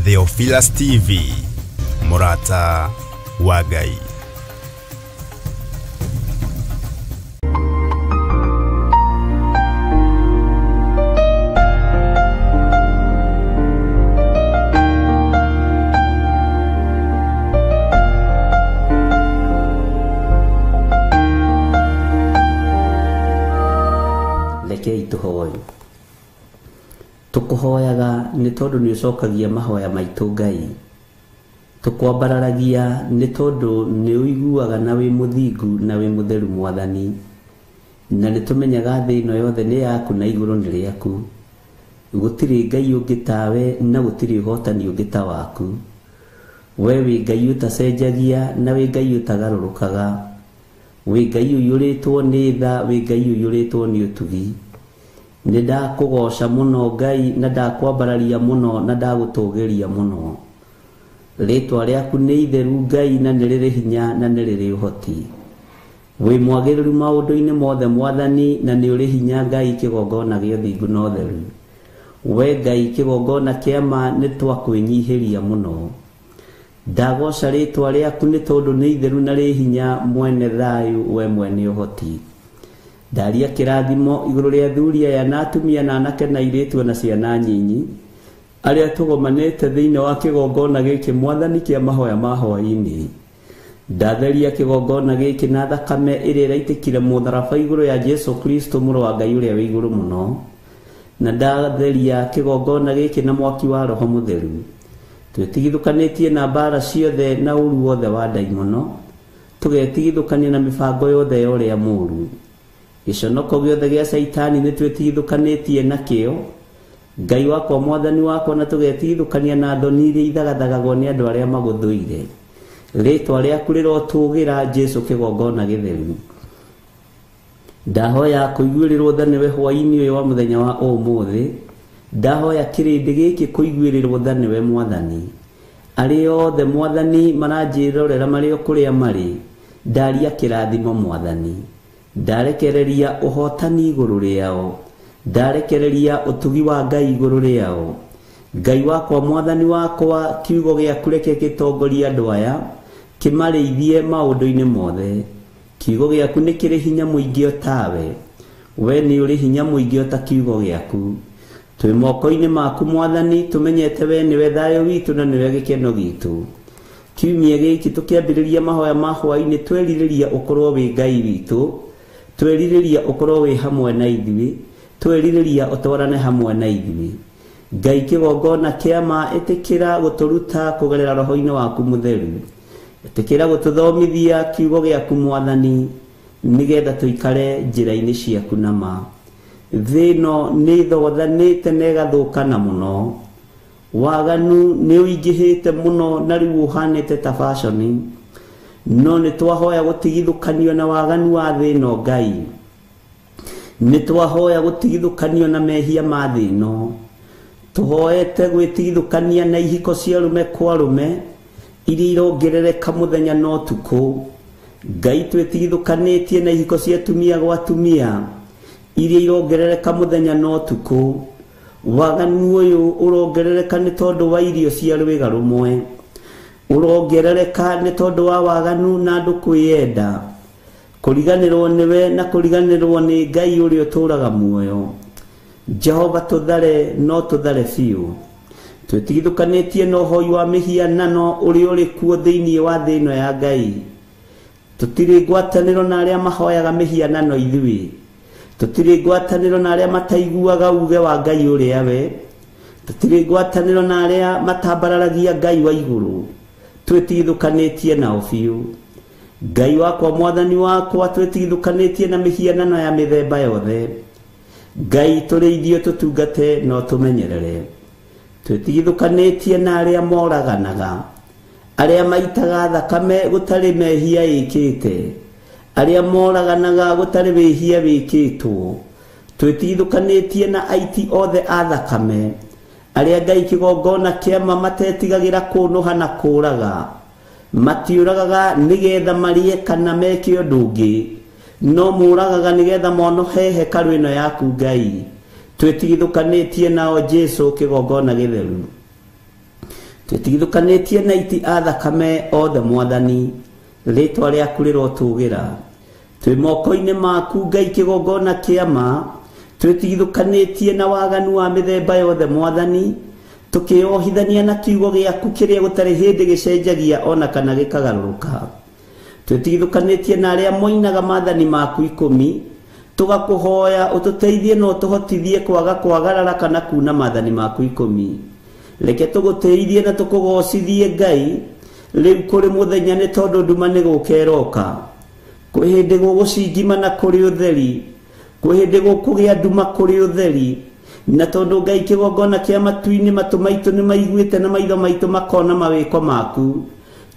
Theophilus TV, mũrata wa Ngai. Rekei tũhoe. Tũkũhoyaga nĩ tondũ nĩ ũcokagia mahoya maitũ Ngai. Tũkwambararagia nĩ tondũ nĩ ũiguaga na wĩ mũthingu na wĩ mũtheru Mwathani. Na nĩ tũmenyaga thĩ ĩno yothe nĩ yaku na igũrũ nĩ rĩaku. Gũtirĩ Ngai ũngĩ tawe na gũtirĩ ũhotani ũngĩ ta waku. We wĩ Ngai ũtacenjagia na wĩ Ngai ũtagarũrũkaga. Wĩ Ngai ũiyũrĩtwo nĩ tha, wĩ Ngai ũiyũrĩtwo nĩ ũtugi. Nĩ ndakũgoca mũno Ngai na ndakwambararia mũno na ndagũtũgĩria mũno. Rĩtwa rĩaku nĩ itheru Ngai na nĩ rĩrĩ hinya na nĩ rĩrĩ ũhoti. Wĩ mwagĩrĩru maũndũ-inĩ mothe Mwathani na nĩ ũrĩ hinya Ngai kĩgongona gĩa ũthingu na ũtheru. We Ngai kĩgongona kĩa ma nĩ twakwĩnyihĩria mũno. Ndagoca rĩtwa rĩaku nĩ tondũ nĩ itheru na rĩ hinya mwene thayũ we mwene ũhoti. Ndaria kĩrathimo igũrũ rĩa athuri aya na atumia na anake na airĩtu na ciana nyinyi arĩa tũgomanĩte thĩinĩ wa kĩgongona gĩkĩ Mwathani kĩa mahoya ma hwaĩ-inĩ. Ndatheria kĩgongona gĩkĩ na thakame ĩrĩa ĩraitĩkire mũtharaba igũrũ ya Jesu Kristo mũrũ wa Ngai ũrĩa wĩ igũrũ mũno. Na ndatheria kĩgongona gĩkĩ na mwaki wa Roho Mũtheru. Twĩtigithũkanĩtie na mbara ciothe na ũru wothe wa ndaimono, tũgetigithũkania na mĩbango yothe ya ũrĩa mũũru. Gĩconoko gĩothe gĩa Caitani nĩ twĩtigithũkanĩtie nakĩo. Ngai wakwa Mwathani wakwa, na tũgetigithũkania na thoni iria ithagathagagwo nĩ andũ arĩa magũthũire. Rĩtwa rĩaku rĩrotũgĩra Jesu kĩgongona gĩtheru. Ndahoya kũiguĩrĩrwo tha nĩwe hwaĩ-inĩ ũyũ wa mũthenya wa ũmũthĩ. Ndahoya kĩrĩndĩ gĩkĩ kũiguĩrĩrwo tha nĩwe Mwathani. Arĩa othe Mwathani maranjĩrorera marĩ o kũrĩa marĩ, ndaria kĩrathimo Mwathani. Ndarekereria ũhotani igũrũ rĩao. Ndarekereria ũtugi wa Ngai igũrũ rĩao. Ngai wakwa Mwathani wakwa, kiugo gĩaku reke gĩtongorie andũ aya, kĩmarĩithie maũndũ-inĩ mothe. Kiugo gĩaku nĩ kĩrĩ hinya mũingĩ o tawe. We nĩ ũrĩ hinya mũingĩ o ta kiugo gĩaku. Twĩ moko-inĩ maku Mwathani, tũmenyete we nĩwe thayũ witũ na nĩwe gĩkeno gitũ. Kiumia gĩkĩ tũkĩambĩrĩria mahoya ma hwaĩ-inĩ, twerirĩria ũkorwo wĩ Ngai witũ, twerirĩria ũkorwo wĩ hamwe na ithuĩ, twerirĩria ũtwarane hamwe na ithuĩ. Ngai kĩgongona kĩa ma, ĩtĩkĩra gũtũruta kũgerera roho-inĩ waku mũtheru. Ĩtĩkĩra gũtũthomithia kiugo gĩaku Mwathani, nĩgetha tũikare njĩra-inĩ ciaku na ma. Thĩ ĩno nĩ ĩthogothanĩte na ĩgathũkana mũno. Waganu nĩ ũingĩhĩte mũno na rĩu ũhanĩte ta fashion. No nĩ twahoya gũtigithũkanio na waganu wa thĩ ĩno Ngai. Nĩ twahoya gũtigithũkanio na mehia ma thĩ ĩno. Tũhoete gwĩtigithũkania na ihiko cia arũme kwa arũme iria irongerereka mũthenya na ũtukũ. Ngai twĩtigithũkanĩtie na ihiko cia atumia gwa atumia iria irongerereka mũthenya na ũtukũ. Waganu ũyũ ũrongerereka nĩ tondũ wa irio cia rwĩga rũmwe. Ũrongerereka nĩ tondũ wa waganu na andũ kwĩyenda. Kũriganĩrwo nĩwe na kũriganĩrwo nĩ Ngai ũrĩa ũtũũraga muoyo. Jehova tũthare no tũthare biũ. Twĩtigithũkanĩtie na ũhoi wa mĩhianano ũrĩa ũrĩ kuo thĩinĩ wa thĩ ĩno ya Ngai. Tũtirĩ ngwatanĩro na arĩa mahoyaga mĩhianano ithuĩ. Tũtirĩ ngwatanĩro na arĩa mataiguaga uge wa Ngai ũrĩa we. Tũtirĩ ngwatanĩro na arĩa matambararagia Ngai wa igũrũ. Twĩtigithũkanĩtie nao biũ. Ngai wakwa Mwathani wakwa, twĩtigithũkanĩtie na mĩhianano ya mĩthemba yothe. Ngai tũrĩithio tũtungate no tũmenyerere. Twĩtigithũkanĩtie na arĩa moraganaga, arĩa maitaga thakame gũtarĩ mehia ĩkĩte, arĩa moraganaga gũtarĩ wĩhia wĩkĩtwo. Twĩtigithũkanĩtie na aiti othe a thakame, arĩa Ngai kĩgongona kĩa ma matetigagĩra kũnũha na kũũraga. Matiũragaga nĩgetha marĩe kana meke ũndũ ũngĩ, no mũragaga nĩgetha monohe hekarũ ĩno yaku Ngai. Twĩtigithũkanĩtie nao Jesu kĩgongona gĩtheru. Twĩtigithũkanĩtie na iti a thakame othe Mwathani, rĩtwa rĩaku rĩrotũgĩra. Twĩ moko-inĩ maku Ngai kĩgongona kĩa ma, twĩtigithũkanĩtie na waganu wa mĩthemba yothe Mwathani, tukĩohithania na kiugo gĩaku kĩrĩa gũtarĩ hĩndĩ gĩcenjagia ona kana gĩkagarũrũka. Twĩtigithũkanĩtie na arĩa moinaga maathani maku 10, tũgakũhoya ũtũteithie na ũtũhotithie kwaga kwagarara kana kuna maathani maku 10. Reke tũgũtĩithie na tũkũgocithie Ngai rĩu kũrĩ mũthenya, nĩ tondũ nduma nĩ gũka ĩroka. Kwĩ hĩndĩ gũgũcingima na kũrĩ ũtheri, kwĩ hĩndĩ gũkũgĩa nduma kũrĩ ũtheri. Na tondũ Ngai kĩgongona kĩa matu-inĩ, matũ maitũ nĩ maiguĩte na maitho maitũ makona mawĩko maku.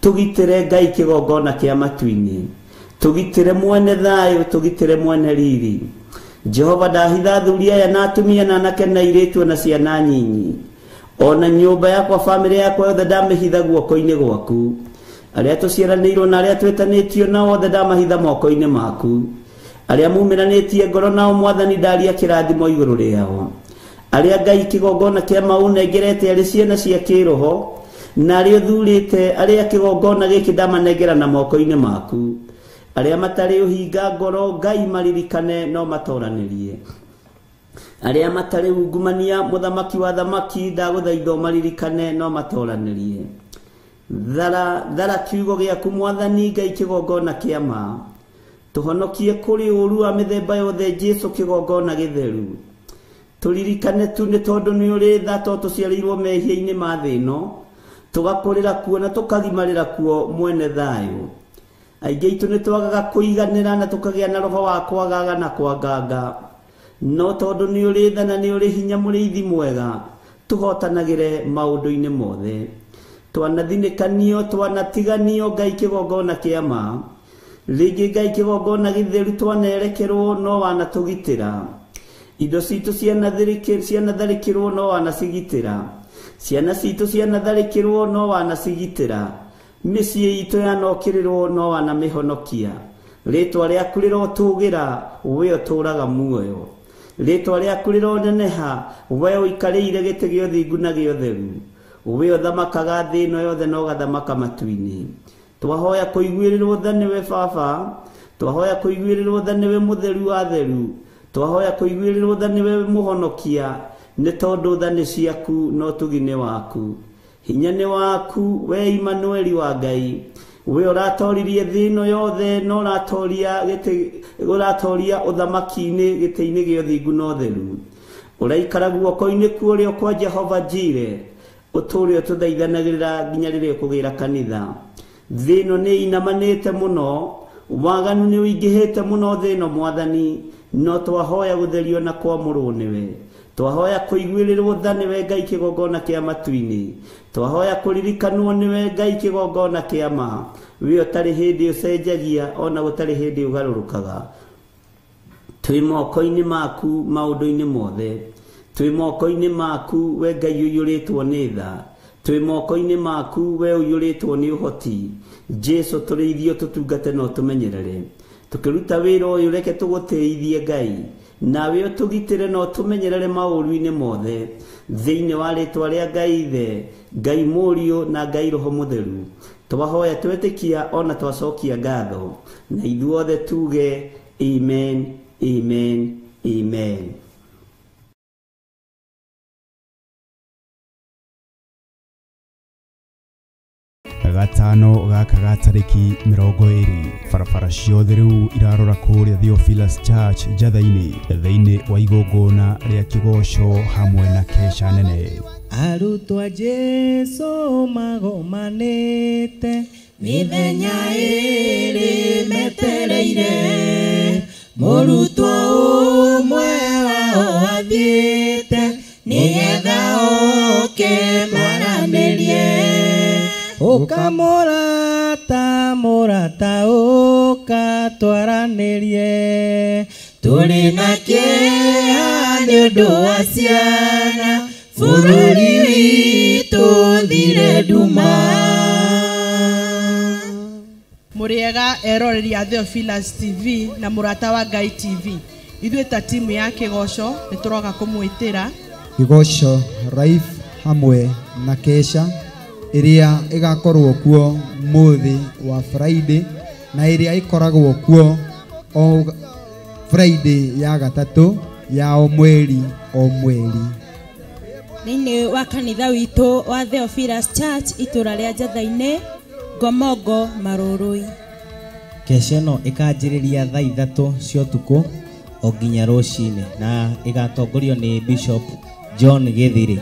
Tũgitĩre Ngai kĩgongona kĩa matu-inĩ, tũgitĩre mwene thayũ, tũgitĩre mwene riri. Jehova, ndahitha athuri aya na atumia na anake na airĩtu na ciana nyinyi, ona nyũmba yakwa, bamĩrĩ yakwa yothe ndamĩhitha guoko-inĩ gwaku. Arĩa tũciaranĩirwo na arĩa twĩtanĩtio nao othe ndamahitha moko-inĩ maku. Arĩa mumĩranĩtie ngoro nao Mwathani, ndaria kĩrathimo igũrũ rĩao. Arĩa Ngai kĩgongona kĩa maũnengerete arĩ ciana cia kĩroho, na arĩa ũthurĩte, arĩa kĩgongona gĩkĩ ndamanengera na moko-inĩ maku. Arĩa matarĩ ũhinga ngoro Ngai maririkane no matoranĩrie. Arĩa matarĩ ungumania, mũthamaki wa thamaki, ndagũthaitha maririkane no matoranĩrie. Thara thara kiugo gĩaku Mwathani Ngai kĩgongona kĩa ma, tũhonokie kũrĩ ũũru wa mĩthemba yothe Jesũ kĩgongona gĩtheru. Tũririkane tu nĩ tondũ nĩ ũrĩ tha, to tũciarĩirwo mehia-inĩ ma thĩ ĩno, tũgakũrĩra kuo na tũkagimarĩra kuo mwene thayũ. Aingĩ aitũ nĩ twagaga kũiganĩra na tũkagĩa na roho wa kwagaga na kwanganga, no tondũ nĩ ũrĩ tha na nĩ ũrĩ hinya mũrĩithi mwega, tũhotanagĩre maũndũ-inĩ mothe. Twanathinĩkanio, twanatiganio Ngai kĩgongona kĩa ma, rĩngĩ Ngai kĩgongona gĩtheru twanerekerwo no wanatũgitĩra. Indo citũ cianatharĩkĩrwo no wanacigitĩra. Ciana citũ cianatharĩkĩrwo no wanacigitĩra. Mĩciĩ itũ yanokĩrĩrwo no wanamĩhonokia. Rĩtwa rĩaku rĩrotũgĩra, we ũtũũraga muoyo. Rĩtwa rĩaku rĩroneneha, we ũikarĩire gĩtĩ gĩa ũthingu na gĩa ũtheru. We ũthamakaga thĩ ĩno yothe na ũgathamaka matu-inĩ. Twahoya kũiguĩrĩrwo tha nĩwe Baba, twahoya kũiguĩrĩrwo tha nĩwe mũtheru wa theru, twahoya kũiguĩrĩrwo tha nĩwe mũhonokia, nĩ tondũ tha nĩ ciaku na ũtugi nĩ waku. Hinya nĩ waku we Imanueli wa Ngai, we ũratoririe thĩ ĩno yothe na ũratoria gĩtĩ, ũratoria ũthamaki-inĩ gĩtĩ-inĩ gĩa ũthingu na ũtheru. Ũraikara guoko-inĩ kuo kwa Jehova Jire, ũtũũre ũtũthaithanagĩrĩra nginya rĩrĩa ũkũgĩra kanitha. Thĩ ĩno nĩ inamanĩte mũno, waganu nĩ ũingĩhĩte mũno thĩ ĩno Mwathani, no twahoya gũtherio na kwamũrwo nĩwe. Twahoya kũiguĩrĩrwo tha nĩwe Ngai kĩgongona kĩa matu-inĩ. Twahoya kũririkanwo nĩwe Ngai kĩgongona kĩa ma, we ũtarĩ hĩndĩ ũcenjagia ona gũtarĩ hĩndĩ ũgarũrũkaga. Twĩ moko-inĩ maku maũndũ-inĩ mothe, twĩ moko-inĩ maku we Ngai ũiyũrĩtwo nĩ tha, twĩ moko-inĩ maku we ũiyũrĩtwo nĩ ũhoti. Jesũ tũrĩithio, tũtungate na ũtũmenyerere. Tũkĩruta wĩra ũyũ reke tũgũtĩithie Ngai, nawe ũtũgitĩre na ũtũmenyerere maũru-inĩ mothe, thĩinĩ wa rĩtwa rĩa Ngai Ithe, Ngai Mũriũ na Ngai Roho Mũtheru. Twahoya twetĩkia ona twacokia ngatho, na ithuothe tuge amen, amen, amen. Gatano gaka ga tarĩki 20, barabara ciothe rĩu irarora kũrĩa Theophilus Church Njatha-inĩ, thĩinĩ wa igongona rĩa kĩgoco hamwe na kesha nene. Arutwo a Jesũ magomanĩte mĩthenya ĩĩrĩ metereire, mũrutwo ũmwe wao athiĩte nĩgetha oke maranĩrie. Ũka mũrata, mũrata ũka twaranĩrie, tũrĩ na kĩeha nĩ ũndũ wa ciana, bũrũri witũ thire nduma. Mũrĩega eroreri a Theophilus TV na mũrata wa Ngai TV. Ithuĩ ta timu ya kĩgoco nĩ tũroka kũmwĩtĩra Kĩgoco Live hamwe na kesha. ĩrĩa ĩgakorwo kuo mũthĩ wa Friday na ĩrĩa ĩkoragwo kuo o Friday ya gatatũ ya o mweri o mweri. Thĩinĩ wa kanitha witũ wa Theophilus Church itũra rĩa Njatha-inĩ, Ngomongo, Marũrũi. Keca ĩno ĩkanjĩrĩria thaa 3 cia ũtukũ o nginya rũcinĩ na ĩgatongorio nĩ Bishop John Githiri.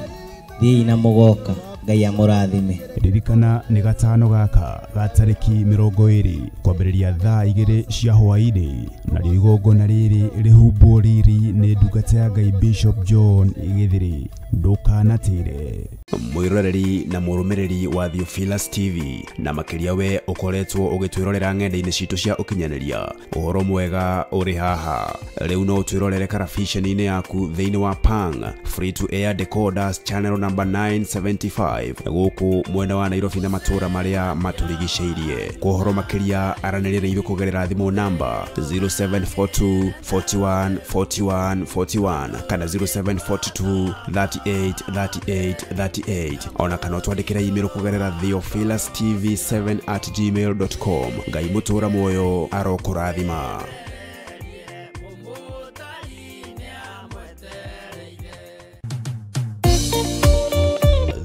Thiĩi na mũgoka, Ngai amũrathime. Ririkana nĩ gatano gaka ga tarĩki 20 kwambĩrĩria thaa 2 cia hwaĩ-inĩ, narĩo igongona rĩrĩ rĩhumbwo riri nĩ ndungata ya Ngai Bishop John Githiri. Ndũkanatĩre. Mwĩroreri na mũrũmĩrĩri wa Theophilus TV, na makĩria we ũkoretwo ũgĩtwĩrorera ng'enda-inĩ citũ cia ũkinyanĩria, ũhoro mwega ũrĩ haha. Rĩu no ũtwĩrorere karabiceni-inĩ yaku thĩinĩ wa Pang Free to Air Decoders channel number 975 gũkũ mwena wa Nairobi na matũra marĩa matũrigicĩirie. Kwa ũhoro makĩria aranĩria na ithuĩ kũgerera thimũ namba 0742 41 41 41 kana 0742 38 38 38, ona kana ũtwandĩkĩre email kũgerera theophilustv7@gmail.com. Ngai mũtũra muoyo arokũrathima.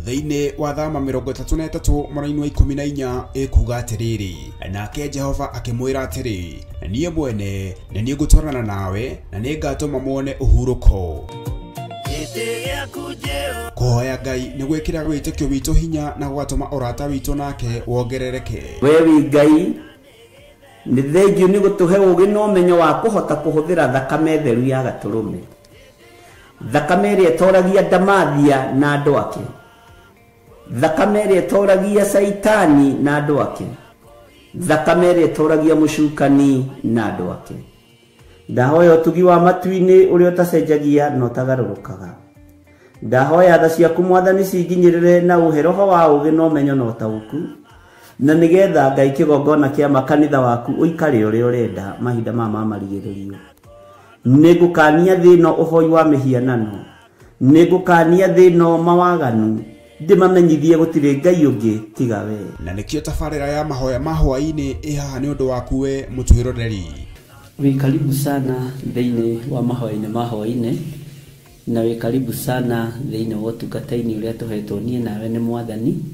Thĩinĩ wa thama 33 mũraini wa 14 ĩkuga atĩrĩrĩ, nake Jehova akĩmwĩra atĩrĩ, niĩ mwene nĩ niĩ ngũtwarana nawe na nĩngatũma muone ũhurũko. Kũhoya Ngai nĩ gwĩkĩra wĩtĩkio witũ hinya na gũgatũma ũrata witũ nake wongerereke. We wĩ Ngai, nĩ thengiũ nĩ gũtũhe ũũgĩ na ũmenyo wa kũhota kũhũthĩra thakame theru ya gatũrũme, thakame ĩrĩa ĩtoragia ndamathia na andũ ake, thakame ĩrĩa ĩtoragia Caitani na andũ ake, thakame ĩrĩa ĩtoragia mũcukani na andũ ake. Ndahoya ũtugi wa matu-inĩ ũrĩa ũtacenjagia na ũtagarũrũkaga. Ndahoya tha ciaku Mwathani cinginyĩrĩre na ũhe roho wa ũũgĩ na ũmenyo na ũtaũku, na nĩgetha Ngai kĩgongona kĩa makanitha waku ũikare ũrĩa ũrenda mahinda maya ma marigĩrĩrio. Nĩngũkania thĩ ĩno ũhoi wa mĩhianano, nĩngũkania thĩ ĩno mawaganu, ndĩmamenyithie gũtirĩ Ngai ũngĩ tiga we. Na nĩkĩo tabarĩra ya mahoya ma hwaĩ-inĩ ĩ haha nĩ ũndũ waku we mũtwĩroreri. Wĩ karibu sana thĩinĩ wa mahoya-inĩ ma hwaĩ-inĩ, na wĩ karibu sana thĩinĩ wa ũtungata-inĩ ũrĩa tũhetwo niĩ nawe nĩ Mwathani,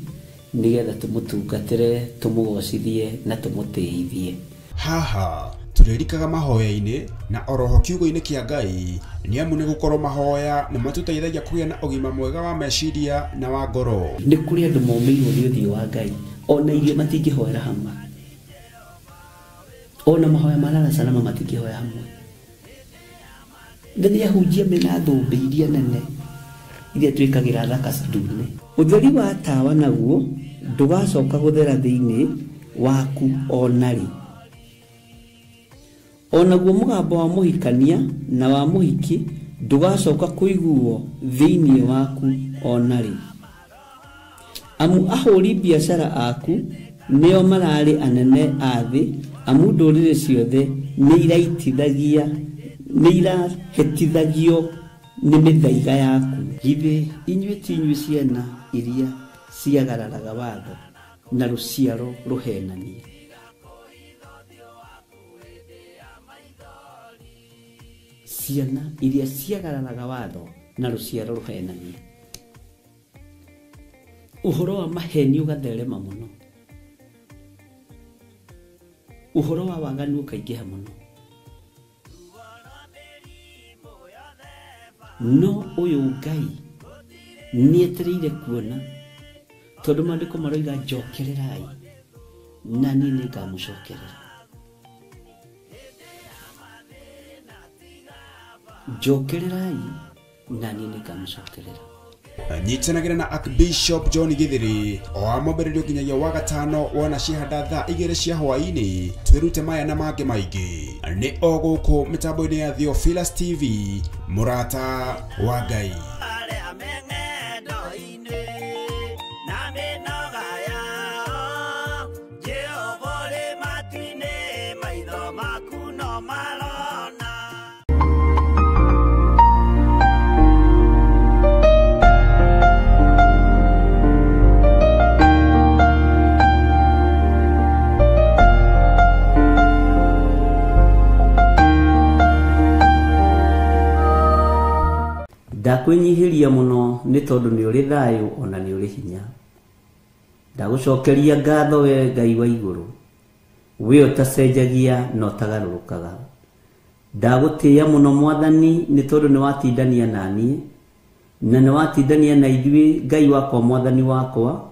nĩgetha tũmũtungatĩre, tũmũgocithie na tũmũtĩithie. Haha tũrĩrikaga mahoya-inĩ na oroho kiugo-inĩ kĩa Ngai, nĩ amu nĩ gũkorwo mahoya nĩ matũteithagia kũgĩa na ũgima mwega wa meciria na wa ngoro. Nĩ kũrĩ andũ momĩirwo nĩ ũthiũ wa Ngai, ona irio matingĩhoera hamwe, ona mahoya ma lala salama matingĩhoya hamwe. Nĩ ahunjia mena thũmbĩ iria nene iria twĩkagĩra thaka ndune. Ũtheri wa tawa naguo ndũgacoka gũthera thĩinĩ waku ona rĩ. Onaguo mũgambo wa mũhikania na wa mũhiki ndũgacoka kũiguo thĩinĩ waku ona rĩ. Amu ahũri biacara aku nĩo mararĩ anene a thĩ, amu ndũrĩrĩ ciothe nĩ irahĩtithagio nĩ mĩthaiga yaku. Githĩ inyuĩ ti inyuĩ ciana iria ciagararaga watho na rũciaro rũhenanie? Ciana iria ciagararaga watho na rũciaro rũhenanie. Ũhoro wa maheni ũgatherema mũno, ũhoro wa waganu ũkaingĩha mũno, no ũyũ Ngai nĩetereire kuona, tondũ maandĩko maroiga njokererai na niĩ nĩngamũcokerera. Njokererai na niĩ nĩngamũcokerera. Nyitanagĩra na Archbishop John Githiri o wa mwambĩrĩrio nginyagia wa gatano wona cihanda thaa 2 cia hwaĩ-inĩ, twĩrute maya na mangĩ maingĩ. Nĩ o gũkũ mĩtambo-inĩ ya Theophilus TV, mũrata wa Ngai. Ndakwĩnyihĩria mũno nĩ tondũ nĩ ũrĩ thayũ ona nĩ ũrĩ hinya. Ndagũcokeria ngatho we Ngai wa igũrũ, we ũtacenjagia na ũtagarũrũkaga. Ndagũtĩĩa mũno Mwathani nĩ tondũ nĩ watindania na niĩ na nĩ watindania na ithuĩ Ngai wakwa Mwathani wakwa,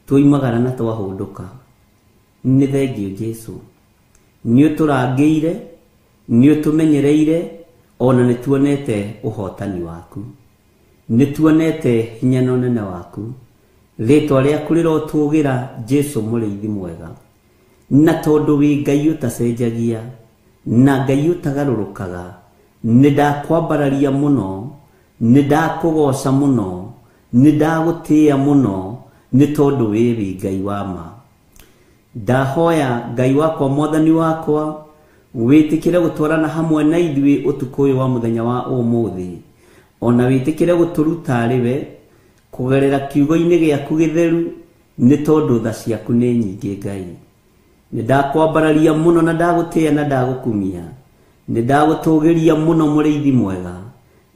twoimagara na twahũndũka. Nĩ thengiũ Jesũ, nĩ ũtũrangĩire, nĩ ũtũmenyereire, ona nĩ tuonete ũhotani waku, nĩ tuonete hinya na ũnene waku. Rĩtwa rĩaku rĩrotũgĩra Jesũ mũrĩithi mwega. Na tondũ wĩ Ngai ũtacenjagia na Ngai ũtagarũrũkaga, nĩ ndakwambararia mũno, nĩ ndakũgoca mũno, nĩ ndagũtĩĩa mũno, nĩ tondũ wĩ Ngai wa ma. Ndahoya Ngai wakwa Mwathani wakwa, wĩtĩkĩre gũtwarana hamwe na ithuĩ ũtukũ ũyũ wa mũthenya wa ũmũthĩ, ona wĩtĩkĩre gũtũruta arĩ we kũgerera kiugo-inĩ gĩaku gĩtheru, nĩ tondũ tha ciaku nĩ nyingĩ Ngai. Nĩ ndakwambararia mũno na ndagũtĩĩa na ndagũkumia, nĩ ndagũtũgĩria mũno mũrĩithi mwega,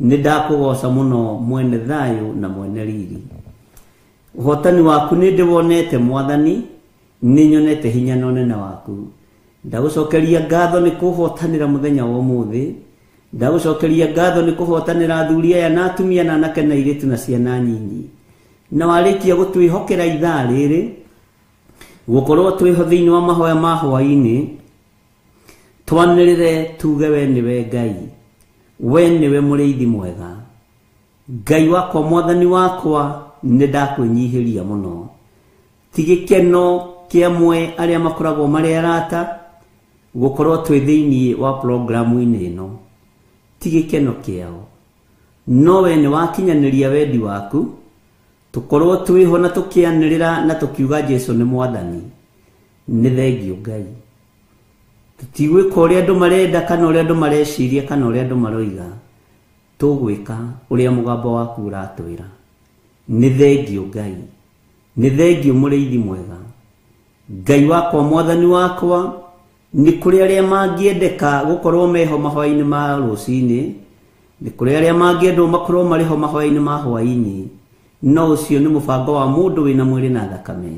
nĩ ndakũgoca mũno mwene thayũ na mwene riri. Ũhotani waku nĩ ndĩwonete Mwathani, nĩ nyonete hinya na ũnene waku. Ndagũcokeria ngatho nĩ kũhotanĩra mũthenya wa ũmũthĩ. Ndagũcokeria ngatho nĩ kũhotanĩra athuri aya na atumia na anake na airĩtu na ciana nyinyi. Na warĩkia gũtwĩhokera ithaa rĩrĩ, gũkorwo twĩho thĩinĩ wa mahoya ma hwaĩ-inĩ, twanĩrĩre tuge we nĩwe Ngai, we nĩwe mũrĩithi mwega. Ngai wakwa Mwathani wakwa, nĩ ndakwĩnyihĩria mũno. Ti gĩkeno kĩa amwe arĩa makoragwo marĩ arata gũkorwo twĩ thĩinĩ wa programu-inĩ ĩno, ti gĩkeno kĩao, no we nĩ wakinyanĩria wendi waku, tũkorwo twĩho na tũkĩanĩrĩra na tũkiuga Jesũ nĩ Mwathani. Nĩ thengiũ Ngai. Tũtigwĩka ũrĩa andũ marenda kana ũrĩa andũ mareciria kana ũrĩa andũ maroiga, tũgwĩka ũrĩa mũgambo waku ũratwĩra. Nĩ thengiũ Ngai, nĩ thengiũ mũrĩithi mwega. Ngai wakwa Mwathani wakwa, nĩ kũrĩ arĩa mangĩendeka gũkorwo meho mahoya-inĩ ma rũcinĩ, nĩ kũrĩ arĩa mangĩendwo makorwo marĩ ho mahoya-inĩ ma hwaĩ-inĩ, no ũcio nĩ mũbango wa mũndũ wĩna mwĩrĩ na thakame,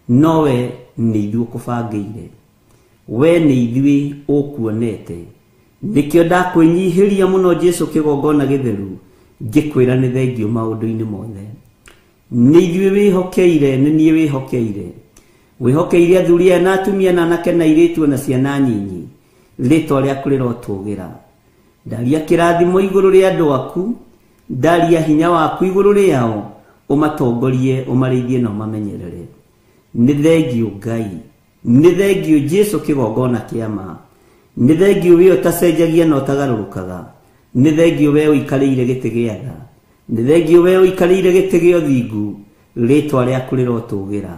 no we nĩ ithuĩ ũkũbangĩire, we nĩ ithuĩ ũkuonete. Nĩkĩo ndakwĩnyihĩria mũno Jesũ kĩgongona gĩtheru, ngĩkwĩra nĩ thengiũ maũndũ-inĩ mothe. Nĩ ithuĩ wĩhokeire, nĩ niĩ wĩhokeire, wĩhokeire athuri aya na atumia na anake na airĩtu na ciana nyinyi, rĩtwa rĩaku rĩrotũgĩra. Ndaria kĩrathimo igũrũ rĩa andũ aku, ndaria hinya waku igũrũ rĩao, ũmatongorie, ũmarĩithie na ũmamenyerere. Nĩ thengiũ Ngai, nĩ thengiũ Jesũ kĩgongona kĩa ma, nĩ thengiũ we ũtacenjagia na ũtagarũrũkaga, nĩ thengiũ we ũikarĩire gĩtĩ gĩa tha, nĩ thengiũ we ũikarĩire gĩtĩ gĩa ũthingu, rĩtwa rĩaku rĩrotũgĩra.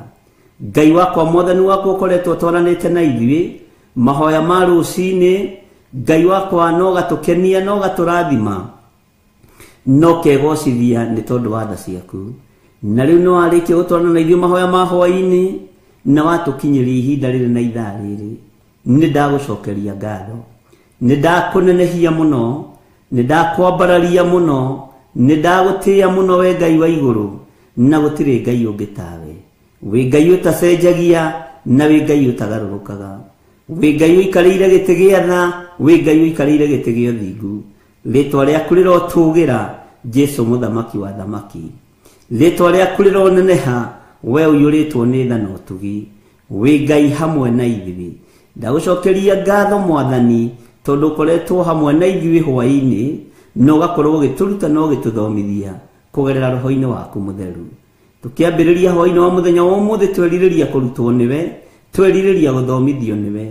Ngai wakwa Mwathani wakwa, ũkoretwo ũtwaranĩte na ithuĩ mahoya ma rũcinĩ, Ngai wakwa no gatũkenia no gatũrathima, no kegocithia nĩ tondũ wa tha ciaku. Na rĩu nĩ warĩkia gũtwarana na ithuĩ mahoya ma hwaĩ-inĩ, na watũkinyĩria ihinda rĩrĩ na ithaa rĩrĩ, nĩ ndagũcokeria ngatho, nĩ ndakũnenehia mũno, nĩ ndakwambararia mũno, nĩ ndagũtĩĩa mũno we Ngai wa igũrũ, na gũtirĩ Ngai ũngĩ tawe. Wĩ Ngai ũtacenjagia na wĩ Ngai ũtagarũrũkaga, wĩ Ngai ũikarĩire gĩtĩ gĩa tha, wĩ Ngai ũikarĩire gĩtĩ gĩa ũthingu. Rĩtwa rĩaku rĩrotũgĩra Jesũ mũthamaki wa thamaki, rĩtwa rĩaku rĩroneneha we ũiyũrĩtwo nĩ tha na ũtugi, wĩ Ngai hamwe na ithuĩ. Ndagũcokeria ngatho Mwathani, tondũ ũkoretwo hamwe na ithuĩ hwaĩ-inĩ, na ũgakorwo ũgĩtũruta na ũgĩtũthomithia kũgerera roho-inĩ waku mũtheru. Tũkĩambĩrĩria hwaĩ-inĩ wa mũthenya wa ũmũthĩ, twerirĩria kũrutwo nĩwe, twerirĩria gũthomithio nĩwe.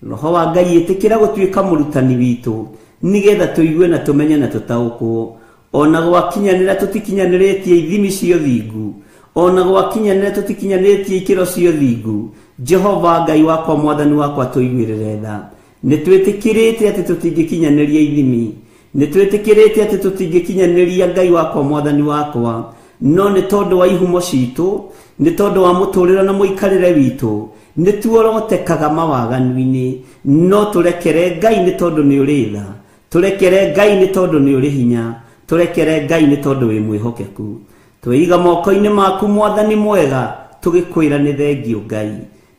Roho wa Ngai ĩtĩkĩra gũtuĩka mũrutani witũ, nĩgetha tũigue na tũmenye na tũtaũkwo. Ona gwakinyanĩra tũtikinyanĩrĩtie ithimi cia ũthingu, ona gwakinyanĩra tũtikinyanĩrĩtie ikĩro cia ũthingu, Jehova Ngai wakwa Mwathani wakwa, tũiguĩrĩre tha. Nĩ twĩtĩkĩrĩte atĩ tũtingĩkinyanĩria ithimi, nĩ twĩtĩkĩrĩte atĩ tũtingĩkinyanĩria Ngai wakwa Mwathani wakwa, no nĩ tondũ wa ihumo citũ, nĩ tondũ wa mũtũrĩre na mũikarĩre witũ, nĩ tuorotekaga mawaganu-inĩ, no tũrekere Ngai nĩ tondũ nĩ ũrĩ tha, tũrekere Ngai nĩ tondũ nĩ ũrĩ hinya, Tũrekere Ngai nĩ tondũ wĩ mwĩhokeku. Twĩiga moko-inĩ maku Mwathani mwega, tũgĩkwĩra nĩ thengio Ngai,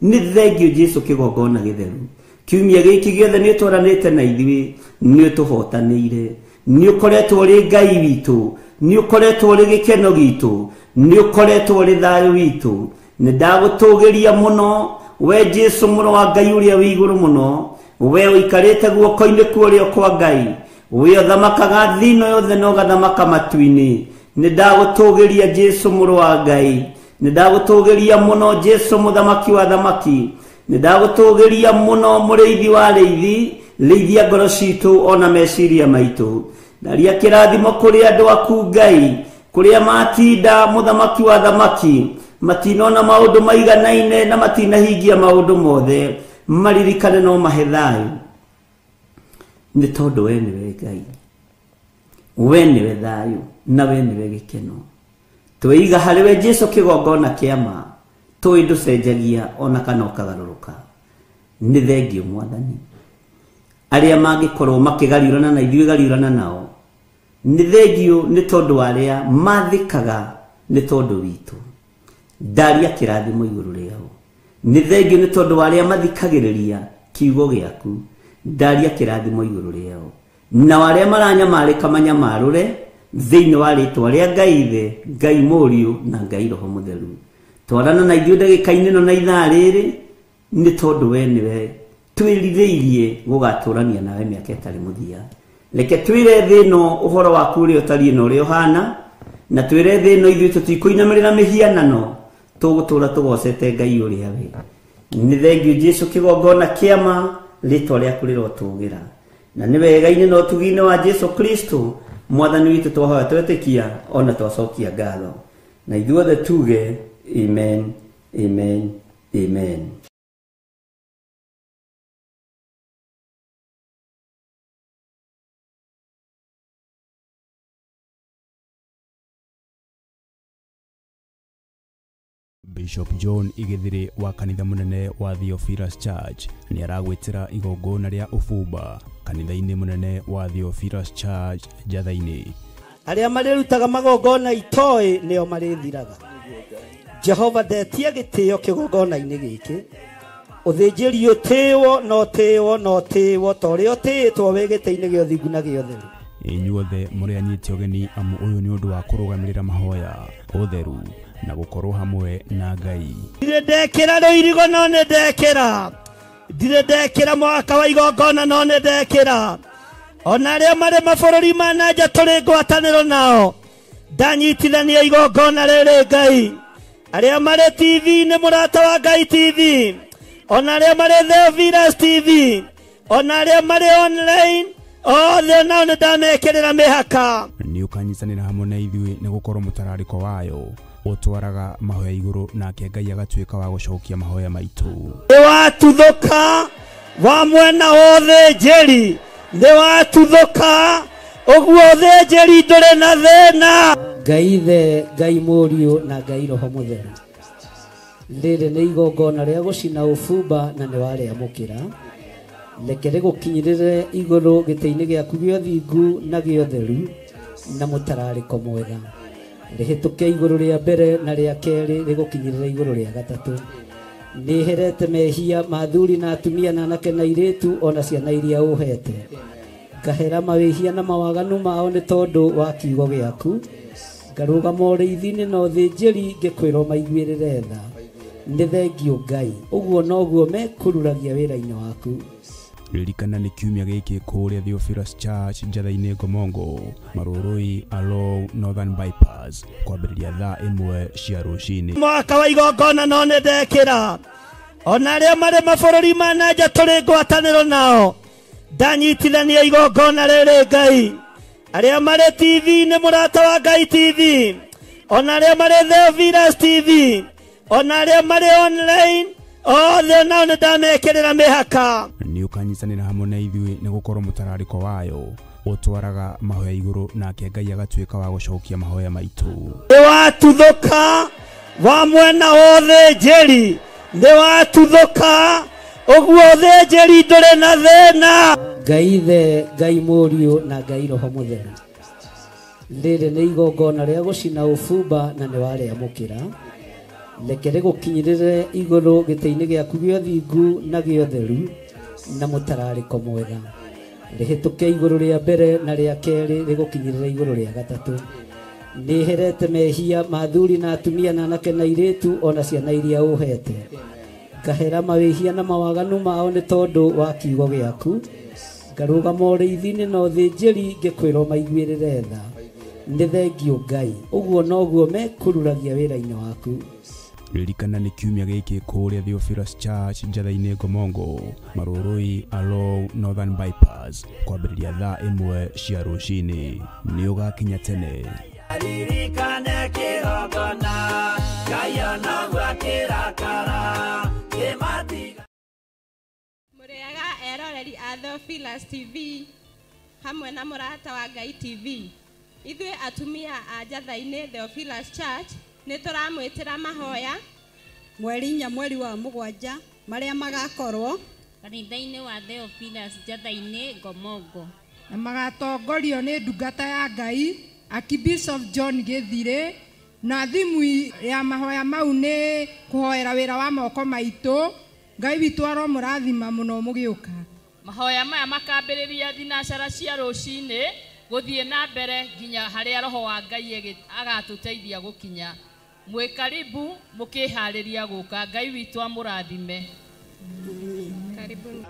nĩ thengio Jesu kĩgongona gĩtheru. Kiumia gĩkĩ gĩothe nĩ ũtwaranĩte na ithuĩ, nĩ ũtũhotanĩire, nĩ ũkoretwo ũrĩ Ngai witũ, nĩ ũkoretwo ũrĩ gĩkeno gitũ, nĩ ũkoretwo ũrĩ thayũ witũ. Nĩ ndagũtũgĩria mũno we Jesu mũrũ wa Ngai ũrĩa wĩ igũrũ mũno, we ũikarĩte guoko-inĩ kwa ũrĩo kwa Ngai, we ũthamakaga thĩ ĩno yothe na ũgathamaka matu-inĩ. Nĩ ndagũtũgĩria Jesu mũrũ wa Ngai, nĩ ndagũtũgĩria mũno Jesu mũthamaki wa thamaki, nĩ ndagũtũgĩria mũno mũrĩithi wa arĩithi, rĩithia ngoro citũ ona meciria maitũ. Ndaria kĩrathimo kũrĩ andũ aku Ngai, kũrĩa matinda mũthamaki wa thamaki, matinona maũndũ maiganaine na matinahingia maũndũ mothe, maririkane no mahe thayũ, nĩ tondũ we nĩwe Ngai, we nĩwe thayũ na we nĩwe gĩkeno. Twĩiga harĩ we Jesu kĩgongona kĩa ma, tũĩ ndũcenjagia ona kana ũkagarũrũka. Nĩ thengio Mwathani. Arĩa mangĩkorwo makĩgariũrana na ithuĩ gariũrana nao, nĩ thengio nĩ tondũ wa arĩa mathĩkaga nĩ tondũ witũ. Ndaria kĩrathimo igũrũ rĩao. Nĩ thengio nĩ tondũ wa arĩa mathikagĩrĩria kiugo gĩaku. Ndaria kĩrathimo igũrũ rĩao. Nao arĩa maranyamarĩka manyamarũre thĩinĩ wa rĩtwa rĩa Ngai Ithe, Ngai Mũriũ na Ngai Roho Mũtheru. Twarana na ithuĩ ndagĩka-inĩ ĩno na ithaa rĩrĩ, nĩ tondũ we nĩwe twĩrirĩirie gũgatũrania nawe mĩaka ĩtarĩ mũthia. Reke twĩre thĩ ĩno ũhoro waku ũrĩa ũtariĩ na ũrĩa ũhana, na twĩre thĩ ĩno ithuĩ tũtikũinamĩrĩra mĩhianano, tũgũtũra tũgocete Ngai ũrĩa we. Nĩ thengio Jesu kĩgongona kĩa ma, rĩtwa rĩaku rĩrotũgĩra. Na nĩ wega-inĩ na ũtugi-inĩ wa Jesu Kristo Mwathani witũ twahoya twetĩkia ona twacokia ngatho. Na ithuothe tuge amen, amen, amen. Bishop John Igithiri wa kanitha munene wa Theophilus Church ni aragwitira igongona ria ubumba kanitha-ini munene wa Theophilus Church Njatha-ini. Aria marirutaga magongona itoĩ nĩo marĩthiraga. Jehova ndetia gĩtĩo kĩgongona-inĩ gĩkĩ. Ũthĩnjĩri ũtĩĩwo na ũtĩĩwo na ũtĩĩwo ta ũrĩa ũtĩĩtwo wĩ gĩtĩ-inĩ gĩa ũthingu na gĩa ũtheru. Inyuothe mũrĩ anyiti ũgeni amu ũyũ nĩ ũndũ wa kũrũgamĩrĩra mahoya, ũtheru na gũkorwo hamwe na Ngai. Ndirĩ ndekĩra rũirigo no nĩ ndekĩra, ndirĩ ndekĩra mwaka wa igongona no nĩ ndekĩra. Ona arĩa marĩ mabũrũri ma na nja tũrĩ ngwatanĩro nao, ndanyitithania igongona rĩrĩ Ngai. Arĩa marĩ TV-inĩ mũrata wa Ngai TV, ona arĩa marĩ Theophilus TV, ona arĩa marĩ online, othe nao nĩ ndamekĩrĩra mĩhaka. Nĩ ũkanyitanĩra hamwe na ithuĩ nĩ gũkorwo mũtararĩko wayo ũtwaraga mahoya igũrũ, nake Ngai agatuĩka wa gũcokia mahoya maitũ. Nĩ watuthũka wa mwena wa ũthĩnjĩri, nĩ watuthũka ũguo ũthĩnjĩri ndũrĩ na thĩna. Ngai Ithe, Ngai Mũriũ na Ngai Roho Mũtheru, rĩrĩ nĩ igongona rĩa gũcina ũbumba na nĩ warĩamũkĩra. Reke rĩgũkinyĩrĩre igũrũ gĩtĩ-inĩ gĩaku gĩa ũthingu na gĩa ũtheru na mũtararĩko mwega. Rĩhĩtũke igũrũ rĩa mbere na rĩa kerĩ, rĩgũkinyĩrĩre igũrũ rĩa gatatũ. Nĩherete mehia ma athuri na atumia na anake na airĩtu ona ciana iria ũhete. Ngahera mawĩhia na mawaganu mao nĩ tondũ wa kiugo gĩaku. Ngarũgama ũrĩithi-inĩ na ũthĩnjĩri ngĩkwĩrwo maiguĩrĩre tha. Nĩ thengio Ngai, ũguo noguo mekũruragia wĩra-inĩ waku. Ririkana nĩ kiumia gĩkĩ kũrĩa Theophilus Church Njatha-inĩ Ngomongo, Marũrũi along Northern Bypass, kwambĩrĩria thaa 1 cia rũcinĩ. Mwaka wa igongona no nĩ ndekĩra. Ona arĩa marĩ mabũrũri ma na nja tũrĩ ngwatanĩro nao, ndanyitithania igongona rĩrĩ Ngai. Arĩa marĩ TV-inĩ mũrata wa Ngai TV, ona arĩa marĩ Theophilus TV, ona arĩa marĩ online, othe nao nĩ ndamekĩrĩra mĩhaka. Nĩ ũkanyitanĩra hamwe na ithuĩ nĩ gũkorwo mũtararĩko wayo ũtwaraga mahoya igũrũ, nake Ngai agatuĩka wa gũcokia mahoya maitũ. Nĩ watuthũka wa mwena wa ũthĩnjĩri, nĩ watuthũka ũguo ũthĩnjĩri ndũrĩ na thĩna. Ngai Ithe, Ngai Mũriũ na Ngai Roho Mũtheru, Rĩrĩ nĩ igongona rĩa gũcina ũbumba na nĩ warĩamũkĩra. Reke rĩgũkinyĩrĩre igũrũ gĩtĩ-inĩ gĩaku gĩa ũthingu na gĩa ũtheru na mũtararĩko mwega. Rĩhĩtũke igũrũ rĩa mbere na rĩa kerĩ rĩgũkinyĩrĩre igũrũ rĩa gatatũ. Nĩherete mehia ma athuri na atumia na anake na airĩtu ona ciana iria ũhete. Ngahera mawĩhia na mawaganu mao nĩ tondũ wa kiugo gĩaku. Ngarũgama ũrĩithi-inĩ na ũthĩnjĩri ngĩkwĩrwo maiguĩrĩre tha. Nĩ thengio Ngai, ũguo noguo mekũruragia wĩra-inĩ waku. Ririkana nĩ kiumia gĩkĩ kũrĩa Theophilus Church Njatha-inĩ Ngomongo, Marũrũi along Northern Bypass, kwambĩrĩria thaa 1 cia rũcinĩ. Nĩ ũgakinya tene. Ririkane kĩgongona, Ngai onagwo akĩrakara, kĩmatiga. Mũrĩega eroreri a Theophilus TV hamwe na mũrata wa Ngai TV. Ithuĩ atumia a Njatha-inĩ Theophilus Church nĩ tũramwĩtĩra mahoya mweri 4 mweri wa 7 marĩa magakorwo kanitha-inĩ wa Theophilus Njatha-inĩ Ngomongo, na magatongorio nĩ ndungata ya Ngai Archbishop John Gĩthirĩ, na thimu ya mahoya mau nĩ kũhoera wĩra wa moko maitũ. Ngai witũ aromũrathima mũno mũgĩũka. Mahoya maya makambĩrĩria thinacara cia rũcinĩ gũthiĩ na mbere nginya harĩa roho wa Ngai agatũteithia gũkinya. Mwĩ karibu mũkĩharĩria gũka. Ngai witũ amũrathime. Karibuni.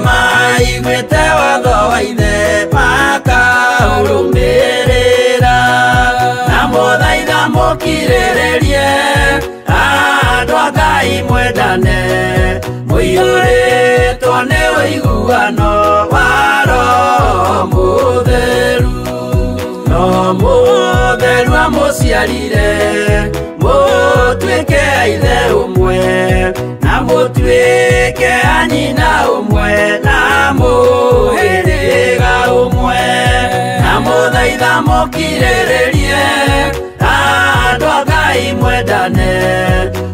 Maiguĩte watho wa ithe makaũrũmĩrĩra, na mũthaitha mũkirĩrĩrie andũ a Ngai mwendane, mũiyũrĩtwo nĩ ũiguano wa Roho Mũtheru. Roho Mũtheru amũciarire mũtuĩke a ithe ũmwe, na mũtuĩke a nyina ũmwe, na mũhĩrĩga ũmwe, na mũthaitha mũkirĩrĩrie andũ a Ngai mwendane,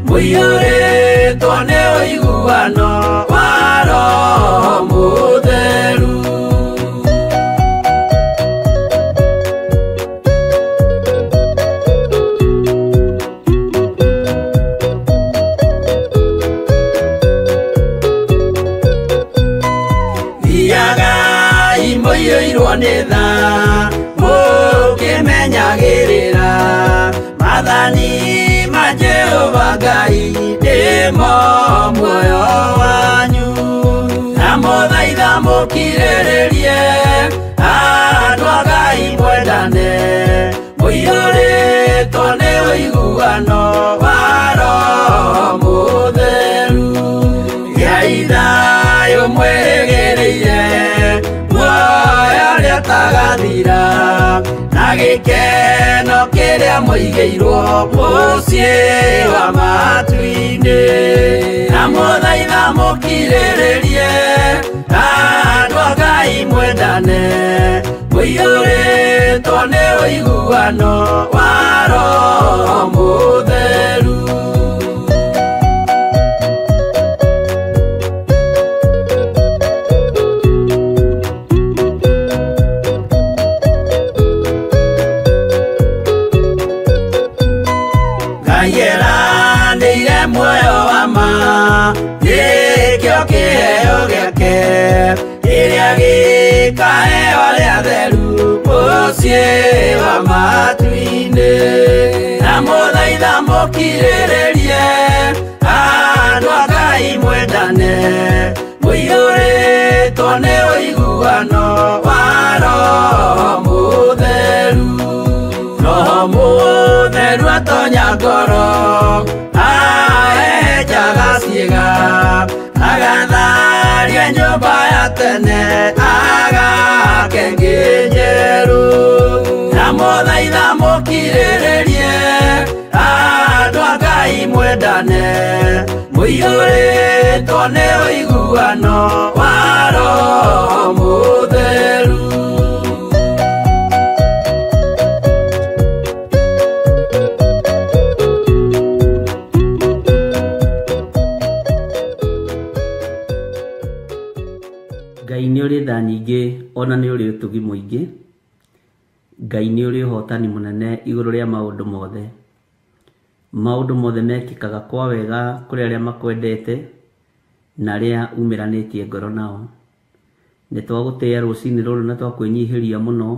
mũiyũrĩtwo nĩ ũiguano wa Roho Mũtheru. Mũiyũirwo nĩ tha mũkĩmenyagĩrĩra maathani ma Jehova Ngai nĩmo muoyo wanyu, na mũthaitha mũkirĩrĩrie andũ a Ngai mwendane, mũiyũrĩtwo nĩ ũiguano wa Roho Mũtheru. Gĩai thayũ mwĩrĩgĩrĩire muoyo ũrĩa ũtagathira, na gĩkeno kĩrĩa mũigĩirwo mũciĩ wa matu-inĩ, na mũthaitha mũkirĩrĩrie andũ a Ngai mwendane, mũiyũrĩtwo nĩ ũiguano wa Roho Mũtheru. Ngai muoyo wa ma nĩkĩo kĩheo gĩake kĩrĩa gĩkaheo arĩa atheru mũciĩ wa matu-inĩ, na mũthaitha mũkirĩrĩrie andũ a Ngai mwendane, mũiyũrĩtwo nĩ ũiguano wa Roho Mũtheru. Roho Mũtheru atonya ngoro ahehenjaga ciĩga, agatharia nyũmba ya tene agake ĩngĩ njerũ, na mũthaitha mũkirĩrĩrie Andũ a Ngai mwendane mũiyũrĩtwo nĩ ũiguano wa Roho Mũtheru. Ngai nĩ ũrĩ tha nyingĩ ona nĩ ũrĩ ũtugi mũingĩ. Ngai nĩ ũrĩ ũhotani mũnene igũrũ rĩa maũndũ mothe. Maũndũ mothe mekĩkaga kwa wega kũrĩ arĩa makwendete na arĩa umĩranĩtie ngoro nao. Nĩ twagũtĩĩa rũcinĩ rũrũ na twakwĩnyihĩria mũno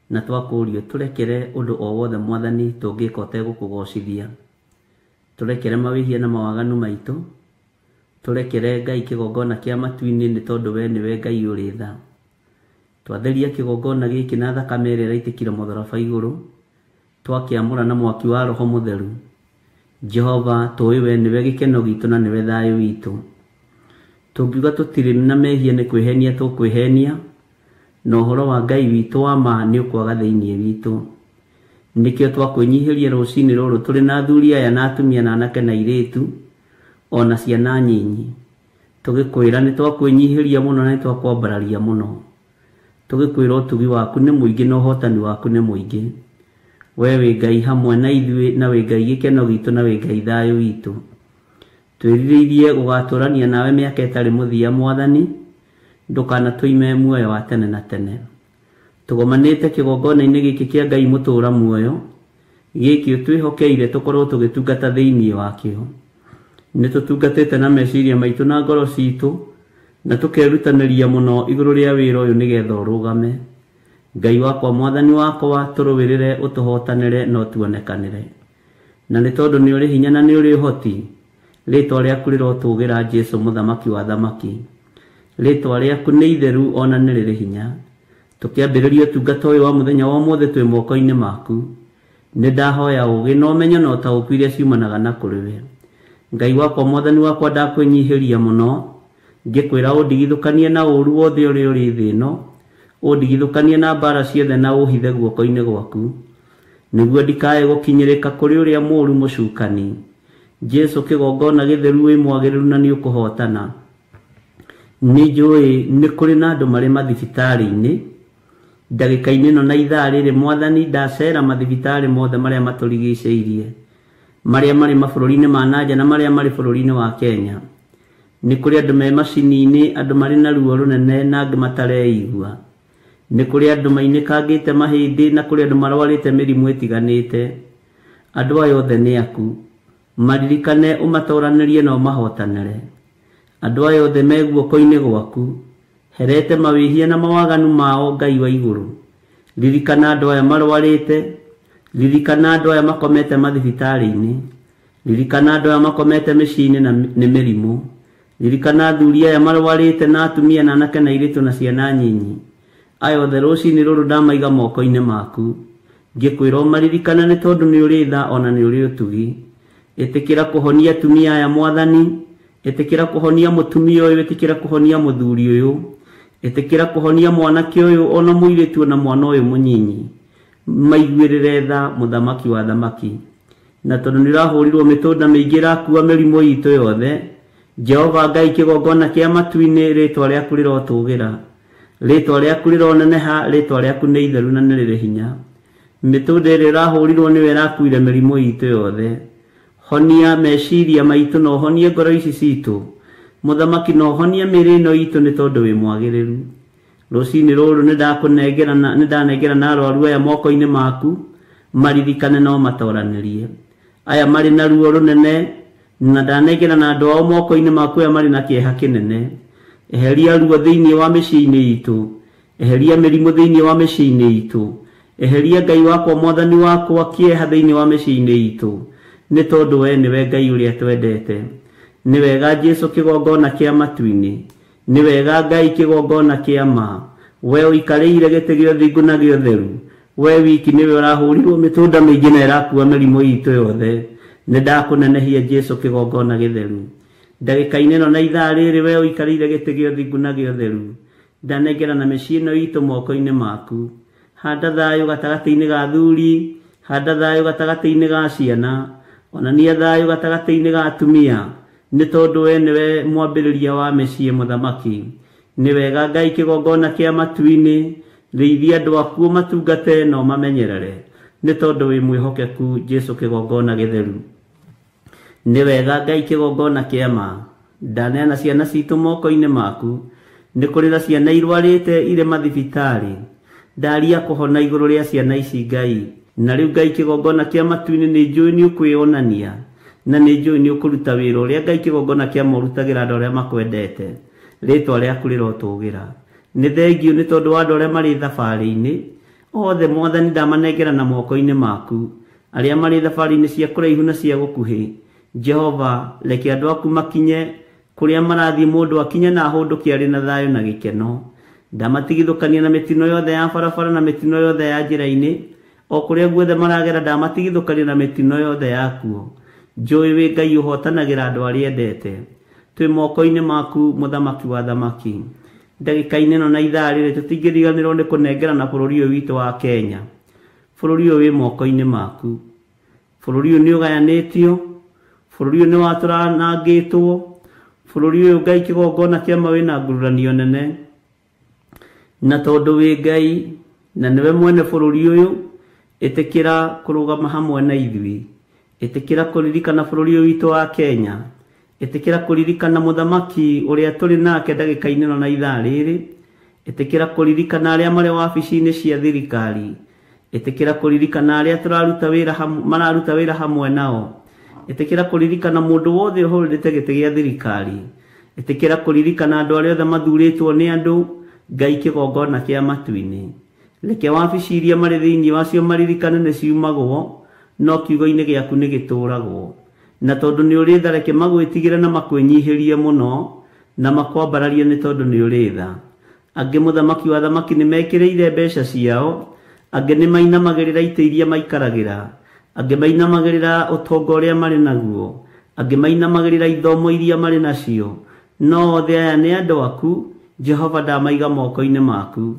na twakũria tũrekere ũndũ o wothe Mwathani tũngĩka ũtegũkũgocithia. Tũrekere mawĩhia na mawaganu maitũ. Tũrekere Ngai kĩgongona kĩa matu-inĩ nĩ tondũ we nĩwe Ngai ũrĩ tha. Twatheria kĩgongona gĩkĩ na thakame ĩrĩa ĩraitĩkire mũtharaba igũrũ. Twakĩamũra na mwaki wa Roho Mũtheru. Jehova tũĩ we nĩwe gĩkeno gitũ na nĩwe thayũ witũ. Tũngiuga tũtirĩ na mehia nĩ kwĩhenia tũkwĩhenia, na ũhoro wa Ngai witũ wa ma nĩ ũkwaga thĩinĩ witũ. Nĩkĩo twakwĩnyihĩria rũcinĩ rũrũ tũrĩ na athuri aya na atumia na anake na airĩtu ona ciana nyinyi. Tũgĩkwĩra nĩ twakwĩnyihĩria mũno na nĩ twakwambararia mũno. Tũgĩkwĩra ũtugi waku nĩ mũingĩ na ũhotani waku nĩ mũingĩ. We wĩ Ngai hamwe na ithuĩ na wĩ Ngai gĩkeno gitũ na wĩ Ngai thayũ witũ. Twĩrirĩirie gũgatũrania nawe mĩaka ĩtarĩ mũthia Mwathani, ndũkanatũime muoyo wa tene na tene. Tũgomanĩte kĩgongona-inĩ gĩkĩ kĩa Ngai mũtũũra muoyo, gĩkĩ ũtwĩhokeire tũkorwo tũgĩtungata thĩinĩ wakĩo. Nĩ tũtungatĩte na meciria maitũ na ngoro citũ na tũkerutanĩria mũno igũrũ rĩa wĩra ũyũ nĩgetha ũrũgame. Ngai wakwa Mwathani wakwa tũrũĩrĩre ũtũhotanĩre na ũtuonekanĩre. Na nĩ tondũ nĩ ũrĩ hinya na nĩ ũrĩ ũhoti, rĩtwa rĩaku rĩrotũgĩra Jesũ mũthamaki wa thamaki. Rĩtwa rĩaku nĩ itheru ona nĩ rĩrĩ hinya. Tũkĩambĩrĩria ũtungata ũyũ wa mũthenya wa ũmũthĩ twĩ moko-inĩ maku. Nĩ ndahoya ũũgĩ na ũmenyo na ũtaũku iria ciumanaga na kũrĩ we. Ngai wakwa Mwathani wakwa ndakwĩnyihĩria mũno ngĩkwĩra ũndigithũkanie na ũũru wothe ũrĩa ũrĩ thĩ ĩno, ũndigithũkanie na mbara ciothe na ũhithe guoko-inĩ gwaku, nĩguo ndikae gũkinyĩrĩka kũrĩ ũrĩa mũũru mũcukani. Jesũ kĩgongona gĩtheru wĩ mwagĩrĩru na nĩ ũkũhotana. Nĩ njũĩ nĩ kũrĩ na andũ marĩ mathibitarĩ-inĩ ndagĩka-inĩ ĩno na ithaa rĩrĩ Mwathani ndacera mathibitarĩ mothe marĩa matũrigicĩirie, marĩa marĩ mabũrũri-inĩ ma nanja na marĩa marĩ bũrũri-inĩ wa Kenya. Nĩ kũrĩ andũ me macini-inĩ, andũ marĩ na ruo rũnene na angĩ matareigua. Nĩ kũrĩ andũ mainĩkangĩte mahĩndĩ na kũrĩ andũ marwarĩte mĩrimũ ĩtiganĩte. Andũ aya othe nĩ aku. Maririkane ũmatoranĩrie na ũmahotanĩre. Andũ aya othe me guoko-inĩ gwaku. Herete mawĩhia na mawaganu mao Ngai wa igũrũ. Ririkana andũ aya marwarĩte. Ririkana andũ aya makomete mathibitarĩ-inĩ. Ririkana andũ aya makomete mĩciĩ-inĩ na nĩ mĩrimũ. Ririkana athuri aya marwarĩte na atumia na anake na airĩtu na ciana nyinyi. Aya othe rũcinĩ rũrũ ndamaiga moko-inĩ maku. Ngĩkwĩra ũmaririkane nĩ tondũ nĩ ũrĩ tha ona nĩ ũrĩ ũtugi. Ĩtĩkĩra kũhonia atumia aya Mwathani. Ĩtĩkĩra kũhonia mũtumia ũyũ, ĩtĩkĩra kũhonia mũthuri ũyũ. Ĩtĩkĩra kũhonia mwanake ũyũ ona mũirĩtu ona mwana ũyũ mũnyinyi. Maiguĩrĩre tha mũthamaki wa thamaki. Na tondũ nĩ ũrahũrirwo mĩtũnda mĩingĩ ĩrakua mĩrimũ itũ yothe, Jehova Ngai kĩgongona kĩa matu-inĩ rĩtwa rĩaku rĩrotũgĩra. Rĩtwa rĩaku rĩroneneha, rĩtwa rĩaku nĩ itheru na nĩ rĩrĩ hinya. Mĩtũnda ĩrĩa ĩrahũrirwo nĩwe ĩrakuire mĩrimũ itũ yothe. Honia meciria maitũ na ũhonie ngoro ici citũ. Mũthamaki na ũhonie mĩĩrĩ ĩno itũ nĩ tondũ wĩ mwagĩrĩru. Rũcinĩ rũrũ nĩ ndanengera na arwaru aya moko-inĩ maku, maririkane na ũmatoranĩrie. Aya marĩ na ruo rũnene na ndanengera na andũ ao moko-inĩ maku aya marĩ na kĩeha kĩnene. Eheria ruo thĩinĩ wa mĩciĩ-inĩ itũ. Eheria mĩrimũ thĩinĩ wa mĩciĩ-inĩ itũ. Eheria Ngai wakwa Mwathani wakwa kĩeha thĩinĩ wa mĩciĩ-inĩ itũ. Nĩ tondũ we nĩwe Ngai ũrĩa twendete. Nĩ wega Jesũ kĩgongona kĩa matu-inĩ. Nĩ wega Ngai kĩgongona kĩa ma. We ũikarĩire gĩtĩ gĩa ũthingu na gĩa ũtheru. We wiki nĩwe ũrahũrirwo mĩtũnda mĩingĩ na ĩrakua mĩrimũ itũ yothe. Nĩ ndakũnenehia Jesũ kĩgongona gĩtheru. Ndagĩka-inĩ ĩno na ithaa rĩrĩ we ũikarĩire gĩtĩ gĩa ũthingu na gĩa ũtheru. Ndanengera na mĩciĩ ĩno itũ moko-inĩ maku. Handa thayũ gatagatĩ-inĩ ga athuri, Handa thayũ gatagatĩ-inĩ ga ciana, onania thayũ gatagatĩ-inĩ ga atumia, nĩ tondũ we nĩwe mwambĩrĩria wa mĩciĩ mũthamaki. Nĩ wega Ngai kĩgongona kĩa matu-inĩ, rĩithia andũ akuo matungate na ũmamenyerere, nĩ tondũ wĩ mwĩhokeku Jesũ kĩgongona gĩtheru. Nĩ wega Ngai kĩgongona kĩa ma, ndaneana ciana citũ moko-inĩ maku, nĩ kũrĩ na ciana irwarĩte irĩ mathibitarĩ, ndaria kũhona igũrũ rĩa ciana ici Ngai. Na rĩu Ngai kĩgongona kĩa matu-inĩ nĩ njũĩ nĩ ũkwĩonania, na nĩ njũĩ nĩ ũkũruta wĩra ũrĩa Ngai kĩgongona kĩa ma ũrutagĩra andũ arĩa makwendete. Rĩtwa rĩaku rĩrotũgĩra. Nĩ thengiũ nĩ tondũ wa andũ arĩa marĩ thabarĩ-inĩ othe, Mwathani ndamanengera na moko-inĩ maku, arĩa marĩ thabarĩ-inĩ cia kũraihu na cia gũkuhĩ. Jehova, reke andũ aku makinye kũrĩa marathiĩ, mũndũ akinye na ahũndũke arĩ na thayũ na gĩkeno. Ndamatigithũkania na mĩtino yothe ya barabara na mĩtino yothe ya njĩra-inĩ, o kũrĩa guothe maragera ndamatigithũkania na mĩtino yothe yakuo. Njũĩ wĩ Ngai ũhotanagĩra andũ arĩa endete. Twĩ moko-inĩ maku mũthamaki wa thamaki. Ndagĩka-inĩ ĩno na ithaa rĩrĩ tũtingĩriganĩrwo nĩ kũnengera na bũrũri ũyũ witũ wa Kenya. Bũrũri ũyũ wĩ moko-inĩ maku. Bũrũri ũyũ nĩ ũgayanĩtio, bũrũri ũyũ nĩ watũranangĩtwo, bũrũri ũyũ Ngai kĩgongona kĩa ma wĩna ngururanio nene. Na tondũ wĩ Ngai na nĩwe mwene bũrũri ũyũ, ĩtĩkĩra kũrũgama hamwe na ithuĩ, ĩtĩkĩra kũririkana bũrũri ũyũ witũ wa Kenya, ĩtĩkĩra kũririkana mũthamaki ũrĩa tũrĩ nake ndagĩka-inĩ ĩno na ithaa rĩrĩ, ĩtĩkĩra kũririkana arĩa marĩ wabici-inĩ cia thirikari, ĩtĩkĩra kũririkana arĩa tũraruta wĩra mararuta wĩra hamwe nao, ĩtĩkĩra kũririkana mũndũ wothe ũhũrĩte gĩtĩ gĩa thirikari, ĩtĩkĩra kũririkana andũ arĩa othe mathurĩtwo nĩ andũ. Ngai kĩgongona kĩa matu-inĩ, reke wabici iria marĩ thĩinĩ wacio maririkane nĩ ciumagwo, no kiugo-inĩ gĩaku nĩ gĩtũragwo. Na tondũ nĩ ũrĩ tha, reke magwĩtigĩre na makwĩnyihĩrie mũno, na makwambararie nĩ tondũ nĩ ũrĩ tha. Angĩ mũthamaki wa thamaki nĩ mekĩrĩire mbeca ciao, angĩ nĩ mainamagĩrĩra itĩ iria maikaragĩra, angĩ mainamagĩrĩra ũtonga ũrĩa marĩ naguo, angĩ mainamagĩrĩra ithomo iria marĩ nacio. No othe aya nĩ andũ aku, Jehova ndamaiga moko-inĩ maku,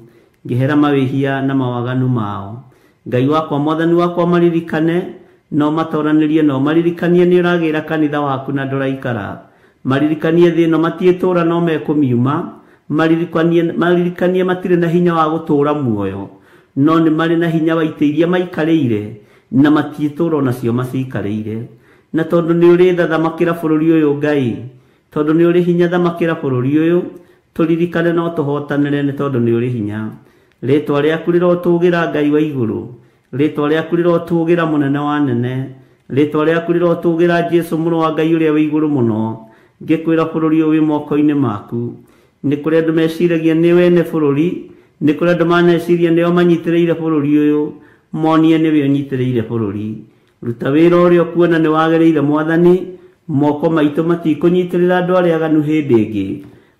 ngĩhera mawĩhia na mawaganu mao. Ngai wakwa, Mwathani wakwa, maririkane no matoranĩrie, no maririkanie nĩ ũragĩra kanitha waku na ndũraikara. Maririkanie thĩ ĩno matiĩtũra no mekũmiuma, maririkanie matirĩ na hinya wa gũtũũra muoyo, no nĩ marĩ na hinya wa itĩ iria maikarĩire, na matiĩtũra onacio macikarĩire. Na tondũ nĩ ũrĩ tha, thamakĩra bũrũri ũyũ Ngai, tondũ nĩ ũrĩ hinya, thamakĩra bũrũri ũyũ, tũririkane no tũhotanĩre nĩ tondũ nĩ ũrĩ hinya. Rĩtwa rĩaku rĩrotũgĩra Ngai wa igũrũ, rĩtwa rĩaku rĩrotũgĩra mũnene wa nene, rĩtwa rĩaku rĩrotũgĩra Jesũ mũrũ wa Ngai ũrĩa wĩ igũrũ mũno. Ngĩkwĩra bũrũri ũyũ wĩ moko-inĩ maku. Nĩ kũrĩ andũ meciragia nĩ wene bũrũri, nĩ kũrĩ andũ maneciria nĩo manyitĩrĩire bũrũri ũyũ, monie nĩwe ũnyitĩrĩire bũrũri. Ruta wĩra ũrĩa ũkuona nĩ wagĩrĩire Mwathani. Moko maitũ matikũnyitĩrĩra andũ arĩa aganu hĩndĩ ĩngĩ,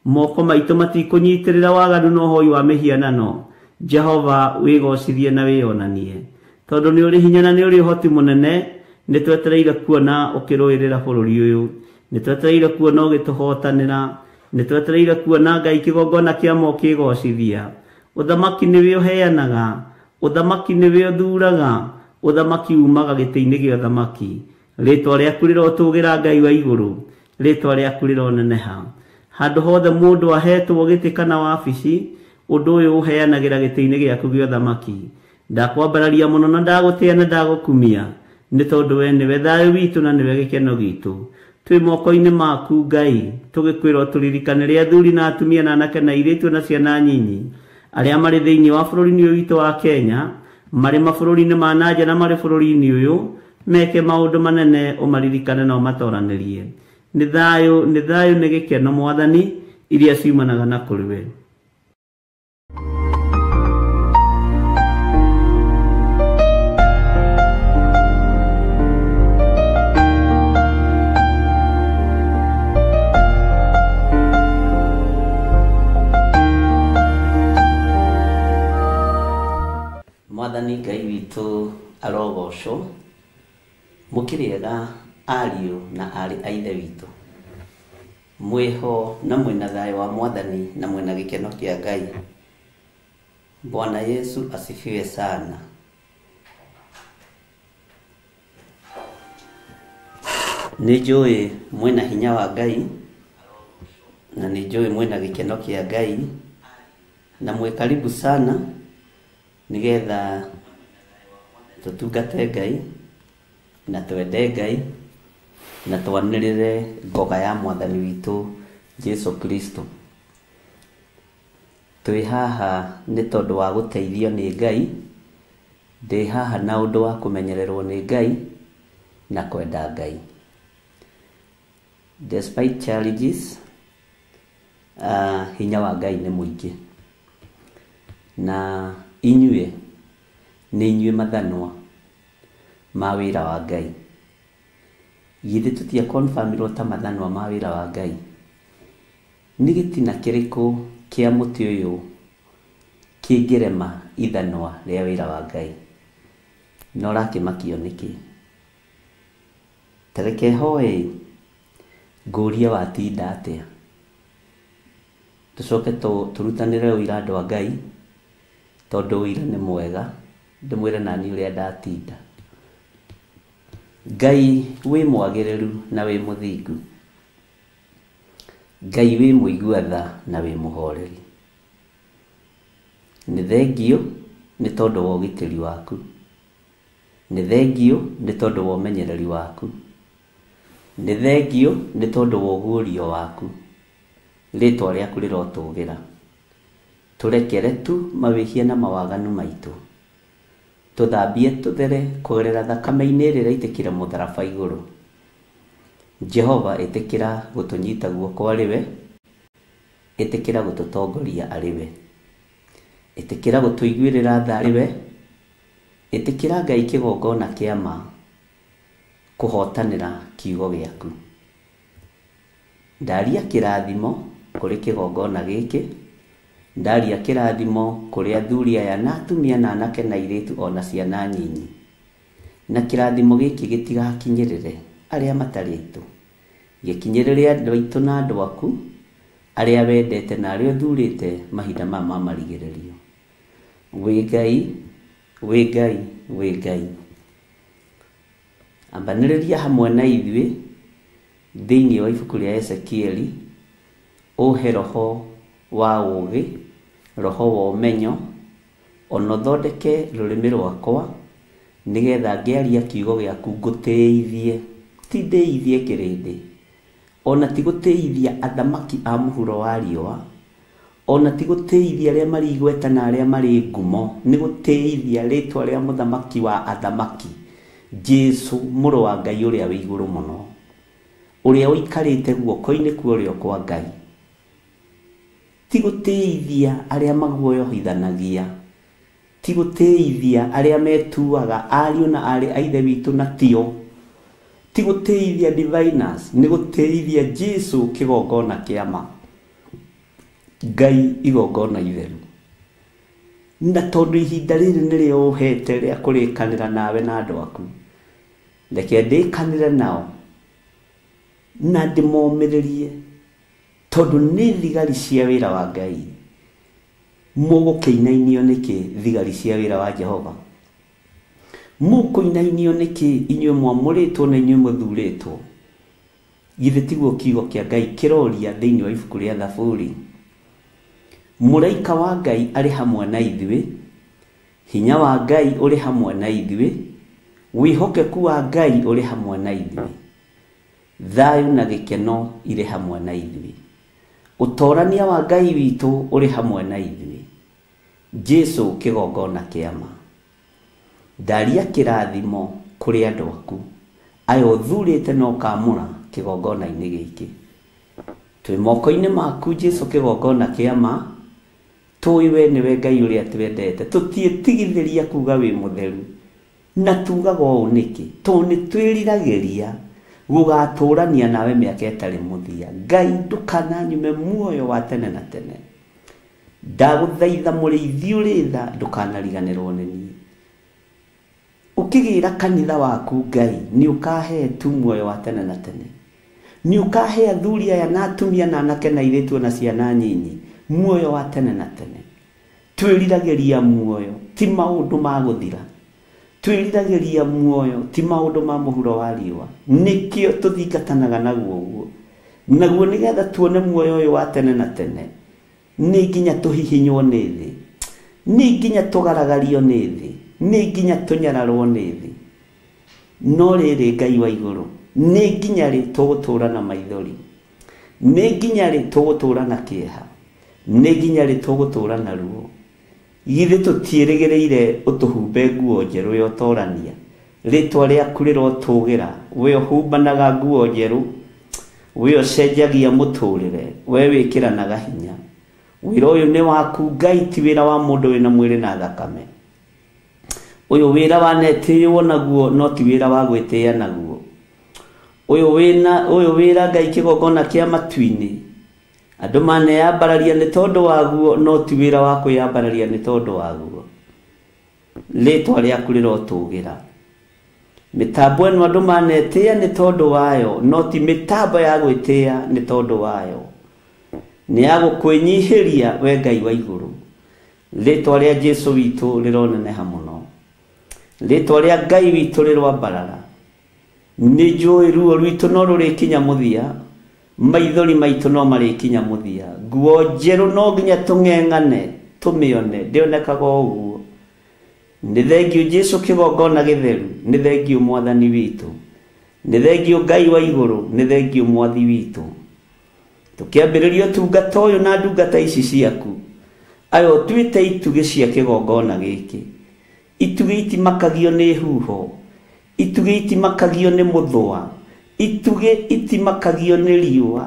moko maitũ matikũnyitĩrĩra waganu na ũhoi wa mĩhianano. Jehova, wĩgocithie na wĩonanie, tondũ nĩ ũrĩ hinya na nĩ ũrĩ ũhoti mũnene. Nĩ twetereire kuona ũkĩrũĩrĩra bũrũri ũyũ, nĩ twetereire kuona ũgĩtũhotanĩra, nĩ twetereire kuona Ngai kĩgongona kĩa ma ũkĩgocithia. Ũthamaki nĩwe ũheanaga, ũthamaki nĩwe ũthuraga, ũthamaki umaga gĩtĩ-inĩ gĩa ũthamaki. Rĩtwa rĩaku rĩrotũgĩra Ngai wa igũrũ, rĩtwa rĩaku rĩroneneha. Handũ hothe mũndũ ahetwo gĩtĩ kana wabici, ũndũ ũyũ ũheanagĩra gĩtĩ-inĩ gĩaku gĩa ũthamaki. Ndakwambararia mũno na ndagũtĩa na ndagũkumia, nĩ tondũ we nĩwe thayũ witũ na nĩwe gĩkeno gitũ. Twĩ moko-inĩ maku Ngai, tũgĩkwĩra ũtũririkanĩre athuri na atumia na anake na airĩtu na ciana nyinyi, arĩa marĩ thĩinĩ wa bũrũri-inĩ ũyũ witũ wa Kenya, marĩ mabũrũri-inĩ ma na nja na marĩ bũrũri-inĩ ũyũ, meke maũndũ manene, ũmaririkane na ũmatoranĩrie. Nĩ thayũ, nĩ thayũ, nĩ gĩkeno Mwathani, iria ciumanaga na kũrĩ we. Mwathani Ngai witũ arogocwo. Mũkĩrĩega ariũ na aarĩ a Ithe witũ, mwĩho na mwĩna thayũ wa Mwathani na mwĩna gĩkeno kĩa Ngai. Bwana Yesu asifiwe sana. Nĩ njũĩ mwĩna hinya wa Ngai na nĩ njũĩ mwĩna gĩkeno kĩa Ngai na mwĩ karibu sana nĩgetha tũtungate Ngai na twende Ngai na twanĩrĩre ngoga ya mwathani witũ Jesu Kristo. Twĩ haha nĩ tondũ wa gũteithio nĩ Ngai, ndĩ haha na ũndũ wa kũmenyererwo nĩ Ngai na kwenda Ngai. Despite challenges, hinya wa Ngai nĩ mũingĩ na inyuĩ nĩ inyuĩ mathanwa ma wĩra wa Ngai. Githĩ tũtia confirmirwo ta mathanwa ma wĩra wa Ngai? Nĩ gĩtina kĩrĩkũ kĩa mũtĩ ũyũ kĩngĩrema ithanwa rĩa wĩra wa Ngai? Na ũrakĩmakio nĩkĩ? Ta reke hoe ngũrie watinda atĩa, tũcoke tũrutanĩre ũira andũ a Ngai, tondũ ũira nĩ mwega. Ndĩmwĩre nani ũrĩa ndatinda. Ngai wĩ mwagĩrĩru na wĩ mũthingu, Ngai wĩ mũigua tha na wĩ mũhoreri. Nĩ thengio nĩ tondũ wa ũgitĩri waku, nĩ thengio nĩ tondũ wa ũmenyereri waku, nĩ thengio nĩ tondũ wa ũguũrio waku. Rĩtwa rĩaku rĩrotũgĩra. Tũrekere tu mawĩhia na mawaganu maitũ, tũthambie tũthere kũgerera thakame-inĩ ĩrĩa ĩraitĩkire mũtharaba igũrũ. Jehova, ĩtĩkĩra gũtũnyita guoko arĩ we, ĩtĩkĩra gũtũtongoria arĩ we, ĩtĩkĩra gũtũiguĩrĩra tha arĩ we, ĩtĩkĩra Ngai kĩgongona kĩa ma kũhotanĩra kiugo gĩaku. Ndaria kĩrathimo kũrĩ kĩgongona gĩkĩ, ndaria kĩrathimo kũrĩ athuri aya na atumia na anake na airĩtu ona ciana nyinyi, na kĩrathimo gĩkĩ gĩtigakinyĩrĩre arĩa matarĩ aitũ, gĩkinyĩrĩre andũ aitũ na andũ aku arĩa wendete na arĩa ũthurĩte mahinda maya ma marigĩrĩrio. Wĩ Ngai, wĩ Ngai, wĩ Ngai. Ambanĩrĩria hamwe na ithuĩ thĩinĩ wa ibuku rĩa Ezekieli, ũhe roho wa ũũgĩ, roho wa ũmenyo, ona ũthondeke rũrĩmĩ rwakwa nĩgetha ngĩaria kiugo gĩaku ngũtĩithie, ti ndĩithie kĩrĩndĩ, ona ti gũtĩithia athamaki a mũhuro wa riũa, ona ti gũtĩithia arĩa marĩ igweta na arĩa marĩ ngumo, nĩ gũtĩithia rĩtwa rĩa mũthamaki wa athamaki, Jesu mũrũ wa Ngai ũrĩa wĩ igũrũ mũno, ũrĩa ũikarĩte guoko-inĩ kwa ũrĩo kwa Ngai. Ti gũtĩithia arĩa maguoyohithanagia, ti gũtĩithia arĩa metuaga ariũ na aarĩ a Ithe witũ na tio, ti gũtĩithia diviners, nĩ gũtĩithia Jesu kĩgongona kĩa ma, Ngai igongona itheru. Na tondũ ihinda rĩrĩ nĩrĩo ũhete rĩa kũrĩkanĩra nawe na andũ aku, reke ndĩkanĩre nao na ndĩmomĩrĩrie, tondũ nĩ thigari cia wĩra wa Ngai. Mũgũkĩinainio nĩkĩ thigari cia wĩra wa Jehova? Mũkũinainio nĩkĩ inyuĩ mwamũrĩtwo na inyuĩ mũthurĩtwo? Githĩ tiguo kiugo kĩa Ngai kĩroria thĩinĩ wa ibuku rĩa Thaburi? Mũraika wa Ngai arĩ hamwe na ithuĩ, hinya wa Ngai ũrĩ hamwe na ithuĩ, wĩhokeku wa Ngai ũrĩ hamwe na ithuĩ, thayũ na gĩkeno irĩ hamwe na ithuĩ, ũtorania wa Ngai witũ ũrĩ hamwe na ithuĩ. Jesu kĩgongona kĩa ma. Ndaria kĩrathimo kũrĩ andũ aku aya ũthurĩte na ũkamũra kĩgongona-inĩ gĩkĩ. Twĩ moko-inĩ maku Jesu kĩgongona kĩa ma, tũĩ we nĩwe Ngai ũrĩa twendete, tũtiĩtigithĩria kuga wĩ mũtheru. Na tugaga ũũ nĩkĩ? Tondũ nĩ twĩriragĩria gũgatũrania nawe mĩaka ĩtarĩ mũthia. Ngai ndũkananyume muoyo wa tene na tene. Ndagũthaitha mũrĩithi ũrĩ tha, ndũkanariganĩrwo nĩ niĩ. Ũkĩgĩra kanitha waku Ngai, nĩ ũkahe tu muoyo wa tene na tene. Nĩ ũkahe athuri aya na atumia na anake na airĩtu na ciana nyinyi muoyo wa tene na tene. Twĩriragĩria muoyo, ti maũndũ ma gũthira. Twĩriragĩria muoyo ti maũndũ ma mũhuro wa riũa, nĩkĩo tũthingatanaga naguo ũguo. Naguo nĩgetha tuone muoyo ũyũ wa tene na tene, nĩ nginya tũhihinywo nĩ thĩ, nĩ nginya tũgaragario nĩ thĩ, nĩ nginya tũnyararwo nĩ thĩ. No rĩrĩ Ngai wa igũrũ, nĩ nginya rĩ tũgũtũũra na maithori, nĩ nginya rĩ tũgũtũũra na kĩeha, nĩ nginya rĩ tũgũtũũra na ruo. Githĩ tũtiĩrĩgĩrĩire ũtũhumbe nguo njerũ ya ũtorania, rĩtwa rĩaku rĩrotũgĩra, we ũhumbanaga nguo njerũ, we ũcenjagia mũtũrĩre, we wĩkĩranaga hinya. Wĩra ũyũ nĩ waku Ngai, ti wĩra wa mũndũ wĩna mwĩrĩ na thakame. Ũyũ wĩra wanetĩĩo naguo, no ti wĩra wa gwĩtĩĩa naguo. Ũyũ wĩra Ngai kĩgongona kĩa matu-inĩ, andũ maneyambararia nĩ tondũ waguo, no ti wĩra wa kwĩyambararia nĩ tondũ waguo. Rĩtwa rĩaku rĩrotũgĩra. Mĩtambo ĩno andũ manetĩĩa nĩ tondũ wayo, no ti mĩtambo ya gwĩtĩĩa nĩ tondũ wayo. Nĩ ya gũkwĩnyihĩria we Ngai wa igũrũ. Rĩtwa rĩa Jesũ witũ rĩroneneha mũno, rĩtwa rĩa Ngai witũ rĩroambarara. Nĩ njũĩ ruo rwitũ no rũrĩkinya mũthia, maithori maitũ no marĩkinya mũthia. Nguo njerũ no nginya tũng'eng'ane tũmĩone, ndĩonekaga o ũguo. Nĩ thengiũ Jesũ kĩgongona gĩtheru, nĩ thengiũ Mwathani witũ, nĩ thengiũ Ngai wa igũrũ, nĩ thengiũ Mwathi witũ. Tũkĩambĩrĩria ũtungata ũyũ na ndungata ici ciaku, aya ũtuĩte itugĩ cia kĩgongona gĩkĩ. Itugĩ itimakagio nĩ huho, itugĩ itimakagio nĩ mũthũa, itugĩ itimakagio nĩ riũa,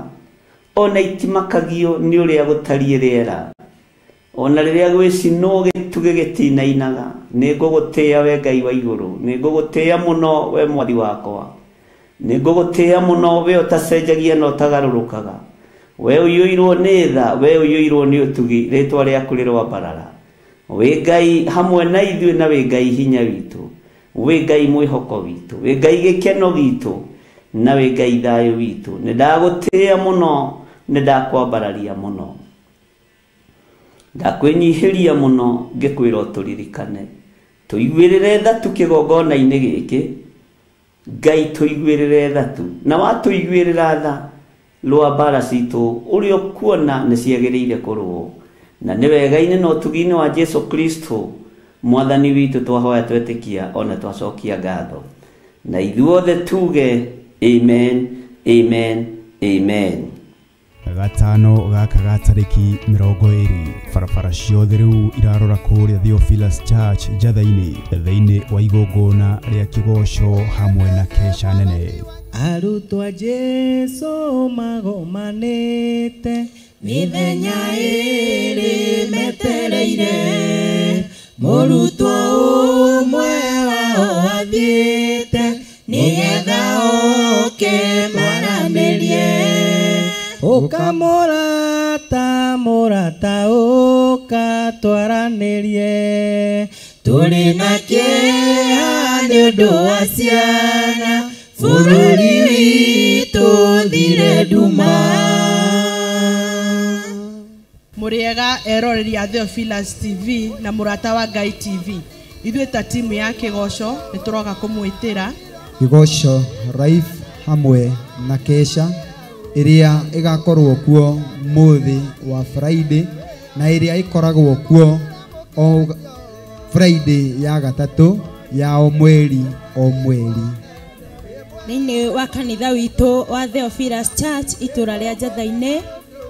ona itimakagio nĩ ũrĩa gũtariĩ rĩera. Ona rĩrĩa gwĩcinwo gĩtugĩ gĩtinainaga. Nĩ ngũgũtĩĩa we Ngai wa igũrũ, nĩ ngũgũtĩĩa mũno we Mwathi wakwa, nĩ ngũgũtĩĩa mũno we ũtacenjagia na ũtagarũrũkaga, we ũiyũirwo nĩ tha, we ũiyũirwo nĩ ũtugi, rĩtwa rĩaku rĩroambarara. Wĩ Ngai hamwe na ithuĩ, na wĩ Ngai hinya witũ, wĩ Ngai mwĩhoko witũ, wĩ Ngai gĩkeno gitũ, na wĩ Ngai thayũ witũ. Nĩ ndagũtĩĩa mũno, nĩ ndakwambararia mũno, ndakwĩnyihĩria mũno, ngĩkwĩra ũtũririkane, tũiguĩrĩre tha tu kĩgongona-inĩ gĩkĩ. Ngai tũiguĩrĩre tha tu, na watũiguĩrĩra tha, rũa mbara citũ ũrĩa ũkuona nĩ ciagĩrĩire kũrũo. Na nĩ wega-inĩ na ũtugi-inĩ wa Jesũ Kristo Mwathani witũ twahoya twetĩkia ona twacokia ngatho. Na ithuothe tuge amen, amen, amen. Gatano gaka ga tarĩki 20, barabara ciothe rĩu irarora kũrĩa Theophilus Church Njatha-inĩ, thĩinĩ wa igongona rĩa kĩgoco hamwe na kesha nene. Arutwo a Jesũ magomanĩte mĩthenya ĩĩrĩ metereire, mũrutwo ũmwe wao athiĩte nĩgetha oke maranĩrie. Ũka mũrata, mũrata, ũka twaranĩrie, tũrĩ na kĩeha nĩ ũndũ wa ciana, bũrũri witũ thire nduma. Mũrĩega eroreri a Theophilus TV na mũrata wa Ngai TV. Ithuĩ ta timu ya kĩgoco nĩ tũroka kũmwĩtĩra Kĩgoco Live hamwe na kesha ĩrĩa ĩgakorwo kuo mũthĩ wa Friday, na ĩrĩa ĩkoragwo kuo o Friday ya gatatũ ya o mweri o mweri. Thĩinĩ wa kanitha witũ wa Theophilus Church itũra rĩa Njatha-inĩ,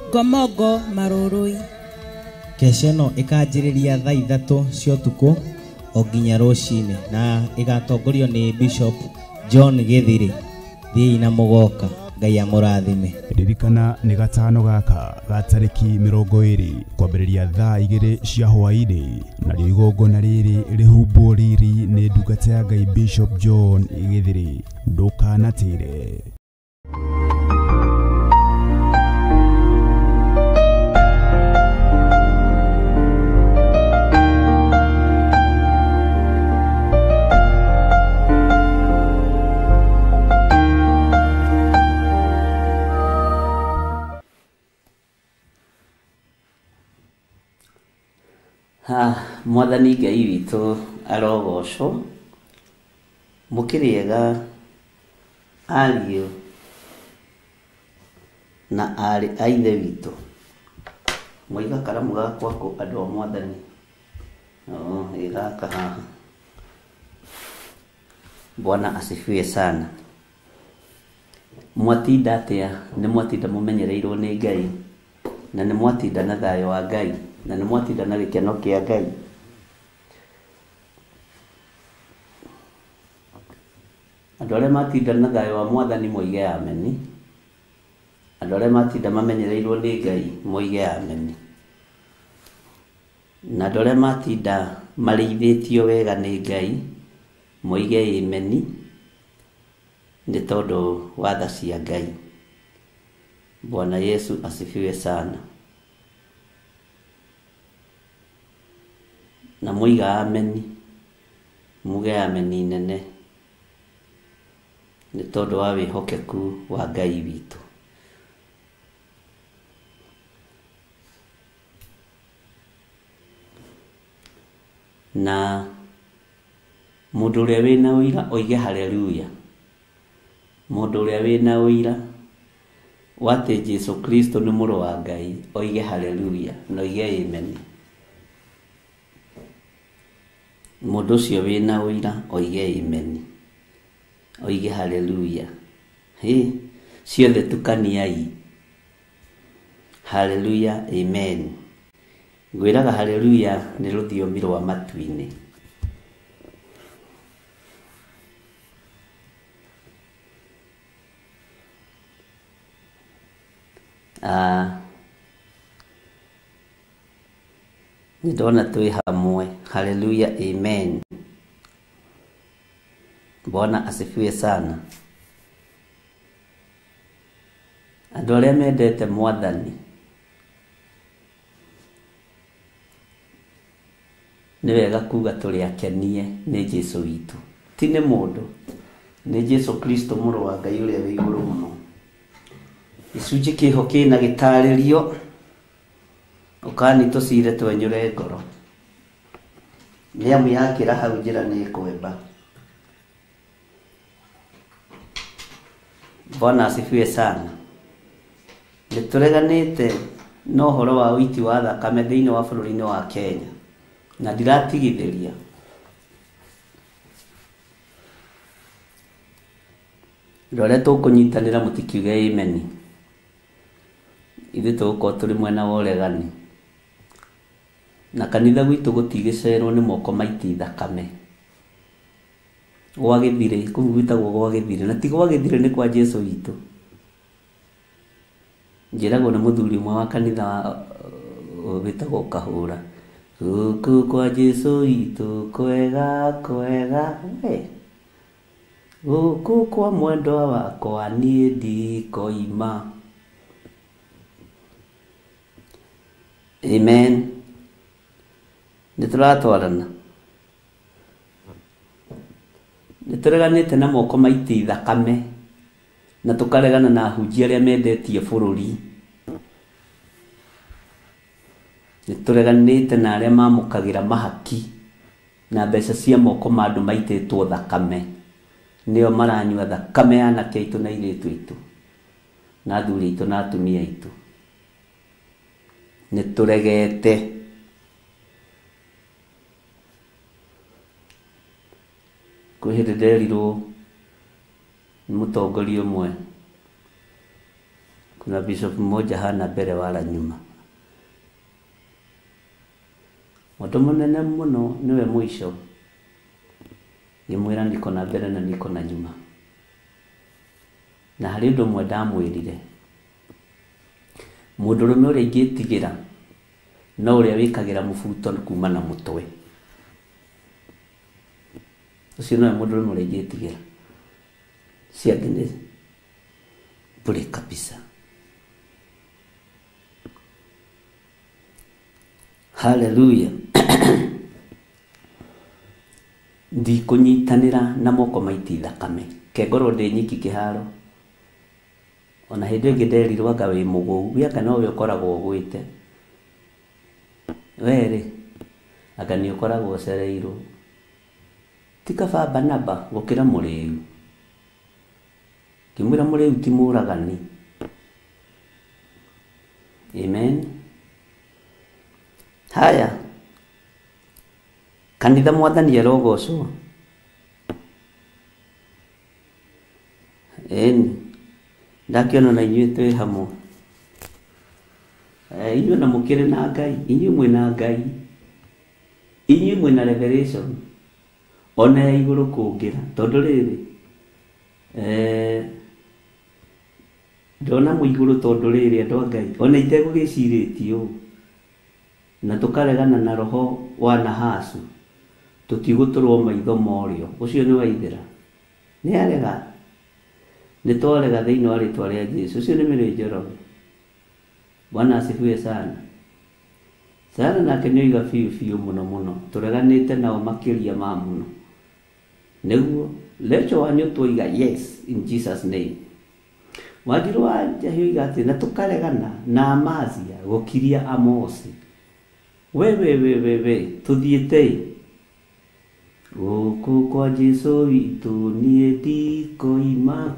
Ngomongo, Marũrũi. Kesha ĩno ĩkanjĩrĩria thaa 3 cia ũtukũ o nginya rũcinĩ, na ĩgatongorio nĩ Bishop John Gĩthiri. Thiĩi na mũgoka, Ngai amũrathime. Ririkana nĩ gatano gaka ga tarĩki 20 kwambĩrĩria thaa 2 cia hwaĩ-inĩ, narĩo igongona rĩrĩ rĩhumbwo riri nĩ ndungata ya Ngai Bishop John Gĩthiri. Ndũkanatĩre. Mwathani Ngai witũ arogocwo. Mũkĩrĩega ariũ na aarĩ a Ithe witũ. Mwaiga karamu gakwa kũ andũ a Mwathani? Oh, ĩ gaka haha. Bwana asifiwe sana. Mwatinda atĩa? Nĩ mwatinda mũmenyereirwo nĩ Ngai, na nĩ mwatinda na thayũ wa Ngai, na nĩ mwatinda na gĩkeno kĩa Ngai. Andũ arĩa matinda na thayũ wa Mwathani moige ameni. Andũ arĩa matinda mamenyereirwo nĩ Ngai moige ameni. Na andũ arĩa matinda marĩithĩtio wega nĩ Ngai moige ameni, nĩ tondũ wa tha cia Ngai. Bwana Yesu asifiwe sana. Na moiga ameni, muge ameni nene, nĩ tondũ wa wĩhokeku wa Ngai witũ. Na mũndũ ũrĩa wĩna ũira oige haleluya. Mũndũ ũrĩa wĩna ũira wa atĩ Jesu Kristo nĩ mũrũ wa Ngai oige haleluya na oige amen. Mũndũ ũcio wĩna ũira oige amen, oige haleluya. Hĩ, ciothe tukaniai. Haleluya, amen. Ngwĩraga haleluya nĩ rũthiomi rwa matu-inĩ. Nĩ ndona twĩ hamwe. Haleluya, amen. Bwana asifiwe sana. Andũ arĩa mendete Mwathani nĩ wega kuga tũrĩ akenie nĩ Jesu witũ, ti nĩ mũndũ, nĩ Jesu Kristo mũrũ wa Ngai ũrĩa wĩ igũrũ mũno. Gĩcunjĩ kĩho kĩna gĩtarĩrio, ũkani tũcire twenyũre ngoro, nĩ amu yakĩra hau njĩra nĩ ĩkwemba. Bwana asifiwe sana. Nĩ tũreganĩte na ũhoro wa ũiti wa thakame thĩinĩ wa bũrũri-inĩ wa Kenya, na ndiratigithĩria. Andũ arĩa tũkũnyitanĩra mũtikiuge amen. Ithuĩ tũgũkorwo tũrĩ mwena wa ũregani. Na kanitha gwitũ gũtigĩcerwo nĩ moko maiti thakame. Gwa gĩthirĩ, kũu gwĩtagwo gwa gĩthirĩ, na ti gwa gĩthirĩ nĩ kwa Jesu witũ. Njĩragwo nĩ mũthuri ũmwe wa kanitha wĩtagwo Kahũra, gũkũ kwa Jesu witũ kwega kwega, we gũkũ kwa mwendwa wakwa niĩ ndikoima. Amen. Nĩ tũratwarana. Nĩ tũreganĩte na moko maiti thakame, na tũkaregana na ahunjia arĩa mendetie bũrũri. Nĩ tũreganĩte na arĩa mamũkagĩra mahaki na mbeca cia moko ma andũ maitĩtwo thakame. Nĩo maranyua thakame ya anake aitũ na airĩtu aitũ, na athuri aitũ na atumia aitũ. Nĩ tũregete. Kwĩ hĩndĩ nderirwo nĩ mũtongoria ũmwe, kuna bishop mmoja hana mbere wala nyuma, mũndũ mũnene mũno nĩwe mũico. Ngĩmwĩra niko na mbere na niko na nyuma. Na harĩ ũndũ ũmwe ndamwĩrire, mũndũrũme ũrĩa ingĩtigĩra no ũrĩa wĩkagĩra mũbuto kuma na mũtwe. Ũcio nowe mũndũrũme ũrĩa ingĩtigĩra. Ciangĩ nĩ bure kabisa. Haleluya. Ndikũnyitanĩra na moko maiti thakame, kengorwo ndĩ nyiki kĩharo. Ona hĩndĩ ĩngĩ nderirwo anga wĩ mũgũu, we anga nowe ũkoragwo ũgwĩte. We rĩ, anga nĩ ũkoragwo ũcereirwo. Ti kaba Barnaba gũkĩra mũrĩu. Ngĩmwĩra mũrĩu ti mũragani. Amen. Haya. Kanitha mwathani arogocwo. Ĩni. Ndakĩona na inyuĩ twĩ hamwe. Inyuĩ na mũkĩrĩ na Ngai, inyuĩ mwĩna Ngai. Inyuĩ mwĩna revelation ona ya igũrũ kũngĩra tondũ rĩrĩ ndona mũigũrũ tondũ rĩrĩ andũ a Ngai ona itegũgĩcirĩtie ũũ na tũkaregana na roho wa Nahasu tũtigũtũrwo maitho morĩo ũcio nĩ waithĩra nĩ arega nĩ twarega thĩinĩ wa rĩtwa rĩa Jesu ũcio nĩ Mary Njoroge. Bwana asifiwe sana. Sana nake nĩ oiga biũ biũ mũno mũno tũreganĩte nao makĩria ma mũno nĩguo Lecho wanyu twoiga yes in Jesus name. Wanjiru wa Njahi oiga atĩ na tũkaregana na Amazia gũkiria Amosi. We we we we we tũthiĩte gũkũ kwa Jesu witũ niĩ ndikoima.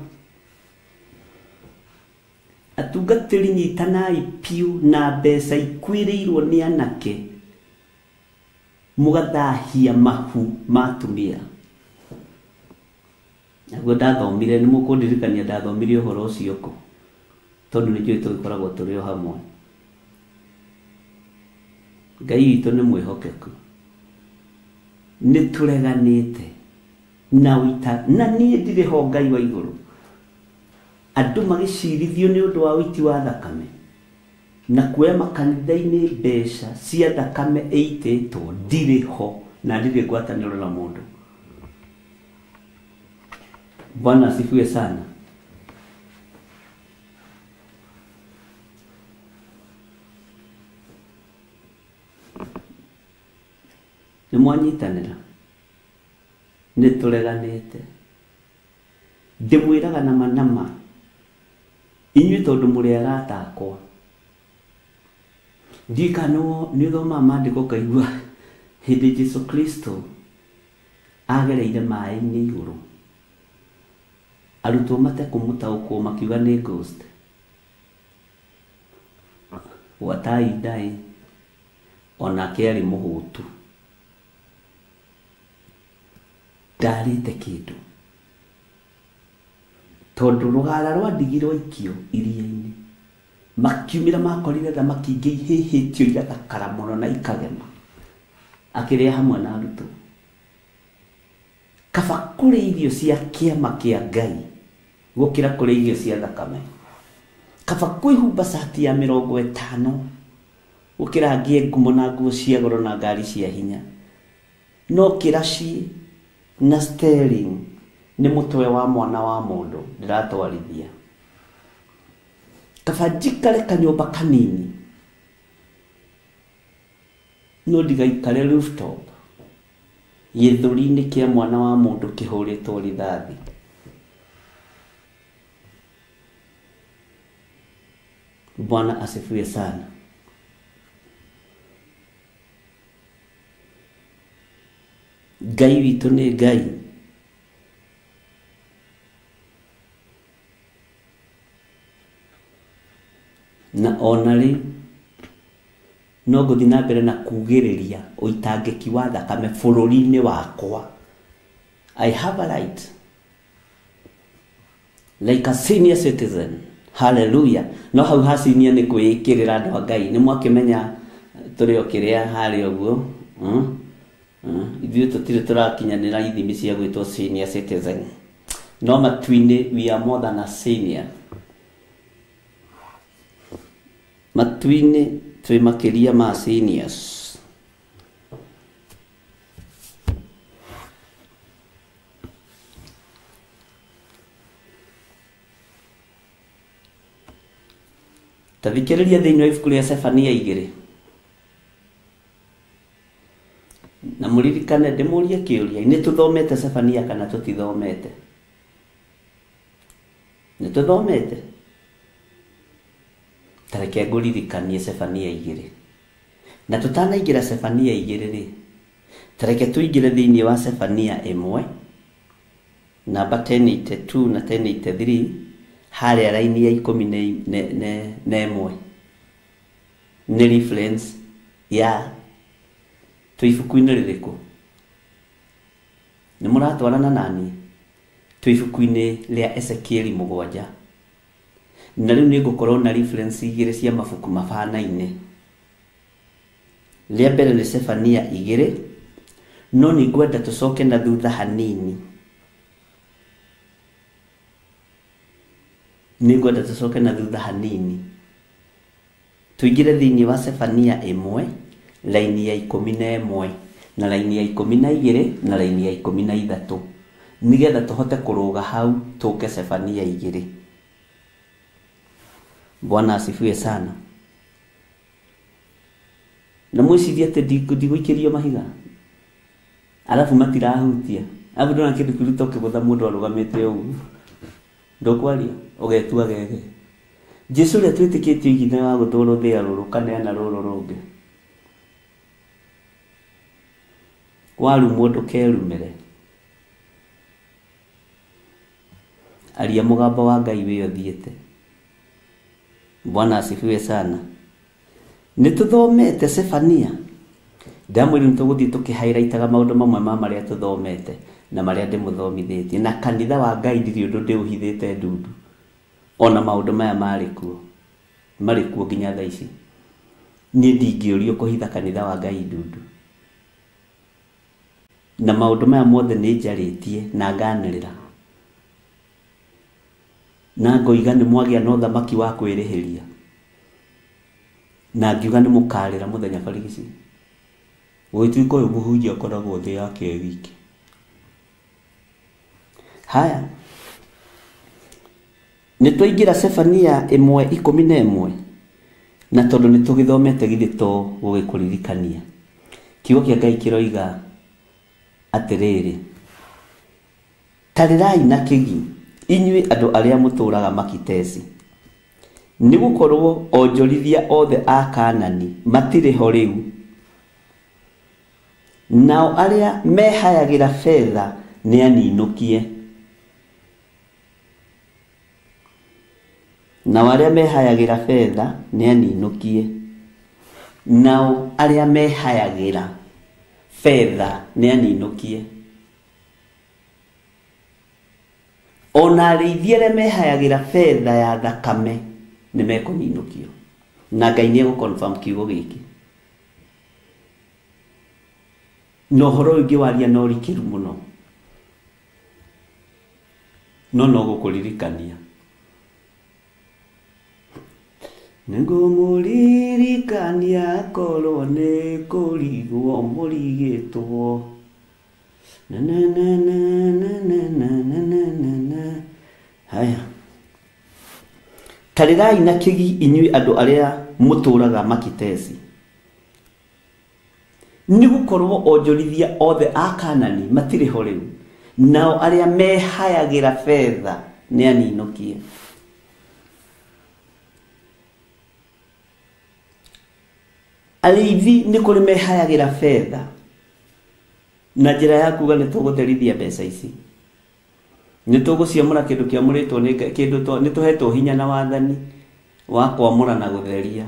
Atungatĩri nyitanai piũ na mbeca ikuĩrĩirwo nĩ anake mũgathahia mahu ma atumia. Naguo ndathomire nĩ mũkũndirikania ndathomire ũhoro ũcio kũ tondũ nĩ njũĩ tũgĩkoragwo tũrĩ o hamwe. Ngai witũ nĩ mwĩhokeku. Nĩ tũreganĩte na ũita na niĩ ndirĩ ho Ngai wa igũrũ. Andũ magĩcirithio nĩ ũndũ wa ũiti wa thakame na kuoya makanitha-inĩ mbeca cia thakame ĩitĩtwo ndirĩ ho na ndirĩ ngwatanĩro na mũndũ. Bwana asifiwe sana. Nĩ mwanyitanĩra nĩ tũreganĩte. Ndĩmwĩraga na manama inyuĩ tondũ mũrĩ arata akwa. Ndiũĩ kana nĩ ũthomaga maandĩko ũkaigua hĩndĩ Jesu Kristo agereire maĩ-inĩ igũrũ arutwo matekũmũtaũkwo makiuga nĩ ghost. Gwatai ndaĩ onake arĩ mũhũtu ndarĩte kĩndũ tondũ rũgara rwa ndigi rwaikio iria-inĩ makiumĩra makorire thamaki ingĩ ihĩhĩtio igathakara mũno na ikagema akĩrĩa hamwe na arutwo. Kaba kũrĩa irio cia kĩama kĩa Ngai gũkĩra kũrĩa irio cia thakame. Kaba kwĩhumba cati ya 50 gũkĩra ngĩe ngumo na nguo cia goro na ngari cia hinya. No kĩraci na sterling nĩ mũtwe wa mwana wa mũndũ ndĩratwarithia. Kaba njikare kanyũmba kanini no ndigaikare rooftop gĩthũri-inĩ kĩa mwana wa mũndũ kĩhũrĩtwo rithathi. Bwana asifiwe sana. Ngai witũ nĩ Ngai. Na ona rĩ no ngũthiĩ na mbere na kugĩrĩria ũitangĩki wa thakame bũrũri-inĩ wakwa. I have a right like a senior citizen. Hallelujah. No hau ha senior nĩ kwĩĩkĩrĩra andũ a Ngai. Nĩ mwakĩmenya tũrĩ o kĩrĩa harĩa ũguo. Ithuĩ tũtirĩ tũrakinyanĩra ithimi cia gwĩtwo senior citizen. No matu-inĩ we are more than a senior. Matu-inĩ twĩ makĩria ma seniors. Ta thikĩrĩria thĩinĩ wa ibuku rĩa Sefania 2. Na mũririkane ndĩmũrie kĩũria, nĩ tũthomete Sefania kana tũtithomete? Nĩ tũthomete? Ta reke ngũririkanie Sefania 2. Na tũtanaingĩra Sefania 2 rĩ, Tareke tũingĩre thĩinĩ wa Sefania 1 namba 1082 na 1083 harĩa raini ya 11 nĩ reference ya twĩ ibuku-inĩ rĩrĩkũ? Nĩ mũratwarana naniĩ? Twĩ ibuku-inĩ rĩa Ezekieli 7. Na rĩu nĩ ngũkorwo na reference igĩrĩ cia mabuku mabanaine. Rĩa mbere nĩ Sefania 2, no nĩ ngwenda tũcoke na thutha hanini. Nĩ ngwenda tũcoke na thutha hanini. Tũingĩre thĩinĩ wa Sefania 1, raini ya 11 na raini ya 12 na raini ya 13, nĩgetha tũhote kũrũga hau tũke Sefania 2. Bwana asifiwe sana. Na mwĩcirie atĩ ndigũikĩrio mahiga arabu matirahutia, arabu ndona kĩndũ kĩruta ũkĩgũtha mũndũ arũgamĩte ũguo, ndũkwaria ũgetua gege. Jesũ ũrĩa twĩtĩkĩtie oigire wa gũthwo rũthĩa rũrũ kaneana rũrũ rũngĩ, warumwo ndũkerumĩre, aria mũgambo wa Ngai wĩ ũthiĩte. Bwana asifiwe sana. Nĩ tũthomete Sefania. Ndamwĩrire nĩ tũgũthiĩ tũkĩhairaitaga maũndũ mamwe ma marĩa tũthomete na marĩa ndĩmũthomithĩtie. Na kanitha wa Ngai ndirĩ ũndũ ndĩũhithĩte ndundu, ona maũndũ maya marĩ kuo, marĩ kuo nginya thaa ici. Niĩ ndingĩũrio kũhitha kanitha wa Ngai ndundu, na maũndũ maya mothe nĩ njarĩtie na nganĩrĩra na ngoiga nĩ mwagĩa na ũthamaki wa kwĩrĩhĩria, na ngiuga nĩ mũkarĩra mũthenya barigici. Gũgĩtuĩka ũyũ mũhunjia akoragwo thĩ yake wiki. Haya, nĩ twaingĩra Sefania 1:11, na tondũ nĩ tũgĩthomete githĩ to gũgĩkũririkania. Kiugo kĩa Ngai kĩroiga atĩrĩrĩ, tarĩrai na kĩgi inyuĩ andũ arĩa mũtũũraga Makitesi, nĩ gũkorwo onjorithia othe a Kaanani matirĩ ho rĩu, nao arĩa mehayagĩra betha nĩ aninũkie. Nao arĩa mehayagĩra betha nĩ aninũkie. Nao arĩa mehayagĩra betha nĩ aninũkie. Ona arĩithi arĩa mehayagĩra betha ya thakame nĩ mekũninũkio. Na Ngai nĩ egũconfirm kiugo gĩkĩ. Na ũhoro ũyũ ngĩwaria na ũrikĩru mũno, no no gũkũririkania. Nĩngũmũririkania korwo nĩ kũrigwo mũrigĩtwo. Na na na na na na na na na na. Haya, tarĩrai na kĩgi inyuĩ andũ arĩa mũtũũraga Makitesi, nĩ gũkorwo onjorithia othe a Kaanani matirĩ ho rĩu, nao arĩa mehayagĩra betha nĩ aninũkie. Arĩithi nĩ kũrĩ mehayagĩra betha na njĩra ya kuga nĩ tũgũtherithia mbeca ici, nĩ tũgũciamũra kĩndũ kĩamũrĩtwo nĩ kĩndũ, nĩ tũhetwo hinya na wathani wa kwamũra na gũtheria.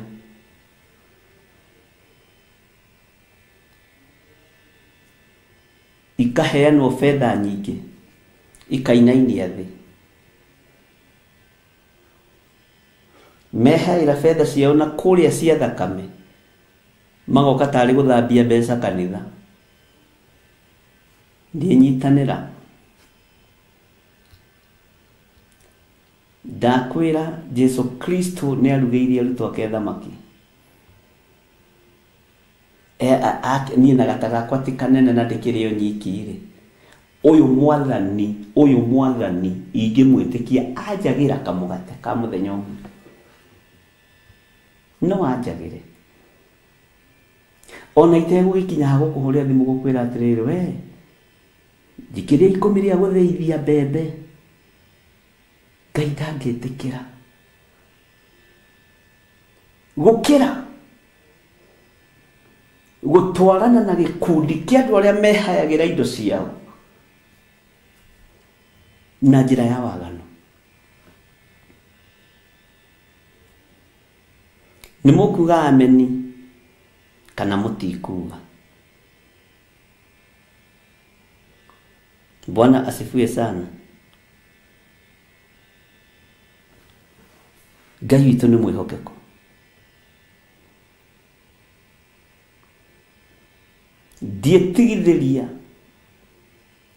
Ikaheanwo betha nyingĩ ikainainia thĩ. Mehaĩra betha ciao na kũrĩa cia thakame, magoka tarĩ gũthambia mbeca kanitha. Ndinyitanĩra. Ndakwĩra Jesu Kristo nĩ arugĩirie arutwo ake thamaki. Niĩ na gata gakwa ti kanene na ndĩkĩrĩ o nyiki rĩ, ũyũ mwathani ingĩmwĩtĩkia anjagĩra kamũgate ka mũthenya ũmwe, no anjagĩre. Ona itegũgĩkinya ha gũkũhũrĩra thimũ gũkwĩra atĩrĩrĩ, we njikĩria 10 rĩa gũthĩithia mbembe, Ngai ndangĩtĩkĩra. Gũkĩra Gũtwarana na gĩkundi kĩa andũ arĩa mehayagĩra indo ciao na njĩra ya waganu. Nĩ mũkuga ameni kana mũtikuga? Bwana asifiwe sana. Ngai witũ nĩ mwĩhokeku. Ndietigithĩria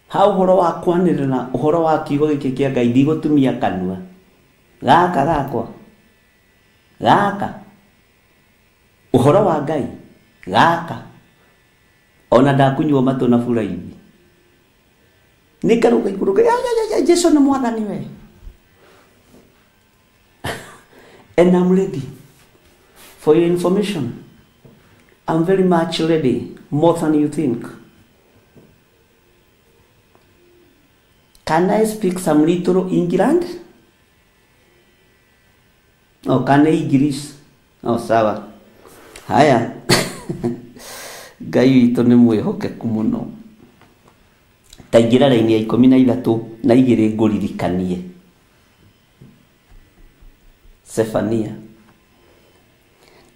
ha ũhoro wa kwanĩrĩra ũhoro wa kiugo gĩkĩ kĩa Ngai, ndigũtumia kanua gaka gakwa gaka ũhoro wa Ngai gaka, ona ndakunyua matũ na buraithi nĩngarũga igũrũ Jesu nĩ mwathani we. And I'm ready. For your information, I'm very much ready, more than you think. Can I speak some little England? Oh, can I English? Oh, sawa. Haya. Ngai witũ nĩ mwĩhokeku mũno. Ta ingĩra raini ya 13 na 2 ngũririkanie. Sefania.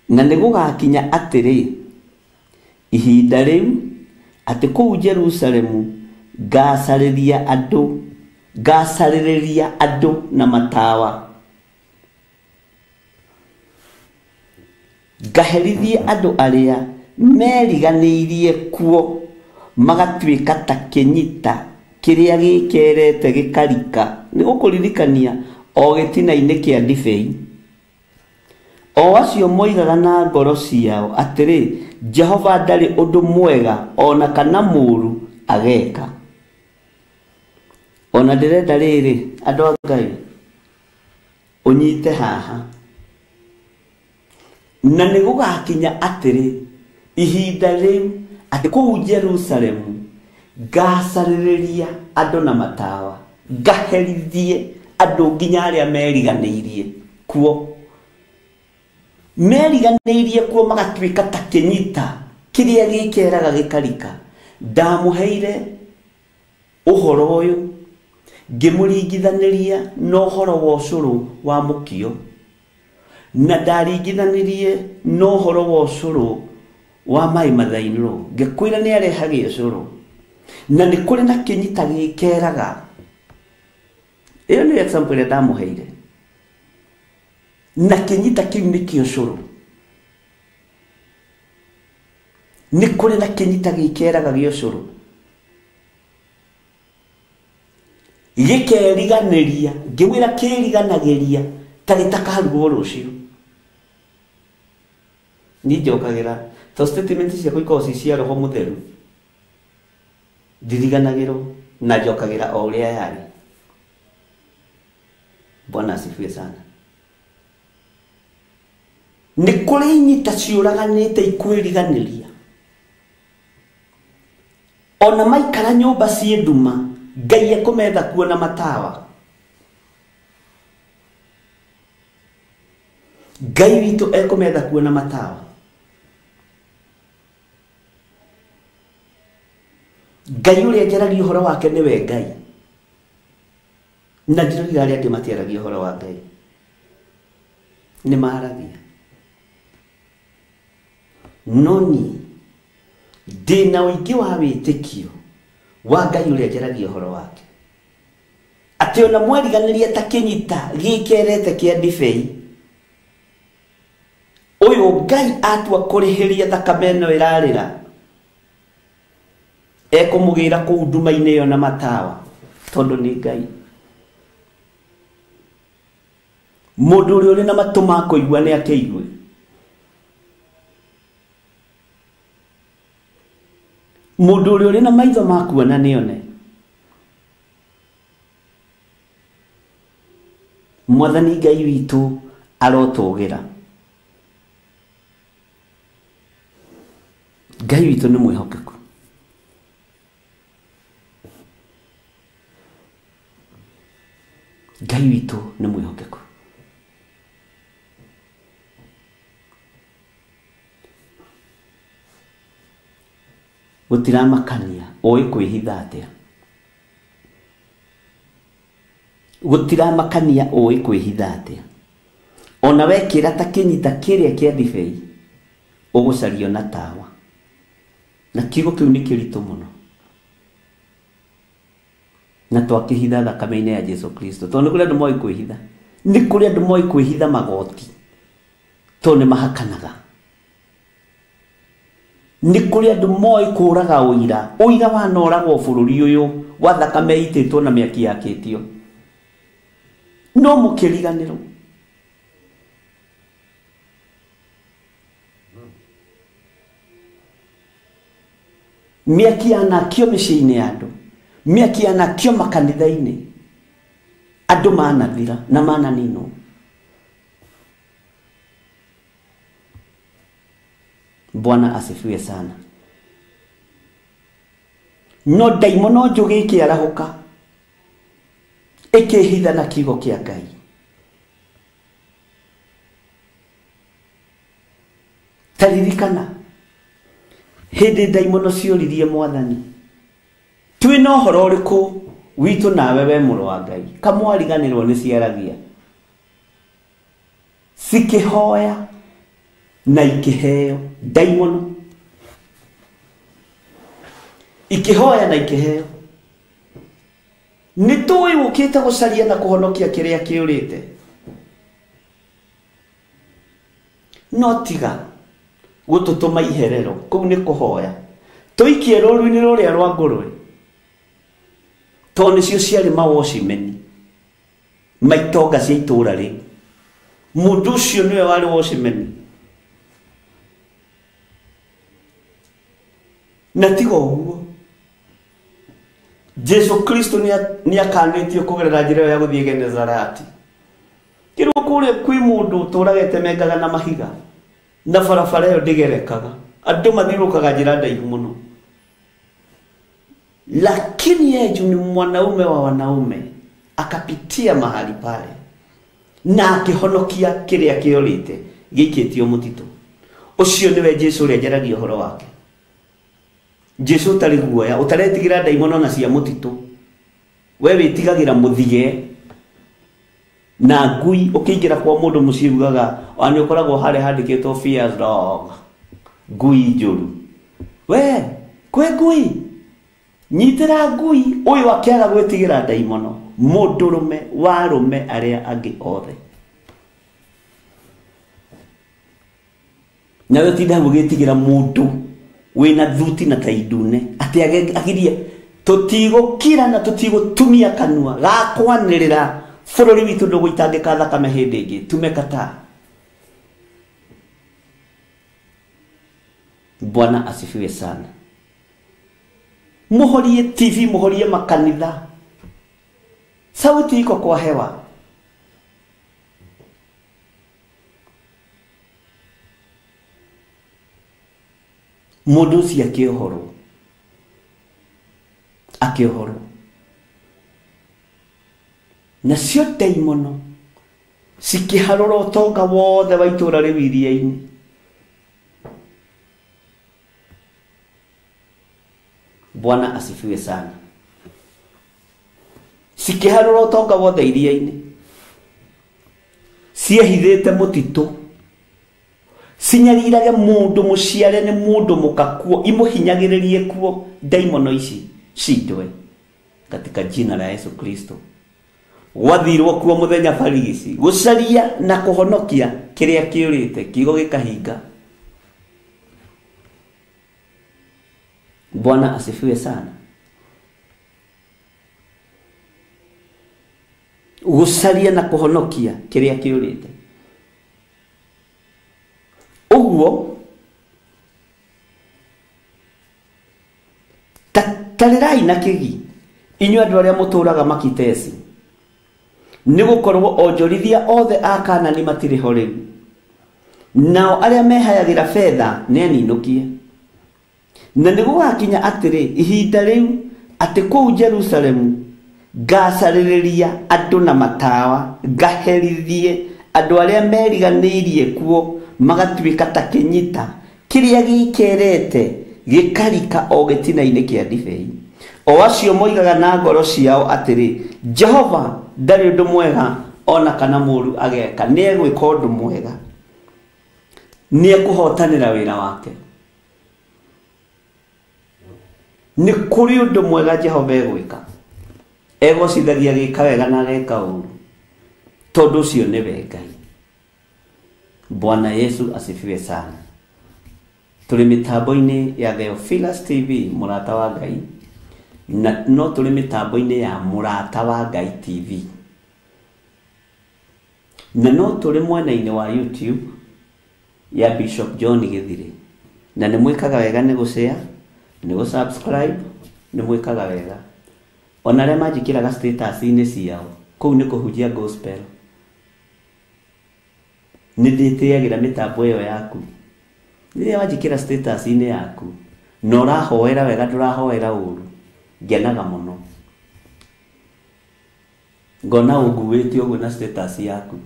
Na nĩ gũgakinya atĩrĩ ihinda rĩu atĩ kũu Jerusalemu ngacarĩria andũ na matawa, ngaherithie andũ arĩa meriganĩirie kuo magatuĩka ta kĩnyita kĩrĩa gĩkerete gĩkarika. Nĩ gũkũririkania o gĩtina-inĩ kĩa ndibei. O acio moigaga na ngoro ciao atĩrĩ, Jehova ndarĩ ũndũ mwega ona kana mũũru ageka. Ona ndĩrenda rĩrĩ andũ a Ngai ũnyite haha. Na nĩ gũgakinya atĩrĩ ihinda rĩu atĩ kũu Jerusalemu ngacarĩrĩria andũ na matawa, ngaherithie andũ nginya arĩa meriganĩirie kuo. Meriganĩirie kuo magatuĩka ta kĩnyita kĩrĩa gĩkeraga gĩkarika. Ndamũheire ũhoro ũyũ ngĩmũringithanĩria na ũhoro wa ũcũrũ wa mũkio, na ndaringithanirie na ũhoro wa ũcũrũ wa maĩ mathainũrũ. Ngĩkwĩra nĩ arehage ũcũrũ, na nĩ kũrĩ na kĩnyita gĩkeraga. Ĩyo nĩ example ĩrĩa ndamũheire. Na kĩnyita kĩu nĩkĩo ũcũrũ. Nĩ kũrĩ na kĩnyita gĩkeraga gĩa ũcũrũ, gĩkeriganĩria. Ngĩmwĩra kĩriganagĩria ta gĩtakarugwo rũciũ. Niĩ njokagĩra to statement ciakwa ikoragwo ci cia roho mũtheru, ndiriganagĩrwo na njokagĩra o ũrĩa yarĩ. Bwana asifiwe sana. Nĩ kũrĩ inyita ciũraganĩte ikwĩriganĩria. Ona maikara nyũmba ciĩ nduma, Ngai ekũmetha kuo na matawa. Ngai witũ ekũmetha kuo na matawa. Ngai ũrĩa njaragia ũhoro wake nĩwe Ngai, na ndiroiga arĩa angĩ matiaragia ũhoro wa Ngai, nĩ maragia. No niĩ ndĩna ũingĩ wa wĩtĩkio wa Ngai ũrĩa njaragia ũhoro wake, atĩ ona mwariganĩria ta kĩnyita gĩkerete kĩa ndibei, ũyũ Ngai atua kũrĩhĩria thakame ĩno ĩrarĩra, ekũmũgĩra kũu nduma-inĩ ĩyo na matawa, tondũ nĩ Ngai. Mũndũ ũrĩa ũrĩ na matũ ma kũigua nĩ akĩigue. Mũndũ ũrĩa ũrĩ na maitho ma kuona nĩ one. Mwathani Ngai witũ arotũgĩra. Ngai witũ nĩ mwĩhokeku. Ngai witũ nĩ mwĩhokeku. Gũtiramakania ũĩ kwĩhitha atĩa. Gũtiramakania ũĩ kwĩhitha atĩa. Ona wekĩra ta kĩnyita kĩrĩa kĩa ndibei ũgũcario na tawa. Na kiugo kĩu nĩ kĩritũ mũno. Na twakĩhitha thakame-inĩ ya Jesu Kristo. Tondũ nĩ kũrĩ andũ moĩ kwĩhitha. Nĩ kũrĩ andũ moĩ kwĩhitha magoti. Tondũ nĩ mahakanaga. Nĩ kũrĩ andũ moĩ kũraga ũira. Ũira wanoragwo bũrũri ũyũ wa thakame ĩitĩtwo na mĩaki yakĩtio. No mũkĩriganĩrwo. Mĩaki yanakio mĩciĩ-inĩ ya andũ. Mĩaki yanakio makanitha-inĩ. Andũ manathira na mananinwo. Bwana asifiwe sana. No ndaimono njũgĩ ĩkĩarahũka ĩkĩhitha na kiugo kĩa Ngai. Ta ririkana hĩndĩ ndaimono ciũririe Mwathani, twĩna ũhoro ũrĩkũ witũ nawe we mũrũ wa Ngai? Kamwariganĩrwo nĩ ciaragia. Cikĩhoya na ikĩheo. Ndaimono ikĩhoya na ikĩheo. Nĩ tũĩ ũkĩte gũcaria na kũhonokia kĩrĩa kĩũrĩte. No tiga gũtũtũma iherero kũu nĩ kũhoya. Tũikie rũru-inĩ rũrĩa rwa ngũrwe. Tondũ nĩcio ciarĩ mawocimeni ma itonga cia itũũra rĩu. Mũndũ ũcio nĩwe warĩ wocimeni. Na tiga ũguo, Jesu Kristo nĩ akanĩtio kũgerera njĩra ĩyo ya gũthiĩ Genezareti. Kĩrwo kũrĩa kwĩ mũndũ ũtũũraga etemengaga na mahiga na barabara ĩyo ndĩgerekaga. Andũ mathiũrũrũkaga njĩra ndaihu mũno. Lakini yeye ni mwanaume wa wanaume, akapitia mahali pale na akĩhonokia kĩrĩa kĩorĩte gĩikĩtio mũtitũ. Ũcio nĩwe Jesu ũrĩa njaragia ũhoro wake. Jesu ũtarĩ guoya, ũtaretigĩra ndaimono na cia mũtitũ. We wĩtigagĩra mũthige na ngui. Ũkĩingĩra kwa mũndũ mũciĩ ugaga nĩ ũkoragwo harĩa handĩkĩtwo fierce dog, ngui njũru. We kwĩ ngui, nyitĩra ngui. Ũyũ akĩaga gwĩtigĩra ndaimono, mũndũrũme warũme arĩa angĩ othe. Nawe ũtinda ũgĩtigĩra mũndũ wĩna thuti na taindune atĩ agirie tũtigũkira na tũtigũtumia kanua gakwanĩrĩra bũrũri witũ ndũgũitangĩka thakame hĩndĩ ĩngĩ. Tumekataa. Bwana asifiwe sana. Muhorie TV, muhorie makanitha. Sauti iko kwa hewa. Mũndũ ũcio akĩohorwo. Akĩohorwo. Nacio ndaimono cikĩharũra ũtonga wothe wa itũũra rĩu iria-inĩ. Bwana asifiwe sana. Cikĩharũra ũtonga wothe iria-inĩ. Ciehithĩte mũtitũ. Cinyarirage mũndũ mũciare nĩ mũndũ mũka kuo, imũhinyagĩrĩrie kuo. Ndaimono ici cindwe katika jina la Yesu Kristo. Gwathirwo kuo mũthenya barigici gũcaria na kũhonokia kĩrĩa kĩũrĩte, kiugo gĩkahinga. Bwana asifiwe sana. Gũcaria na kũhonokia kĩrĩa kĩũrĩte. Ũguo tarĩrai na kĩgi inyuĩ andũ arĩa mũtũũraga Makitesi, nĩgũkorwo onjorithia othe a Kaanani matirĩ ho rĩu, nao arĩa mehayagĩra betha nĩaninũkie. Na nĩgũgakinya atĩrĩ ihinda rĩu atĩ kũu Jerusalemu ngacarĩrĩria andũ na matawa, ngaherithie andũ arĩa meriganĩirie kuo magatuĩka ta kĩnyita kĩrĩa gĩikerete Gĩkarika o gĩtina-inĩ kĩa ndibei. O acio moigaga na ngoro ciao atĩrĩ, Jehova ndarĩ ũndũ mwega ona kana mũũru ageka. Nĩ egwĩka ũndũ mwega, nĩ ekũhotanĩra wĩra wake. Nĩ kũrĩ ũndũ mwega Jehova egwĩka, egocithagia gĩka wega na ageka ũru, tondũ ũcio nĩwe Ngai. Bwana Yesu asifiwe sana. Tũrĩ mĩtambo-inĩ ya Theophilus TV, mũrata wa Ngai, na no tũrĩ mĩtambo-inĩ ya mũrata wa Ngai TV, na no tũrĩ mwena-inĩ wa YouTube ya Bishop John Githire. Na nĩ mwĩkaga wega nĩ gũshare, nĩ gũ-subscribe, nĩ mwĩkaga wega. Ona arĩa manjĩkĩraga status-inĩ ciao, kũu nĩ kũhunjia gospel. Nĩ ndĩtĩagĩra mĩtambo ĩyo yaku. Rĩrĩa wanjĩkĩra status-inĩ yaku na ũrahoera wega, ndũrahoera ũru, ngenaga mũno. Ngona ũnguĩte ũguo na status yaku,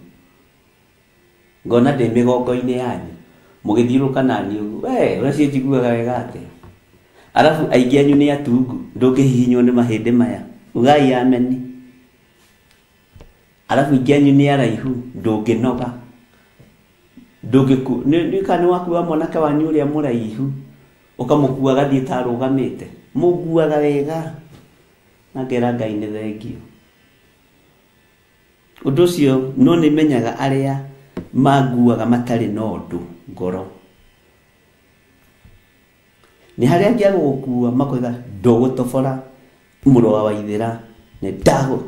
ngona ndĩ mĩgongo-inĩ yanyu mũgĩthiũrũrũka naniĩ ũguo, we ũrĩa njiguaga wega atĩa. Arabu aingĩ anyu nĩ atungu, ndũngĩhihinywo nĩ mahĩndĩ maya, ugai ameni. Arabu aingĩ anyu nĩ araihu, ndũngĩnoga, ndũngĩku nĩ kana nĩ wakua mwanake wanyu ũrĩa mũraihu ũkamũkua agathiĩ ta arũgamĩte, mũnguaga wega na ngera Ngai nĩ thengio. Ũndũ ũcio no nĩ menyaga arĩa manguaga matarĩ na ũndũ ngoro. Nĩ harĩa angĩ agũgũkua makoiga ndũgũtobora mũrũ wa Waithĩra, nĩ ndagũ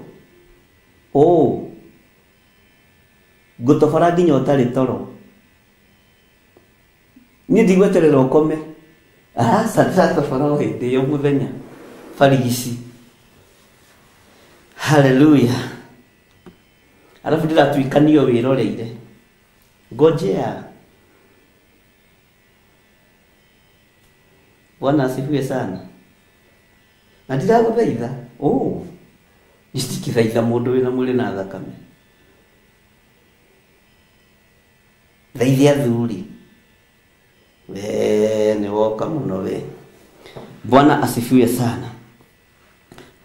ngũtobora nginya ũtarĩ toro. Niĩ ndigweterera ũkome, aca ndĩratobora o hĩndĩ ĩyo mũthenya barigici. Haleluya. Arabu ndĩratuĩkanio wĩroreire, ngojea. Bwana asifiwe sana. Na ndiragũthaitha, nitikithaitha mũndũ wĩna mwĩrĩ na thakame. Thaithia athuri, we nĩ woka mũno we. Bwana asifiwe sana.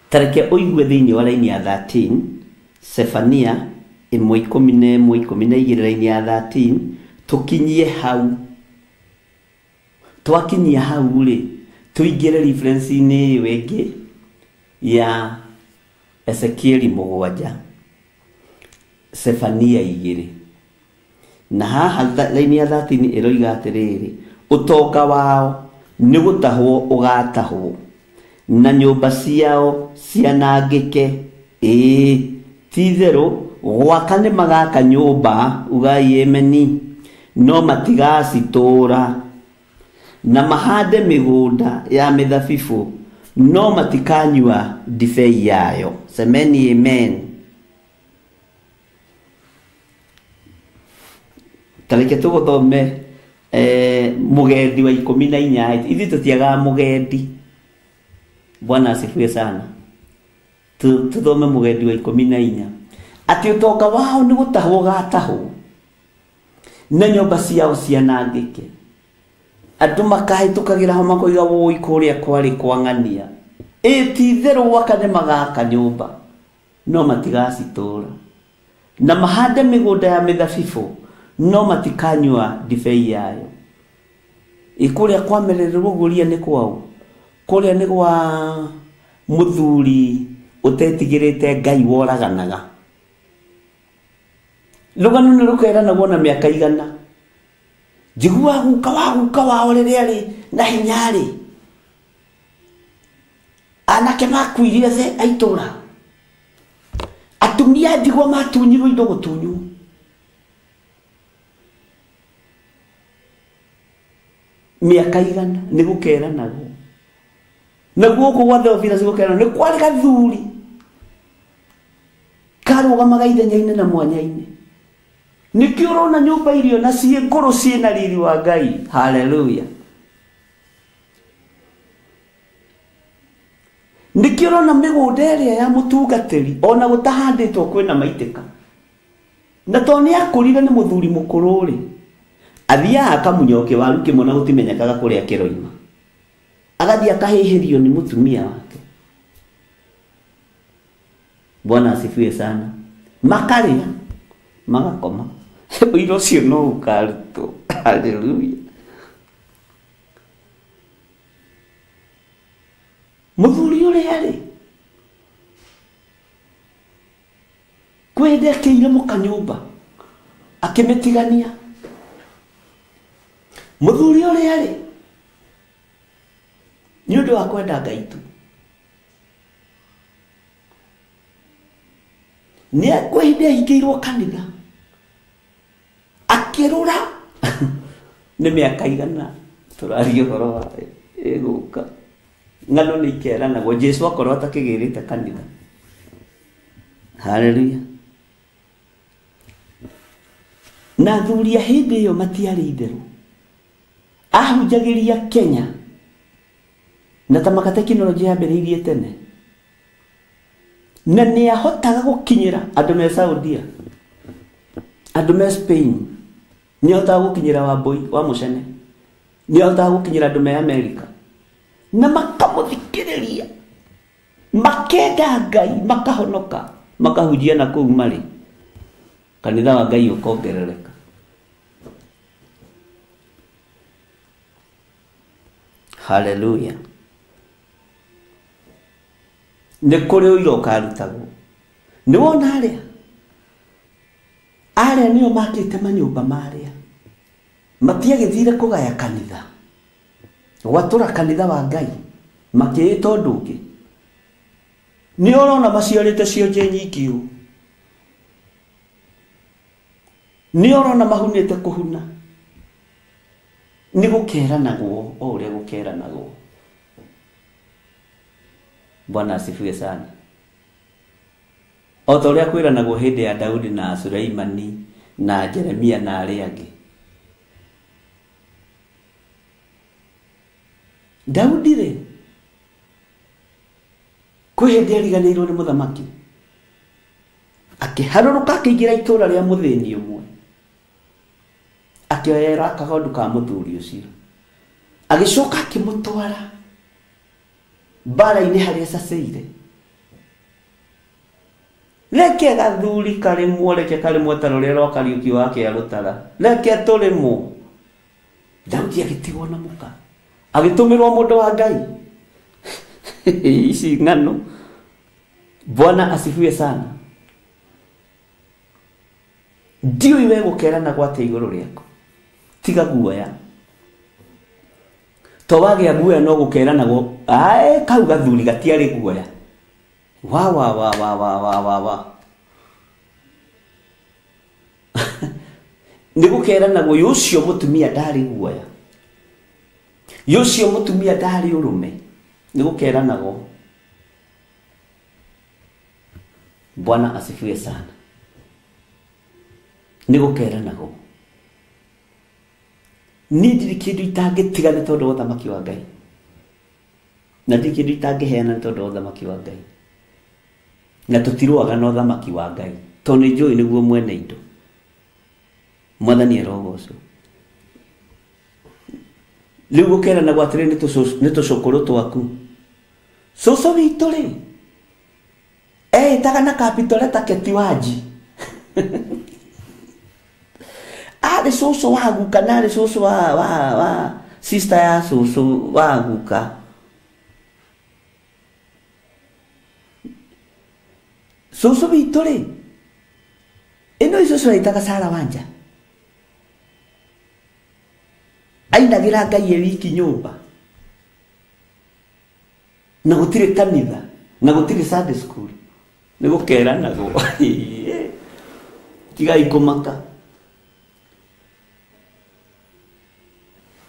Tareke ũigue thĩinĩ wa raini ya 13, Sefania 1:11 12 raini ya 13, tũkinyie hau. Twakinyia hau rĩ, tũingĩre reference-inĩ ĩyo ĩngĩ ya Ezekieli 7, Sefania 2. Na haha raini ya 13 ĩroiga atĩrĩrĩ, ũtonga wao nĩ gũtahwo ũgatahwo, na nyũmba ciao cianangĩke. Ĩĩ, ti-itherũ gwaka nĩ magaka nyũmba, ugai ameni, no matigacitũũra, na mahande mĩgũnda ya mĩthabibũ, no matikanyua ndibei yayo. Semeni amen. Tareke tũgũthome mũgendi wa 14. Ithuĩ tũtiagaga mũgendi. Bwana asifiwe sana. Tũthome mũgendi wa 14, atĩ ũtonga wao nĩ gũtahwo gatahwo, na nyũmba ciao cianangĩke. Andũ makahĩtũkagĩra ho makoiga wũi kũrĩa kwarĩ kwa ng'ania. Ĩ ti-itherũ gwaka nĩ magaka nyũmba, no matigacitũũra, na mahande mĩgũnda ya mĩthabibũ, no matikanyua ndibei yayo. Ĩ kũrĩa kwamererwo guria nĩ kwao, kũrĩa nĩ gwa mũthuri ũtetigĩrĩte Ngai woraganaga. Rũgano nĩ rũkeranagwo na mĩaka 100. Njiguaga guka wa guka wao rĩrĩa arĩ na hinya rĩ, anake makuire othe a itũũra, atumia a ndigwa matunyirwo indo gũtunywo. Mĩaka 100 nĩ gũkeranagwo. Na gũkũ gwa Theophilus gũkeranagwo nĩ kwarĩ gathuri karũgamaga ithenya-inĩ na mwanya-inĩ. Nĩkĩo ũrona nyũmba irio na ciĩ ngũrũ ciĩna riri wa Ngai. Haleluya. Nĩkĩo ũrona mĩgũnda ĩrĩa ya mũtungatĩri ona gũtahandĩtwo kwĩna maitĩka. Na tondũ nĩ akũrire nĩ mũthuri mũkũrũ rĩ, athiaga akamunya kĩwaru kĩmwe na gũtimenyekaga kũrĩa kĩroima. Agathiĩ akahĩhĩrio nĩ mũtumia wake. Bwana asifiwe sana. Makarĩa magakoma. Ũira ũcio no ũkarutwo. Haleluya. Mũthuri ũrĩa rĩ kwenda akĩire mũka nyũmba akĩmĩtigania. Mũthuri ũrĩa rĩ nĩ ũndũ wa kwenda Ngai tu nĩ kwĩ hĩndĩ ahingĩirwo kanitha akĩrũra nĩ mĩaka igana tũraria ũhoro wa ĩgũka ng'ano nĩ ikeranagwo Jesu akorwo atakĩgĩrĩte kanitha. Haleluya. Na athuri a hĩndĩ ĩyo matiarĩ itherũ. Ahunjagĩria Kenya na ta maka tekinoronjĩ yambĩrĩirie tene na nĩ ahotaga gũkinyĩra andũ me Saudia, andũ me Spain, nĩ ahotaga gũkinyĩra Wambui wa Mũcene, nĩ ahotaga gũkinyĩra andũ me Amerika na makamũthikĩrĩria makenda Ngai makahonoka makahunjia na kũu marĩ kanitha wa Ngai ũkongerereka. Haleluya. Nĩ kũrĩ ũira ũkarutagwo. Nĩ wona arĩa arĩa nĩo makĩte manyũmba marĩa matiagĩthire kũgaya kanitha gwatũra kanitha wa Ngai makĩĩta ũndũ ũngĩ. Nĩ ũrona maciarĩte cionje nyingĩ ũũ, nĩ ũrona mahunĩte kũhuna. Nĩ gũkeranagwo o ũrĩa gũkeranagwo. Bwana asifiwe sana. O ta ũrĩa kwĩranagwo hĩndĩ ya Daudi na Suleimani na Jeremia na arĩa angĩ. Daudi rĩ kwĩ hĩndĩ ariganĩirwo nĩ mũthamaki akĩharũrũka akĩingĩra itũũra rĩa mũthĩni ũmwe akĩoera kagondu ka mũthuri ũcio agĩcoka akĩmũtwara mbara-inĩ harĩa caceire. Reke gathuri karĩmwo, reke karĩmwo ta rũrĩa rwa Kariũki wa Kĩarũtara, reke tũrĩmwo. Daudi agĩtigwo na mũka agĩtũmĩrwo mũndũ wa Ngai. Ici ng'ano. Bwana asifiwe sana. Ndiũĩ we gũkerana gwate igũrũ rĩaku. Tiga guoya. To wagĩa guoya no gũkeranagwo ae kau gathuri gatiarĩ guoya. Wa wa wa wa wa wa wa wa. Nĩ gũkeranagwo ũcio mũtumia ndarĩ guoya, ũcio mũtumia ndarĩ ũrũme. Nĩ gũkeranagwo. Bwana asifiwe sana. Nĩ gũkeranagwo. Niĩ ndirĩ kĩndũ itangĩtiga nĩ tondũ wa ũthamaki wa Ngai, na ndirĩ kĩndũ itangĩheana nĩ tondũ wa ũthamaki wa Ngai, na tũtirũaga na ũthamaki wa Ngai tondũ nĩ njũĩ nĩguo mwene indo. Mwathani arogocwo. Rĩu gũkeranagwo atĩrĩ nĩ tũcũkũrũ twaku. Cũcũ witũ rĩ eĩtaga na capital Keti Wanji. Arĩ cũcũ wa guka na arĩ cũcũ wa sister ya cũcũ wa guka. Cũcũ witũ rĩ ĩno cũcũ eĩtaga Sara Wanja ainagĩra Ngai e wiki nyũmba na gũtirĩ kanitha na gũtirĩ Sunday school. Nĩ gũkeranagwo. Tigai kũmaka.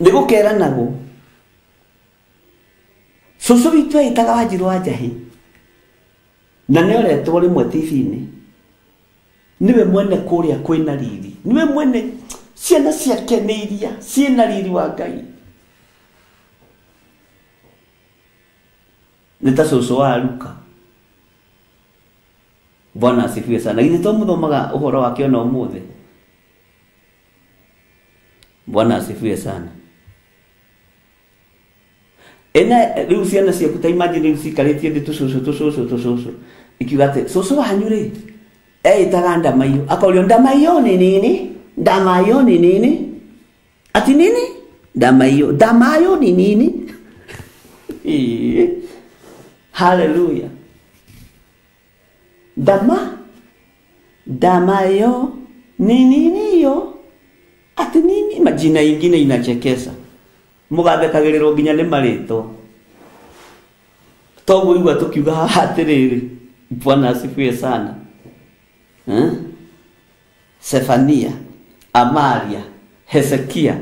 Nĩ gũkeranagwo. Cũcũ witũ eĩtaga Wanjirũ wa Njahĩ na nĩ oretwo rĩmwe TV-inĩ. Nĩwe mwene kũrĩa kwĩna riri, nĩwe mwene ciana ciake nĩ iria ciĩna riri wa Ngai. Nĩ ta cũcũ wa Luka. Bwana asifiwe sana. Githĩ to mũthomaga ũhoro wake ona ũmũthĩ? Bwana asifiwe sana. Ena rĩu ciana ciaku ta imagine rĩu cikarĩtie thĩ tũcũcũ tũcũcũ tũcũcũ ikiuga atĩ cũcũ wanyu rĩ eĩtaga ndamaiyũ akorio ndamaiyũ ni nini ndamaiyũ ni nini ati nini ndamaiyũ ndamaiyũ ni nini. Hallelujah. Dama damayo ni nini yo ati nini majina ingine inachekesha mugathekagĩrĩrwo nginya nĩ marĩtwa toguo igua tukiuga haha atĩrĩrĩ Bwana asifiwe sana. Sefania, Amaria, Hezekia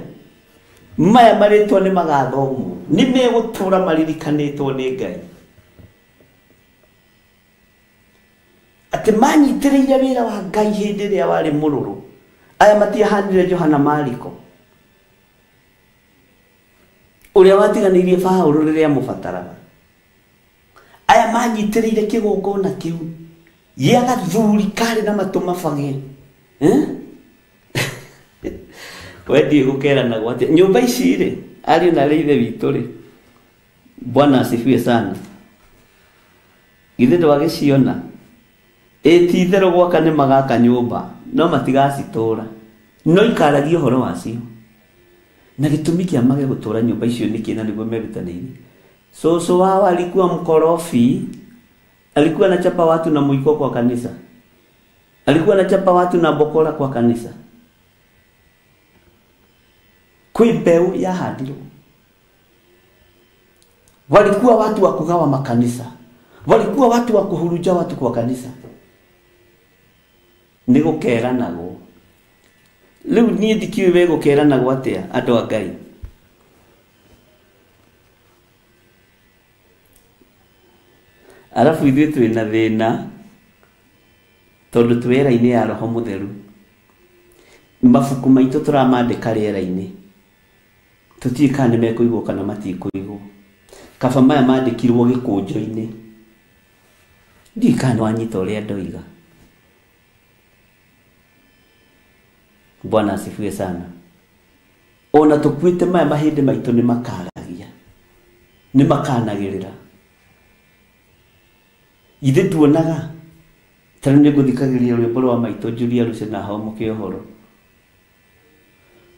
maya marĩtwa nĩ magathomwo nĩ megũtũra maririkanĩtwo nĩ Ngai atĩ manyitĩrĩire wĩra wa Ngai hĩndĩ ĩrĩa warĩ mũrũrũ aya matiahanire Johana Mariko ũrĩa watiganĩirie Paũlũ rĩrĩa amũbataraga aya manyitĩrĩire kĩgongona kĩu gĩa gathuri karĩ na matũ mabage. We ndiĩ gũkeranagwo atĩa nyũmba ici rĩ ariũ na arĩa ithe witũ rĩ Bwana asifiwe sana githĩ ndwagĩciona ĩ ti itherũ gwaka nĩ magaka nyũmba no matigacitũra no ikaragia ũhoro wacio na gĩtũmi kĩa mage gũtũra nyũmba icio nĩkĩ na nĩguo merutanĩirie. Cũcũ wao alikuwa mkorofi, alikuwa anachapa watu na mwiko kwa kanisa, alikuwa anachapa watu na bokora kwa kanisa. Kwĩ mbeũ yahandirwo. Walikuwa watu wa kugawa makanisa, walikuwa watu wa kuhuruja watu kwa kanisa. Nĩ gũkeranagwo. Rĩu niĩ ndikĩũĩ we gũkeranagwo atĩa andũ a Ngai. Arabu ithuĩ twĩna thĩna tondũ twĩ era-inĩ ya Roho Mũtheru. Mabuku maitũ tũramandĩka rĩera-inĩ tũtiũĩ kana nĩ mekũigwo kana matikũigwo. Kaba maya mandĩkirwo gĩkũnjo-inĩ ndiũĩ kana nĩwanyita ũrĩa ndoiga. Bwana asifiwe sana. Ona tũkuĩte maya mahĩndĩ maitũ nĩ makaragia nĩ makanagĩrĩra. Ithe tuonaga ta rĩu nĩngũthikagĩrĩria rwĩmbo rwa maitũ Julia Lucy na Homoke ũhoro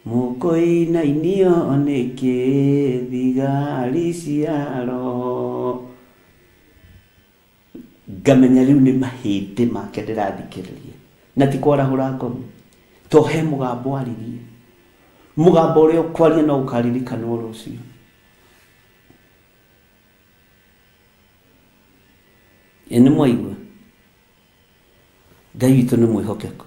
mũkũinainio nĩkĩ thigari cia roho ngamenya rĩu nĩ mahĩndĩ make ndĩrathikĩrĩria na ti kwarahũra ngomi to he mũgambo aririe mũgambo ũrĩa ũkwaria no ũkaririkanwo rũciũ. Ĩ nĩ mwaigua Ngai witũ nĩ mwĩhokeku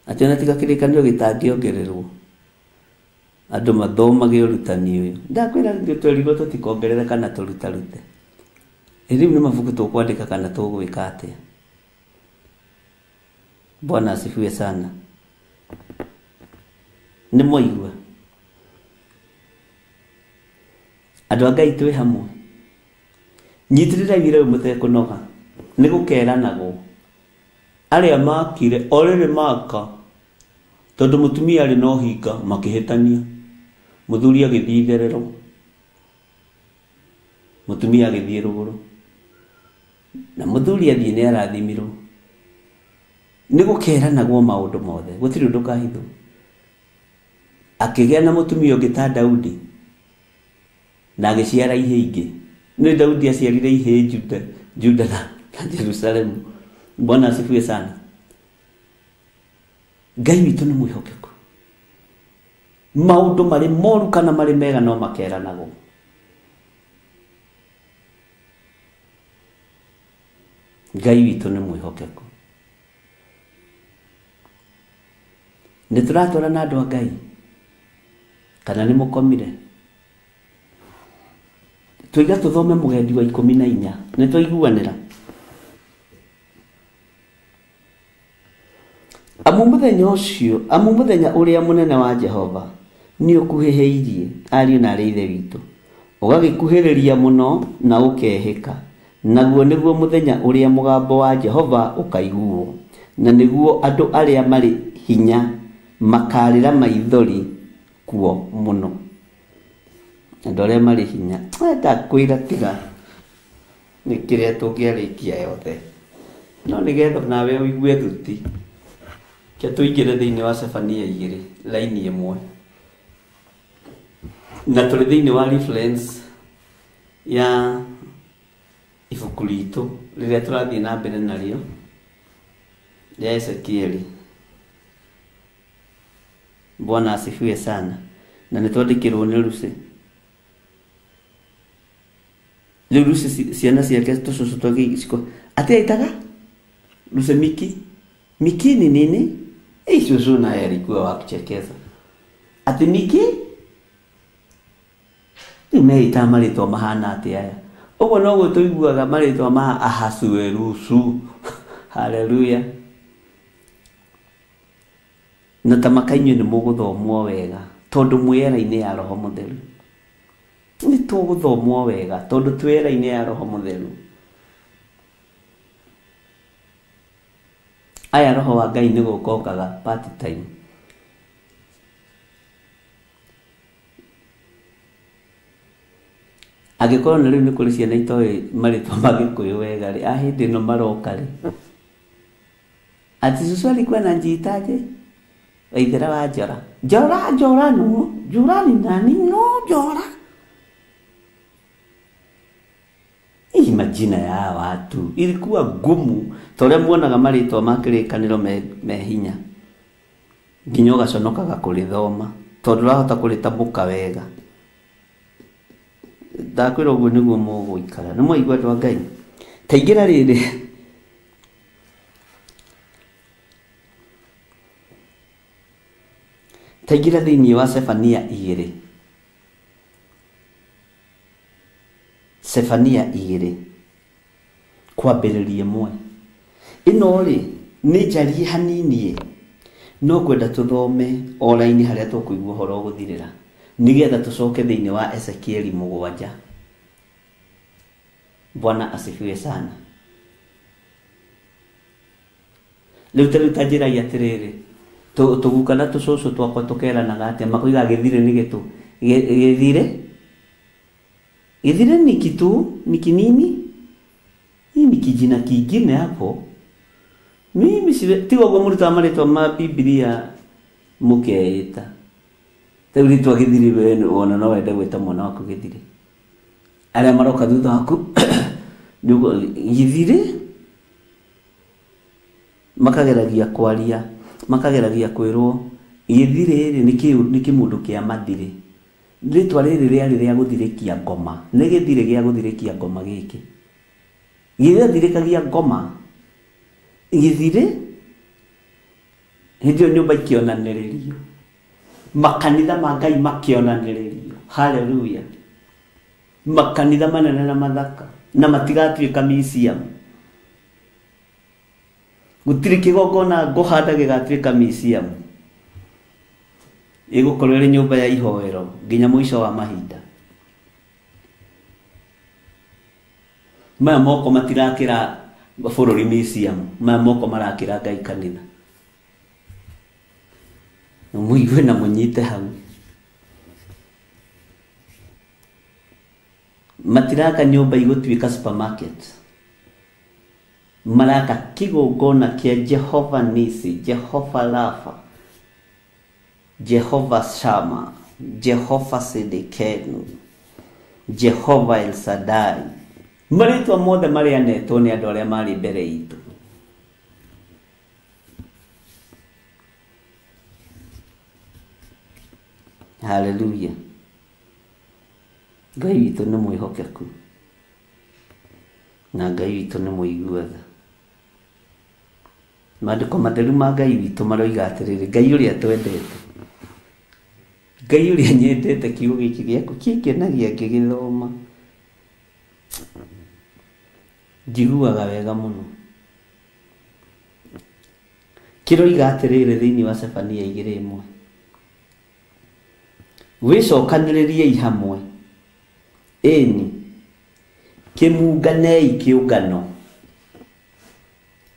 atĩ ona tiga kĩrĩkanĩro gĩtangĩongererwo andũ mathomage ũrutani ũyũ ndakwĩra ithuĩ twerirwo tũtikongerere kana tũrutarute. Ĩ rĩu nĩ mabuku tũkwandĩka kana tũgwĩka atĩa? Bwana asifiwe sana. Nĩ mwaigua andũ a Ngai twĩ hamwe nyitĩrĩra wĩra ũyũ mũtekũnoga nĩ gũkeranagwo arĩa makire o rĩrĩ maka tondũ mũtumia arĩ na ũhinga makĩhĩtania mũthuri agĩthiĩ itherero mũtumia agĩthiĩ rũgũrũ na mũthuri athiĩ nĩ arathimirwo. Nĩ gũkeranagwo maũndũ mothe gũtirĩ ũndũ ũkahithwo. Akĩgĩa na mũtumia ũngĩ ta Daudi na agĩciara ihĩĩ ingĩ. Nĩ Daudi aciarire ihĩĩ Juda na Jerusalemu. Bwana asifiwe sana. Ngai witũ nĩ mwĩhokeku maũndũ marĩ moru kana marĩ mega no makeranagwo. Ngai witũ nĩ mwĩhokeku. Nĩ tũratwara na andũ a Ngai kana nĩ mũkomire? Tũiga tũthome mũgendi wa 14 nĩ twaiguanĩra. Amu mũthenya ũcio amu mũthenya ũrĩa mũnene wa Jehova nĩ ũkuhĩhĩirie ariũ na arĩa ithe witũ ũgagĩkuhĩrĩria mũno na ũkehĩka naguo nĩguo mũthenya ũrĩa mũgambo wa Jehova ũkaiguo na nĩguo andũ arĩa marĩ hinya makarĩra maithori kuo mũno. Andũ arĩa marĩ hinya ndakwĩra tiga nĩ kĩrĩa tũngĩarĩkia yothe no nĩgetha nawe ũigue thuti ke tũingĩre thĩinĩ wa Sefania 2 laini 1 na tũrĩ thĩinĩ wa reference ya ibuku ritũ rĩrĩa tũrathiĩ na mbere narĩo rĩa Ezekieli. Bwana asifiwe sana. Na nĩ twandĩkĩrwo nĩ Lucy. Rĩu Lucy ciana ciake tũcũcũ twake ciko atĩ aitaga Lucy Miki Miki ni nini? Cũcũ naye alikuwa wa kuchekeza. Atĩ Miki rĩu meitaga marĩtwa mahana atĩ aya ũguo noguo tũiguaga marĩtwa ma Ahasuerusu. Haleluya. Na ta makainyuĩ nĩ mũgũthomwo wega tondũ mwĩ era-inĩ ya Roho Mũtheru. Nĩ tũgũthomwo wega tondũ twĩ era-inĩ ya Roho Mũtheru. Aya Roho wa Ngai nĩ gũka okaga part time. Angĩkorwo na rĩu nĩ kũrĩ ciana itoĩ marĩtwa ma Gĩkũyũ wega rĩ, a hĩndĩ ĩno maroka rĩ, ati cũcũ alikuwa ananjiitaje? Waithera wa Njora. Njora, Njora nũ? Njora ni nani? No, Njora. Hii majina ya watu ilikuwa gumu ta ũrĩa muonaga marĩtwa ma kĩrĩkanĩro me hinya nginya ũgaconokaga kũrĩthoma tondũ ũrahota kũrĩtamũka wega. Ndakwĩra ũguo nĩguo mũgũikara. Nĩ mwaigua andũ a Ngai? Ta ingĩra rĩrĩ ta ingĩra thĩinĩ wa Sefania 2. Sefania 2 kwambĩrĩria 1. Ĩno rĩ nĩ njarie hanini no kwenda tũthome o raini harĩa tũkũigua ũhoro ũgũthirĩra nĩgetha tũcoke thĩinĩ wa Ezekieli 7. Bwana asifiwe sana. Rĩu ta rĩu ta njĩrai atĩrĩrĩ tũguka na tũcũcũ twakwa tũkeranaga atĩa makoiga gĩthire nĩ gĩtũ gĩthire gĩthire ni kitu ni kinini hii ni kijina kingine hapo. Mimi tiga ũguo mũrutaga marĩtwa ma Bibilia mũkeĩta. Rĩu rĩtwa gĩthire we ona no wende gwĩta mwana waku gĩthire. Arĩa maroka thutha waku gĩthire makageragia kwaria makageragia kwĩrwo gĩthire rĩ nĩ kĩmũndũ kĩa mathirĩ. Rĩtwa rĩrĩ rĩarĩ rĩa gũthirĩkia ngoma. Nĩ gĩthire gĩa gũthirĩkia ngoma gĩkĩ. Gĩgathirĩkagia ngoma. Gĩthire hĩndĩ ĩyo nyũmba ikĩonanĩrĩrio. Makanitha ma Ngai makĩonanĩrĩrio. Haleluya. Makanitha manene na mathaka na matigatuĩka museum. Gũtirĩ kĩgongona ngũhanda gĩgatuĩka museum. Ĩgũkorwo ĩrĩ nyũmba ya ihoero nginya mũico wa mahinda. Maya moko matirakĩra bũrũri museum, maya moko marakĩra Ngai kanitha. Mũigue na mũnyite hau. Matiraka nyũmba igũtuĩka supermarket. Maraka kĩgongona kĩa Jehova Nisi, Jehova Rafa, Jehova Shama, Jehova Sidikenu, Jehova El Shaddai. Marĩtwa mothe marĩa netwo nĩ andũ arĩa marĩ mbere itũ. Haleluya. Ngai witũ nĩ mwĩhokeku na Ngai witũ nĩ mũigua tha. Maandĩko matheru ma Ngai witũ maroiga atĩrĩrĩ, Ngai ũrĩa twendete, Ngai ũrĩa nyendete, kiugo gĩkĩ gĩaku kĩngenagia ngĩgĩthoma, njiguaga wega mũno. Kĩroiga atĩrĩrĩ thĩinĩ wa Sefania 2:1, wĩcokanĩrĩriei hamwe, ĩni kĩmunganei kĩũngano,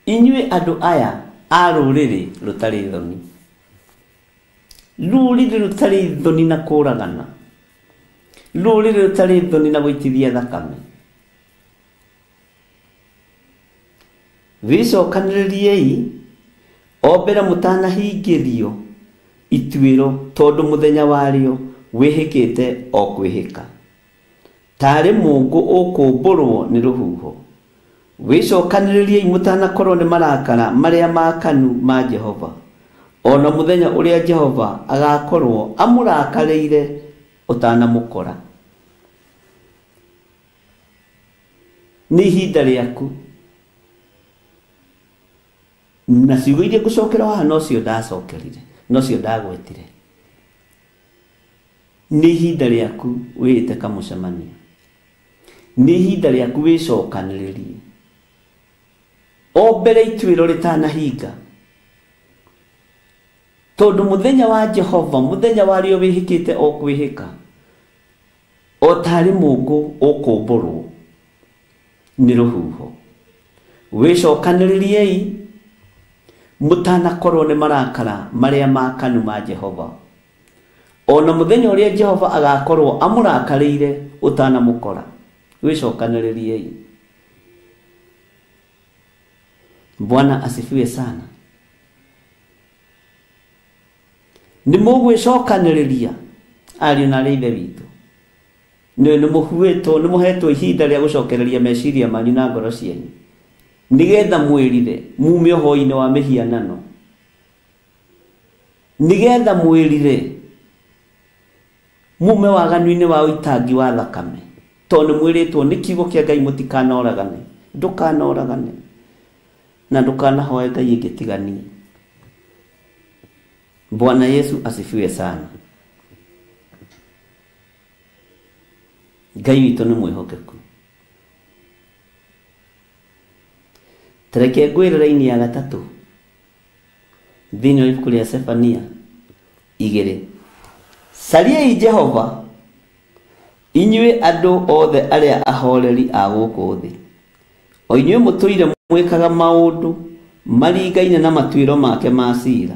inyuĩ andũ aya a rũrĩrĩ rũtarĩ thoni, rũrĩrĩ rũtarĩ thoni na kũragana, Rũrĩrĩ rũtarĩ thoni na gũitithia thakame. Wĩcokanĩrĩriei o mbere mũtanahingĩrio ituĩro, tondũ mũthenya warĩo wĩhĩkĩte o kwĩhĩka. Tarĩ mũngũ ũkũmbũrwo nĩ rũhuho. Wĩcokanĩrĩriei mũtanakorwo nĩ marakara marĩa makanu ma Jehova, ona mũthenya ũrĩa Jehova agakorwo amũrakarĩire ũtanamũkora. Nĩ ihinda rĩaku. Na ciugo iria ngũcokera haha nocio ndacokerire, nocio ndagwetire. Nĩ ihinda rĩaku wĩĩte kamũcemanio. Nĩ ihinda rĩaku wĩcokanĩrĩrie o mbere ituĩro rĩtanahinga, tondũ mũthenya wa Jehova, mũthenya warĩo wĩhĩkĩte o kwĩhĩka, o tarĩ mũngũ ũkũmbũrwo nĩ rũhuho. Wĩcokanĩrĩriei mũtanakorwo nĩ marakara marĩa makanu ma Jehova, ona mũthenya ũrĩa Jehova agakorwo amũrakarĩire ũtanamũkora. Wĩcokanĩrĩriei. Bwana asifiwe sana. Nĩ mũgwĩcokanĩrĩria ariũ na arĩ ithe witũ. Nĩ mũhuĩtwo, nĩ mũhetwo ihinda rĩa gũcokereria meciria manyu na ngoro cianyu, nĩgetha mwĩrire mume ũhoi-inĩ wa mĩhianano, nĩgetha mwĩrire mume waganu-inĩ wa ũitangi wa thakame, tondũ nĩ mwĩrĩtwo nĩ kiugo kĩa Ngai mũtikanoragane. Ndũkanoragane na ndũkanahoe Ngai ĩngĩ tiga niĩ. Bwana Yesu asifiwe sana. Ngai witũ nĩ mwĩhokeku. Tareke ngwĩre raini ya gatatũ thĩinĩ wa ibuku rĩa Sefania 2. Cariai Jehova inyuĩ andũ othe arĩa ahoreri a gũkũ thĩ, o inyuĩ mũtũire mwĩkaga maũndũ maringaine na matuĩro make ma ciira.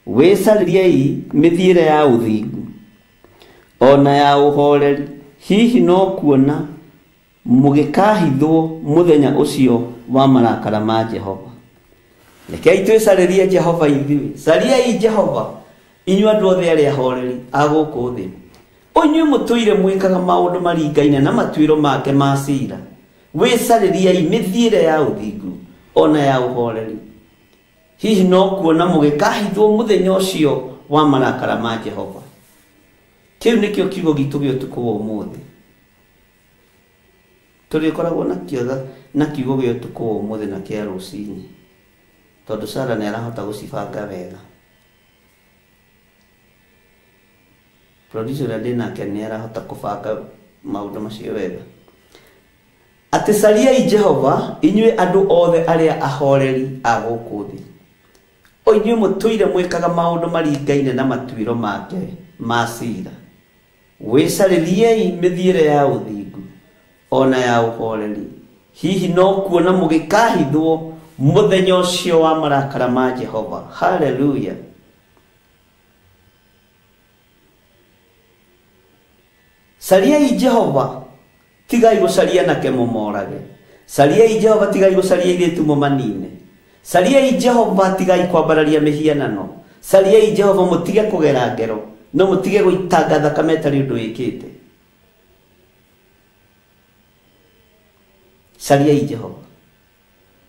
Wĩcarĩriei mĩthiĩre ya ũthingu ona ya ũhoreri, hihi no kuona mũgĩkahithwo mũthenya ũcio wa marakara ma Jehova. Rekei twĩcarĩrie Jehova ithuĩ. Cariai Jehova inyuĩ andũ othe arĩa ahoreri a gũkũ thĩ, o inyuĩ mũtũire mwĩkaga maũndũ maringaine na matuĩro make ma ciira. Wĩcarĩriei mĩthiĩre ya ũthingu ona ya ũhoreri, hihi no kuona mũgĩkahithwo mũthenya ũcio wa marakara ma Jehova. Kĩu nĩkĩo kiugo gitũ gĩa ũtukũ wa ũmũthĩ. Tũrĩkoragwo na kiugo gĩa ũtukũ wa ũmũthĩ na kĩa rũcinĩ, tondũ Sara nĩ arahota gũcibanga wega. Producer ũrĩa ndĩ nake nĩ arahota kũbanga maũndũ macio wega. Atĩ cariai Jehova inyuĩ andũ othe arĩa ahoreri a gũkũ thĩ, o inyuĩ mũtũire mwĩkaga maũndũ maringaine na matuĩro make ma ciira. Wĩcarĩriei mĩthiĩre ya ũthingu ona ya ũhoreri, hihi no kuona mũgĩkahithwo mũthenya ũcio wa marakara ma Jehova. Haleluya. Cariai Jehova tigai gũcaria nake mũmorage. Cariai Jehova tigai gũcaria airĩtu mũmanine. Cariai Jehova tigai kwambararia mĩhianano. Cariai Jehova mũtige kũgera ngero, no mũtige gũitanga thakame ĩtarĩ ũndũ wĩkĩte. Cariai Jehova.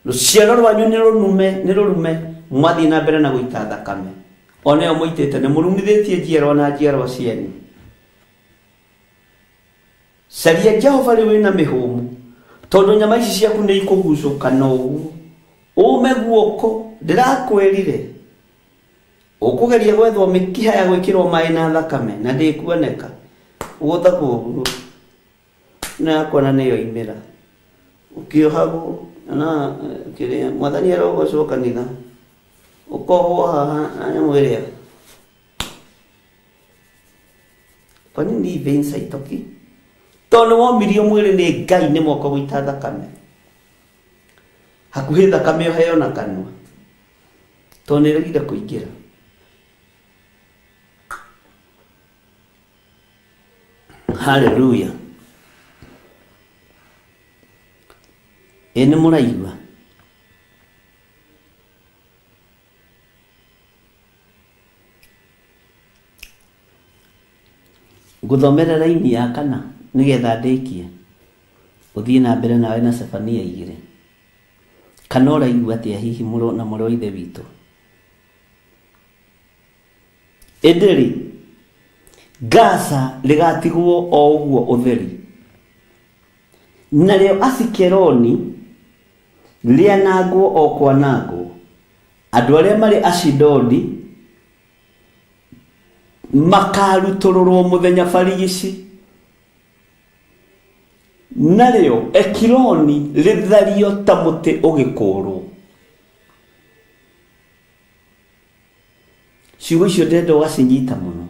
Rũciaro rwanyu nĩ rũnume, nĩ rũrume, mwathiĩ na mbere na gũita thakame. Ona ĩyo mũitĩte nĩ mũrumithĩtie njiarwa na njiarwa cianyu. Caria Jehova rĩu wĩna mĩhũmũ, tondũ nyama ici ciaku nĩ ikũgucũka na ũguo. Ũme guoko, ndĩrakwĩrire. Ũkũgeria gwethwo mĩkiha ya gwĩkĩrwo maĩ na thakame na ndĩkuoneka. Ũgũthagwo ũguo. Na yakuona nĩyo imĩra. Ũkĩohagwo na kĩrĩa mwathani arogocwo kanitha. Ũkohwo haha na nyamũ ĩrĩa. Kwa nini veins haitoki? Tondũ womirio mwĩrĩ nĩ Ngai nĩ moko gũita thakame. Hakuhĩ thakame ũheo na kanua, tondũ nĩ ĩregire kũingĩra. Haleluya. Ĩ nĩ mũraigua? Ngũthomere raini ya kana nĩgetha ndĩkie ũthiĩ na mbere nawe na Sefania 2. Kana ũraigua atĩa hihi mũrũ na mũrũ wa ithe witũ? Ĩndĩ rĩ, Gaza rĩgatigwo o ũguo ũtheri, narĩo Asikeloni rĩanangwo o kwanangwo. Andũ arĩa marĩ Ashidodi makarutũrũrwo mũthenya barigici, narĩo Ekironi rĩthario ta mũtĩ ũgĩkũũrwo. Ciugo icio ndĩrenda ũgacinyita mũno.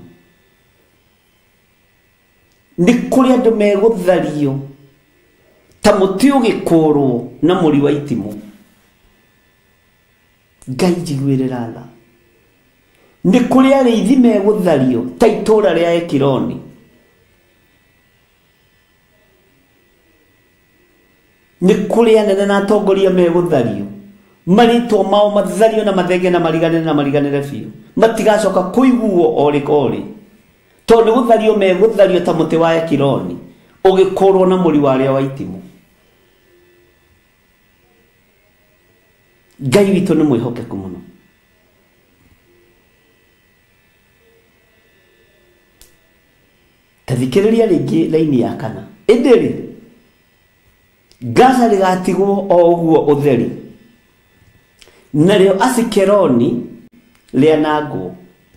Nĩ kũrĩ andũ megũthario ta mũtĩ ũgĩkũũrwo na mũri wa itimũ. Ngai njiguĩrĩra tha. Nĩ kũrĩ arĩithi megũthario ta itũũra rĩa Ekironi. Nĩ kũrĩ anene na atongoria megũthario, marĩtwa mao mathario na mathenge na mariganĩre na mariganĩre biũ, matigacoka kũiguo orĩ orĩ, tondũ nĩ gũthario megũthario ta mũtĩ wa Ekironi ũgĩkũrwo na mũri warĩo wa itimũ. Ngai witũ nĩ mwĩhokeku mũno. Ta thikĩrĩria rĩngĩ raini ya kana. Ĩndĩ rĩ, Gaza rĩgatigwo o ũguo ũtheri, narĩo Asikeloni rĩanangwo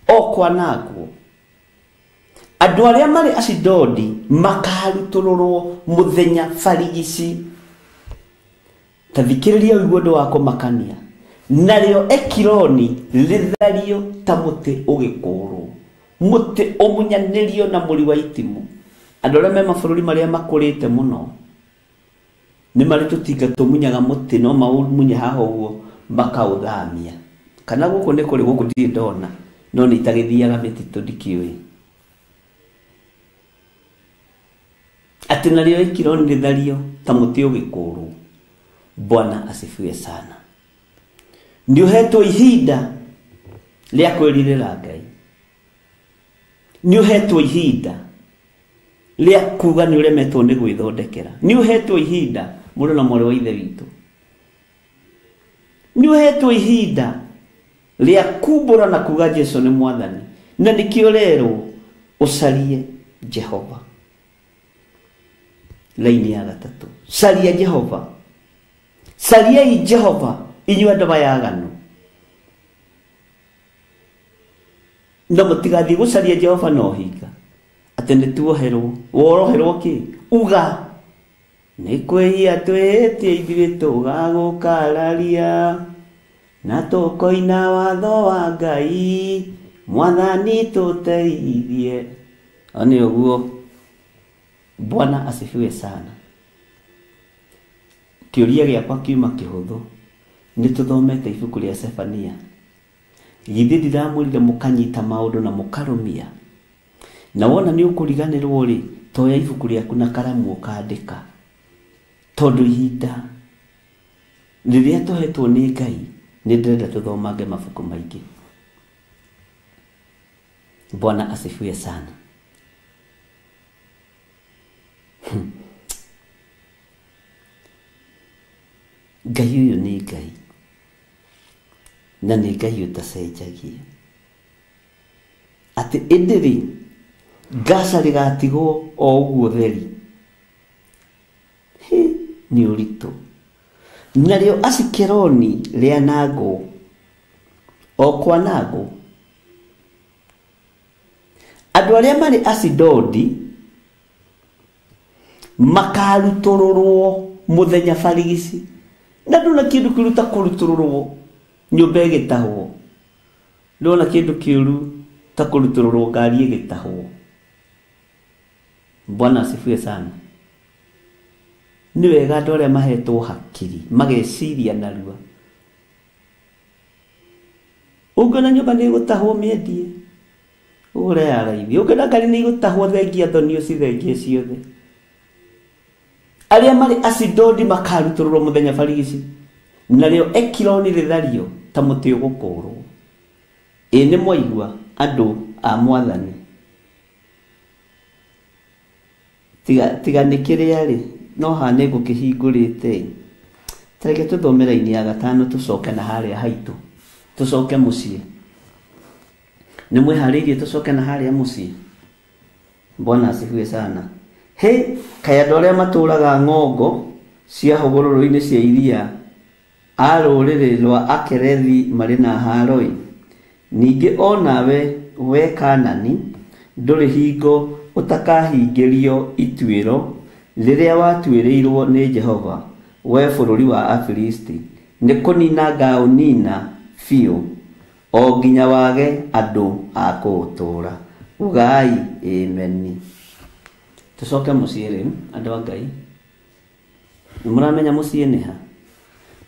o kwanangwo. Andũ arĩa marĩ Ashidodi makarutũrũrwo mũthenya barigici. Ta thikĩrĩria ũigue ũndũ wa kũmakania. Narĩo Ekironi rĩthario ta mũtĩ ũgĩkũũrwo, mũtĩ ũmunyanĩrio na mũri wa itimũ. Andũ arĩa me mabũrũri marĩa makũrĩte mũno nĩ marĩ tũtinga tũmunyaga mũtĩ, no maũmunye haha ũguo makaũthamia. Kana gũkũ nĩ kũrĩ, gũkũ ndirĩ ndona, no nĩ itagĩthiaga mĩtitũ ndikĩũĩ. Atĩ narĩo Ekironi rĩthario ta mũtĩ ũgĩkũũrwo. Bwana asifiwe sana. Nĩ ũhetwo ihinda rĩa kwĩrirĩra Ngai. Nĩ ũhetwo ihinda rĩa kuga nĩ ũremetwo nĩ gwĩthondekera. Nĩ ũhetwo ihinda mũrũ na mwarĩ wa ithe witũ. Nĩ ũhetwo ihinda rĩa kumbũra na kuga Jesu nĩ mwathani, na nĩkĩo ũrerwo ũcarie Jehova. Laini ya gatatũ, caria Jehova. Cariai Jehova inyuĩ andũ aya aganu, na mũtigathiĩ gũcaria Jehova na ũhinga atĩ nĩ tuoherwo. Woroherwo kĩ? Uga nĩ kwĩhia twĩhĩtie ithuĩ tũgagũkararia, na tũkoina watho wa Ngai, mwathani tũteithie. O nĩ ũguo. Bwana asifiwe sana. Kĩũria gĩakwa kiuma kĩhũthũ. Nĩ tũthomete ibuku rĩa Sefania. Githĩ ndiramwĩrire mũkanyita maũndũ na mũkarũmia? Na wona nĩ ũkũriganĩrwo rĩ, toya ibuku rĩaku na karamu ũkandĩka. Tondũ ihinda rĩrĩa tũhetwo nĩ Ngai, nĩ ndĩrenda tũthomange mabuku maingĩ. Bwana asifiwe sana. Ngai ũyũ nĩ Ngai, na nĩ Ngai ũtacenjagia. Atĩ ĩndĩ rĩ, Gaza rĩgatigwo o ũguo theri. Hĩ, nĩ ũritũ. Narĩo Asikeloni rĩanangwo o kwanangwo. Andũ arĩa marĩ Ashidodi makarutũrũrwo mũthenya barigici. Na ndũna kĩndũ kĩũru ta kũrutũrũrwo nyũmba ĩgĩtahwo. Ndũna kĩndũ kĩũru ta kũrutũrũrwo ngari ĩgĩtahwo. Bwana asifiwe sana. Nĩ wega andũ arĩa mahetwo hakiri mageciria narua. Ũngĩona nyũmba nĩ ĩgũtahwo mĩendie, Ũgũre ya raithi. Ũngĩona ngari nĩ igũtahwo thengia thoni ũcithengie ciothe. Arĩa marĩ Asidodi makarutũrũrwo mũthenya barigici. Narĩo Ekironi rĩthario ta mũtĩ ũgũkũũrwo. Ĩ nĩ mwaigua andũ a mwathani. Tiga nĩ kĩrĩa rĩ, no haha nĩ ngũkĩhingũrĩte. Tareke tũthome raini ya gatano tũcoke na harĩa haitũ. Tũcoke mũciĩ. Nĩ mwĩharĩirie tũcoke na harĩa mũciĩ? Bwana asifiwe sana. Hĩ, kaĩ andũ arĩa matũũraga ng'ongo cia hũgũrũrũ-inĩ cia iria a rũrĩrĩ rwa Akerethi marĩ na haaro-ĩ. Ningĩ o nawe we Kaanani ndũrĩ hingo ũtakahingĩrio ituĩro rĩrĩa watuĩrĩirwo nĩ Jehova, we bũrũri wa Afilisti, nĩ kũnina ngaũnina biũ o nginya wage andũ a kũũtũũra. Ugai ameni. Tũcoke mũciĩ rĩu andũ a Ngai. Nĩ mũramenya mũciĩ nĩ ha?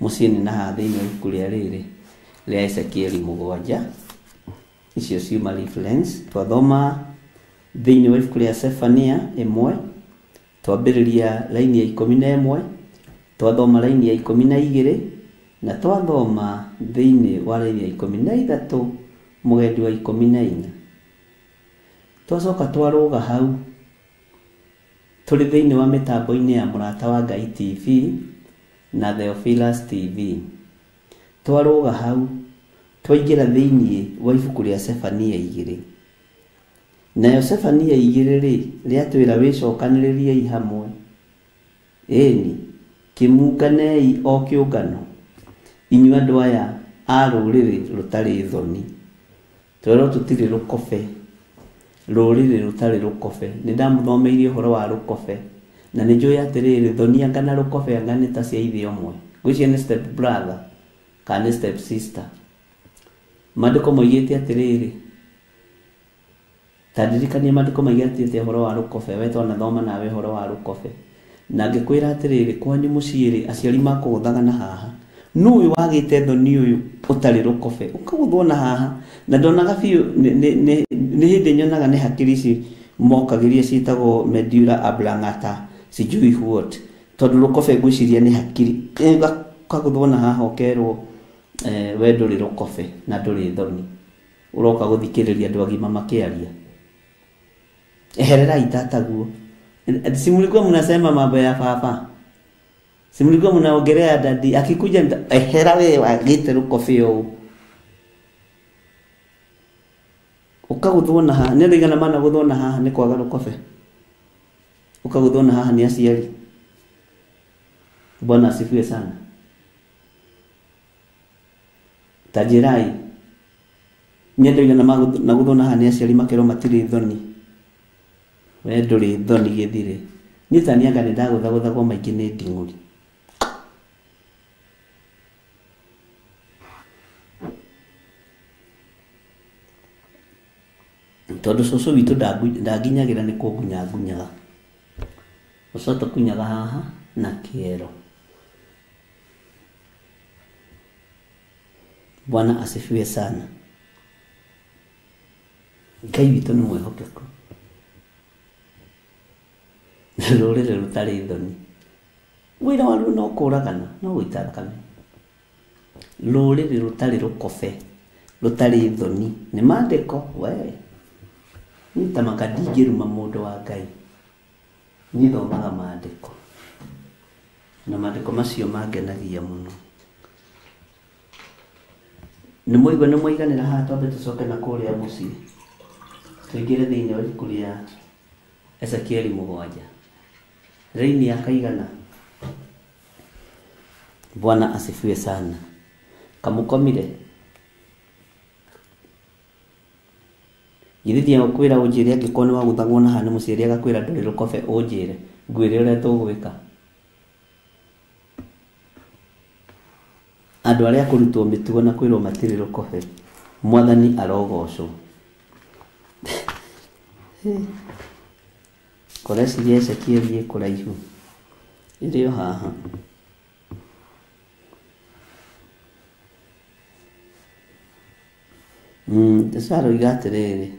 Mũciĩ nĩ na haha thĩinĩ wa ibuku rĩa rĩrĩ rĩa Ezekieli 7. Icio ciuma reference. Twathoma thĩinĩ wa ibuku rĩa Sefania 1, twambĩrĩria raini ya 11, twathoma raini ya 12, na twathoma thĩinĩ wa raini ya 13 mũgendi wa 14. Twacoka twarũga hau tũrĩ thĩinĩ wa mĩtambo-inĩ ya Mũrata wa Ngai TV na Theophilus TV. Twarũga hau twaingĩra thĩinĩ wa ibuku rĩa Sefania 2. Nayo Sefania 2 rĩ, rĩatwĩra wĩcokanĩrĩriei hamwe. Ĩni, kĩmunganei o kĩũngano, inyuĩ andũ aya a rũrĩrĩ rũtarĩ thoni. Twerwo tũtirĩ rũkobe, rũrĩrĩ rũtarĩ rũkobe. Nĩ ndamũthomeirie ũhoro wa rũkobe, na nĩ njũĩ atĩrĩrĩ, thoni anga na rũkobe anga nĩ ta cia ithe ũmwe. Ngwĩciria nĩ step brother kana nĩ step sister. Maandĩko moigĩte atĩrĩrĩ, ta ndirikanie maandĩko maigĩte ũhoro wa rũkobe, we twanathoma nawe ũhoro wa rũkobe. Na ngĩkwĩra atĩrĩrĩ, kwanyu mũciĩ rĩ, aciari makũgũthaga na haha. Nũ ũyũ wagĩte thoni ũyũ ũtarĩ rũkobe? Ũkagũthwo na haha. Na ndonaga biũ nĩ hĩndĩ nyonaga nĩ hakiri ici mokagĩria ciĩtagwo medulla oblongata, sijui what. Tondũ rũkobe ngwĩciria nĩ hakiri. Ũkagũthwo na haha ũkerwo we ndũrĩ rũkobe na ndũrĩ thoni. Ũroka gũthikĩrĩria andũ agima makĩaria. Ehererai tataguo. Si mlikuwa mnasema mambo ya baba? Si mlikuwa mnaongelea dadi akikuja ehera we wagite rũkobe ũũ. Ũkagũthwo na haha, nĩ rĩigana mana gũthwo na haha nĩ kwaga rũkobe. Ũkagũthwo na haha nĩ aciari. Bwana asifiwe sana. Ta njĩrai, nĩ andũ aigana magũthwo na haha nĩ aciari makerwo matirĩ thoni. We ndũrĩ thoni gĩthire. Niĩ ta nianga nĩ ndagũthagũthagwo maingĩ nĩ nding'ũri. Tondũ cũcũ witũ ndanginyagĩra nĩ kũngunya ngunyaga. Cũcũ atũkunyaga haha na kĩero. Bwana asifiwe sana. Ngai witũ nĩ mwĩhokeku. Rũrĩrĩ rũtarĩ thoni. Wĩra waruo no kũragana, no gũita thakame. Rũrĩrĩ rũtarĩ rũkobe, rũtarĩ thoni. Nĩ maandĩko, we. Niĩ ta maka ndingĩruma mũndũ wa Ngai. Niĩ thomaga maandĩko. Na maandĩko macio mangenagia mũno. Nĩ mwaigua nĩ mwaiganĩra haha, twambe tũcoke na kũrĩa mũciĩ. Tũingĩre thĩinĩ wa ibuku rĩa Ezekieli 7. Raini ya kaigana. Bwana asifiwe sana. Kamukomire. Githĩ ndiakwĩra ũnjĩre angĩkorwo nĩ wagũthagwo na haha nĩ mũciari agakwĩra ndũrĩ rũkobe ũnjĩre, ngwĩre ũrĩa tũgwĩka. Andũ arĩa kũrutwo mĩtugo na kwĩrwo matirĩ rũkobe, mwathani arogocwo. Koreciria Ezekieli ĩ kũraihu, ĩrĩ o haha. Jesu aroiga atĩrĩrĩ,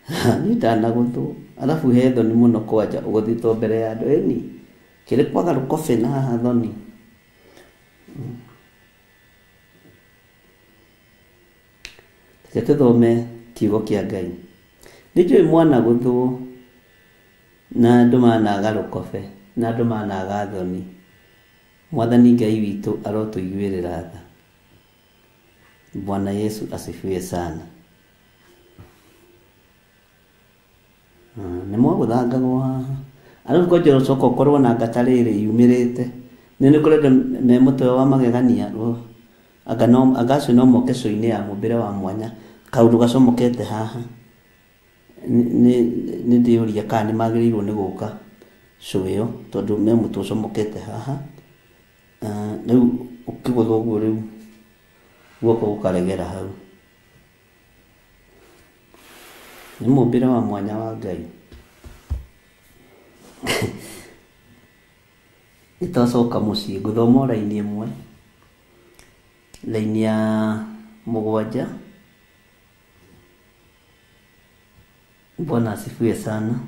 Niĩ ndanagũthwo arabu he thoni mũno kwanja ũgũthitwo mbere ya andũ ĩni kĩrĩ kwaga rũkobe na haha thoni. Reke tũthome kiugo kĩa Ngai. Nĩ njũĩ mwana gũthwo na andũ managa rũkobe na andũ managa thoni. Mwathani Ngai witũ arotũiguĩrĩra tha. Bwana Yesu asifiwe sana. Nĩ mwagũthangagwo haha arabu kwanja ũcoka ũkorwo na ngata rĩrĩ yumĩrĩte nĩ kũrĩ andũ me mũtwe wa magegania anga acio no moke cũinĩ ya mũmbĩre wa mwanya kaũndũ gacomokete haha nĩ ndĩũria kana nĩ magĩrĩirwo nĩ gũka cũ ĩyo tondũ me mũtwe ũcomokete haha. Rĩu ũkĩgũthwo ũguo rĩu guoko gũkaregera hau. Nĩ mũmbĩre wa mwanya wa Ngai. Nĩtwacoka mũciĩ ngũthoma o raini ĩmwe, raini ya 7. Bwana asifiwe sana.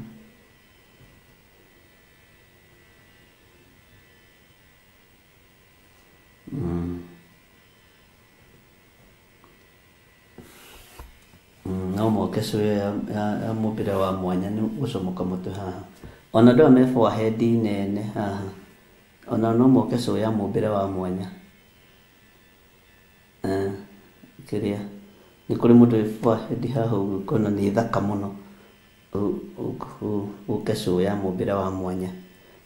No moke cũ ya mũmbĩre wa mwanya nĩ gũcomoka mũtwe haha. Ona andũ aya me forehead nene haha ona no moke cũ ya mũmbĩre wa mwanya. Kĩrĩa nĩ kũrĩ mũndũ wĩ forehead haha ũguo ũkona nĩ thaka mũno ũke cũ ya mũmbĩre wa mwanya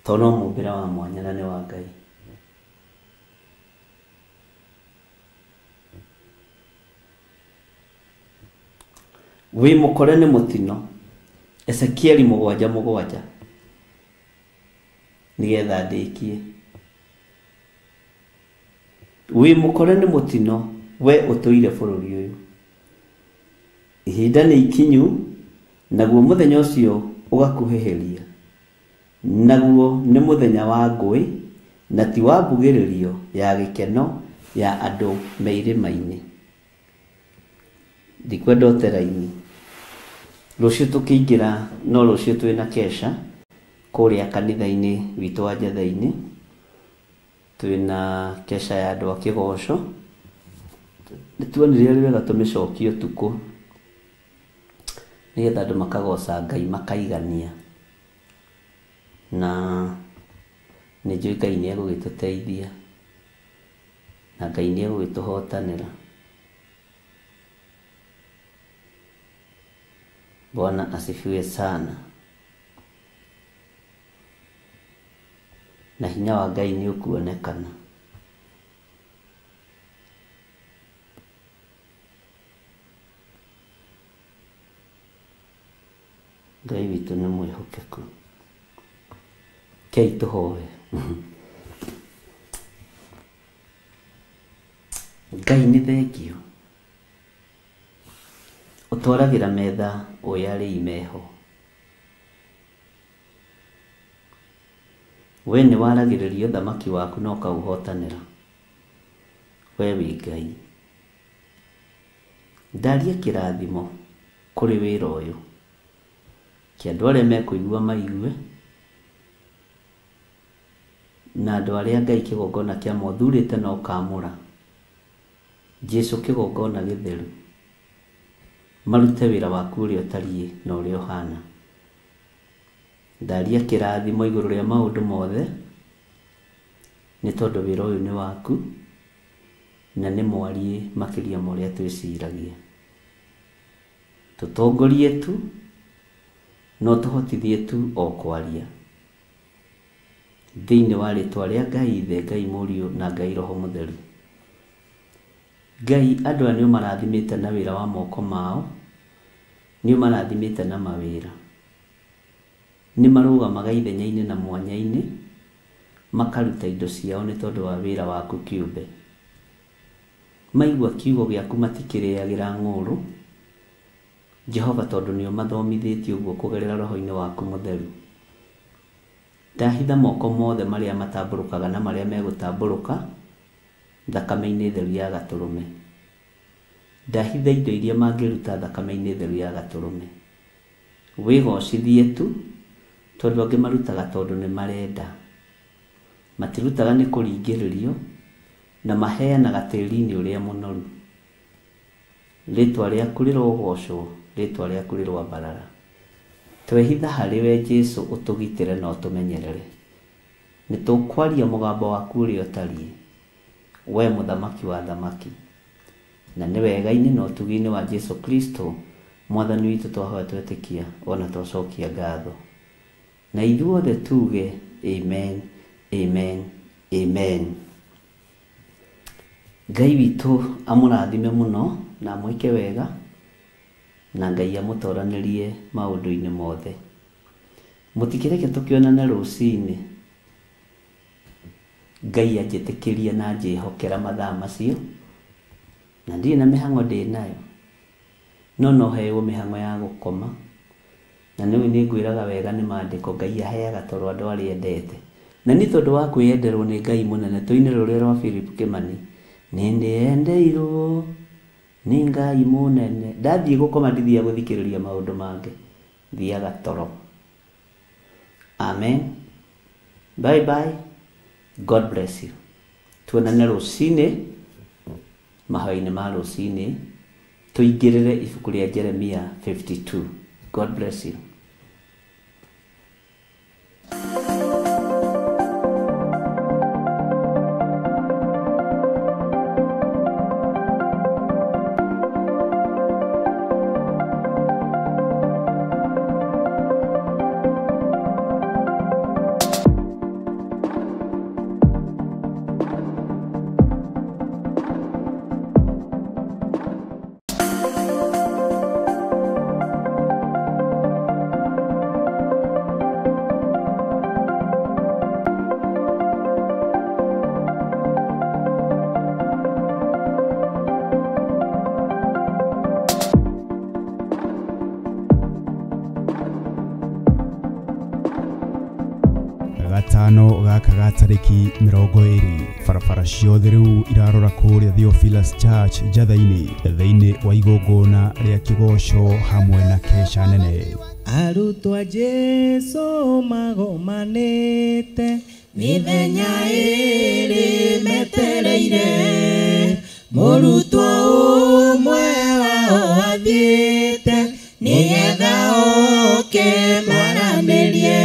tondũ no mũmbĩre wa mwanya na nĩ wa Ngai. Wĩ mũkore nĩ mũtino. Ezekieli 7:7 nĩgetha ndĩkie. Wĩ mũkore nĩ mũtino we ũtũire bũrũri ũyũ. Ihinda nĩ ikinyu naguo mũthenya ũcio ũgakuhĩhĩria. Naguo nĩ mũthenya wa ngũĩ na ti wa mbugĩrĩrio ya gĩkeno ya andũ me irĩma-inĩ. Ndikwenda ũte raini. Rũciũ tũkĩingĩra no rũciũ twĩna kesha kũrĩa kanitha-inĩ witũ wa Njatha-inĩ. Twĩna kesha ya andũ a kĩgoco. Nĩ tuonire arĩ wega tũmĩcokie ũtukũ nĩgetha andũ makagoca Ngai makaigania. Na nĩ njũĩ Ngai nĩ egũgĩtũteithia na Ngai nĩ egũgĩtũhotanĩra. Bwana asifiwe sana. Na hinya wa Ngai nĩ ũkuonekana. Ngai witũ nĩ mwĩhokeku. Kei tũhoe. Ngai nĩ thengio. Ũtwaragĩra metha ũrĩa arĩi meho. We nĩ waragĩrĩria ũthamaki waku na ũkaũhotanĩra. We wĩ Ngai. Ndaria kĩrathimo kũrĩ wĩra ũyũ. Kĩ andũ arĩa mekũigua maigue na andũ arĩa Ngai kĩgongona kĩa mothurĩte na ũkamũra. Jesũ kĩgongona gĩtheru. Marute wĩra waku ũrĩa ũtariĩ na ũrĩa ũhana. Ndaria kĩrathimo igũrũ rĩa maũndũ mothe nĩ tondũ wĩra ũyũ nĩ waku na nĩ mwariĩ makĩria ma ũrĩa twĩciragia. Tũtongorie tu no tũhotithie tu o kwaria. Thĩinĩ wa rĩtwa rĩa Ngai Ithe, Ngai Mũriũ na Ngai Roho Mũtheru. Ngai andũ aya nĩ ũmarathimĩte na wĩra wa moko mao, nĩ ũmarathimĩte na mawĩra. Nĩ marũgamaga ithenya-inĩ na mwanya-inĩ makaruta indo ciao nĩ tondũ wa wĩra waku kĩũmbe. Maigua kiugo gĩaku matikĩrĩagĩra ng'ũrũ Jehova tondũ nĩ ũmathomithĩtie ũguo kũgerera roho-inĩ waku mũtheru. Ndahitha moko mothe marĩa matambũrũkaga na marĩa megũtambũrũka thakame-inĩ theru ya gatũrũme. Ndahitha indo iria mangĩruta thakame-inĩ theru ya gatũrũme. Wĩgocithie tu, tondũ angĩ marutaga tondũ nĩ marenda. Matirutaga nĩ kũringĩrĩrio, na maheanaga tĩri-inĩ ũrĩa mũnoru. Rĩtwa rĩaku rĩrogocwo, rĩtwa rĩaku rĩroambarara. Twehitha harĩ we Jesũ ũtũgitĩre na ũtũmenyerere. Nĩ tũkwaria mũgambo waku ũrĩa ũtariĩ, we mũthamaki wa athamaki. Na nĩ wega-inĩ na ũtugi-inĩ wa Jesũ Kristo mwathani witũ twahoya twetĩkia ona twacokia ngatho. Na ithuothe tuge amen, amen, amen. Ngai witũ amũrathime mũno na amwĩke wega, na Ngai amũtoranĩrie maũndũ-inĩ mothe. Mũtikĩreke tũkĩonane rũcinĩ. Ngai anjĩtĩkĩria na anjĩhokera mathaa macio, na ndirĩ na mĩhang'o ndĩnayo, no no heirwo mĩhang'o ya gũkoma. Na nĩũĩ nĩngwĩraga wega nĩ maandĩko Ngai aheaga toro andũ arĩa endete. Na nĩ tondũ wa kwĩyenderwo nĩ Ngai mũnene, tũine rũrĩa rwa Philip Kĩmani, nĩ ndĩyendeirwo nĩ Ngai mũnene. Ndathiĩ gũkoma ndithiaga gũthikĩrĩria maũndũ mangĩ, thiaga toro. Amen. Bye bye. God bless you. Tuonane rũcinĩ, mahoya-inĩ ma rũcinĩ, tũingĩrĩre ibuku rĩa Jeremia 52. God bless you. Gatano gaka ga tarĩki 20, barabara ciothe rĩu irarora kũrĩa Theophilus Church Njatha-inĩ, thĩinĩ wa igongona rĩa kĩgoco hamwe na kesha nene. Arutwo a Jesũ magomanĩte mĩthenya ĩrĩ metereire, mũrutwo ũmwe wao athiĩte nĩgetha oke maranĩrie.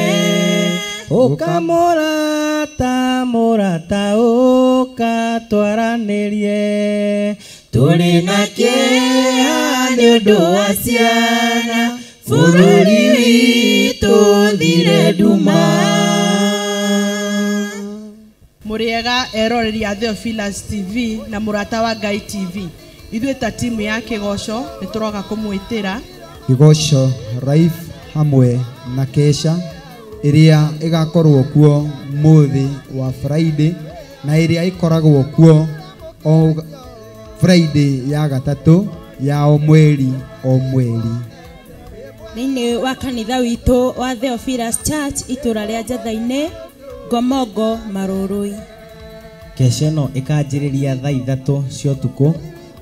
Ũka mũrata, mũrata, ũka twaranĩrie, tũrĩ na kĩeha nĩ ũndũ wa ciana, bũrũri witũ thire nduma. Mũrĩega eroreri a Theophilus TV na mũrata wa Ngai TV. Ithuĩ ta timu ya kĩgoco nĩ tũroka kũmwĩtĩra Kĩgoco Life hamwe na kesha ĩrĩa ĩgakorwo kuo mũthĩ wa Friday, na ĩrĩa ĩkoragwo kuo o Friday ya gatatũ ya o mweri o mweri. Thĩinĩ wa kanitha witũ wa Theophilus Church itũra rĩa Njatha-inĩ, Ngomongo Marũrũi. Kesha ĩno ĩkanjĩrĩria thaa 3 cia ũtukũ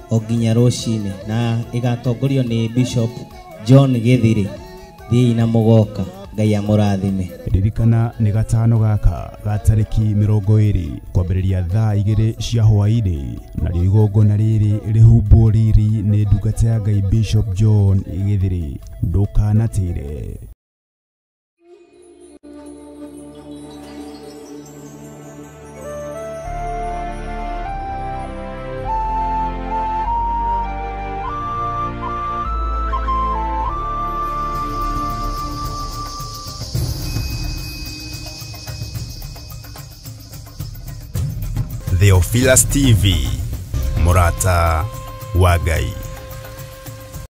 o nginya rũcinĩ, na ĩgatongorio nĩ Bishop John Gĩthiri. Thiĩi na mũgoka, Ngai amũrathime. Ririkana nĩ gatano gaka ga tarĩki 20 kwambĩrĩria thaa 2 cia hwaĩ-inĩ, narĩo igongona rĩrĩ rĩhumbwo riri nĩ ndungata ya Ngai Bishop John Gĩthiri. Ndũkanatĩre. Theophilus TV, mũrata wa Ngai.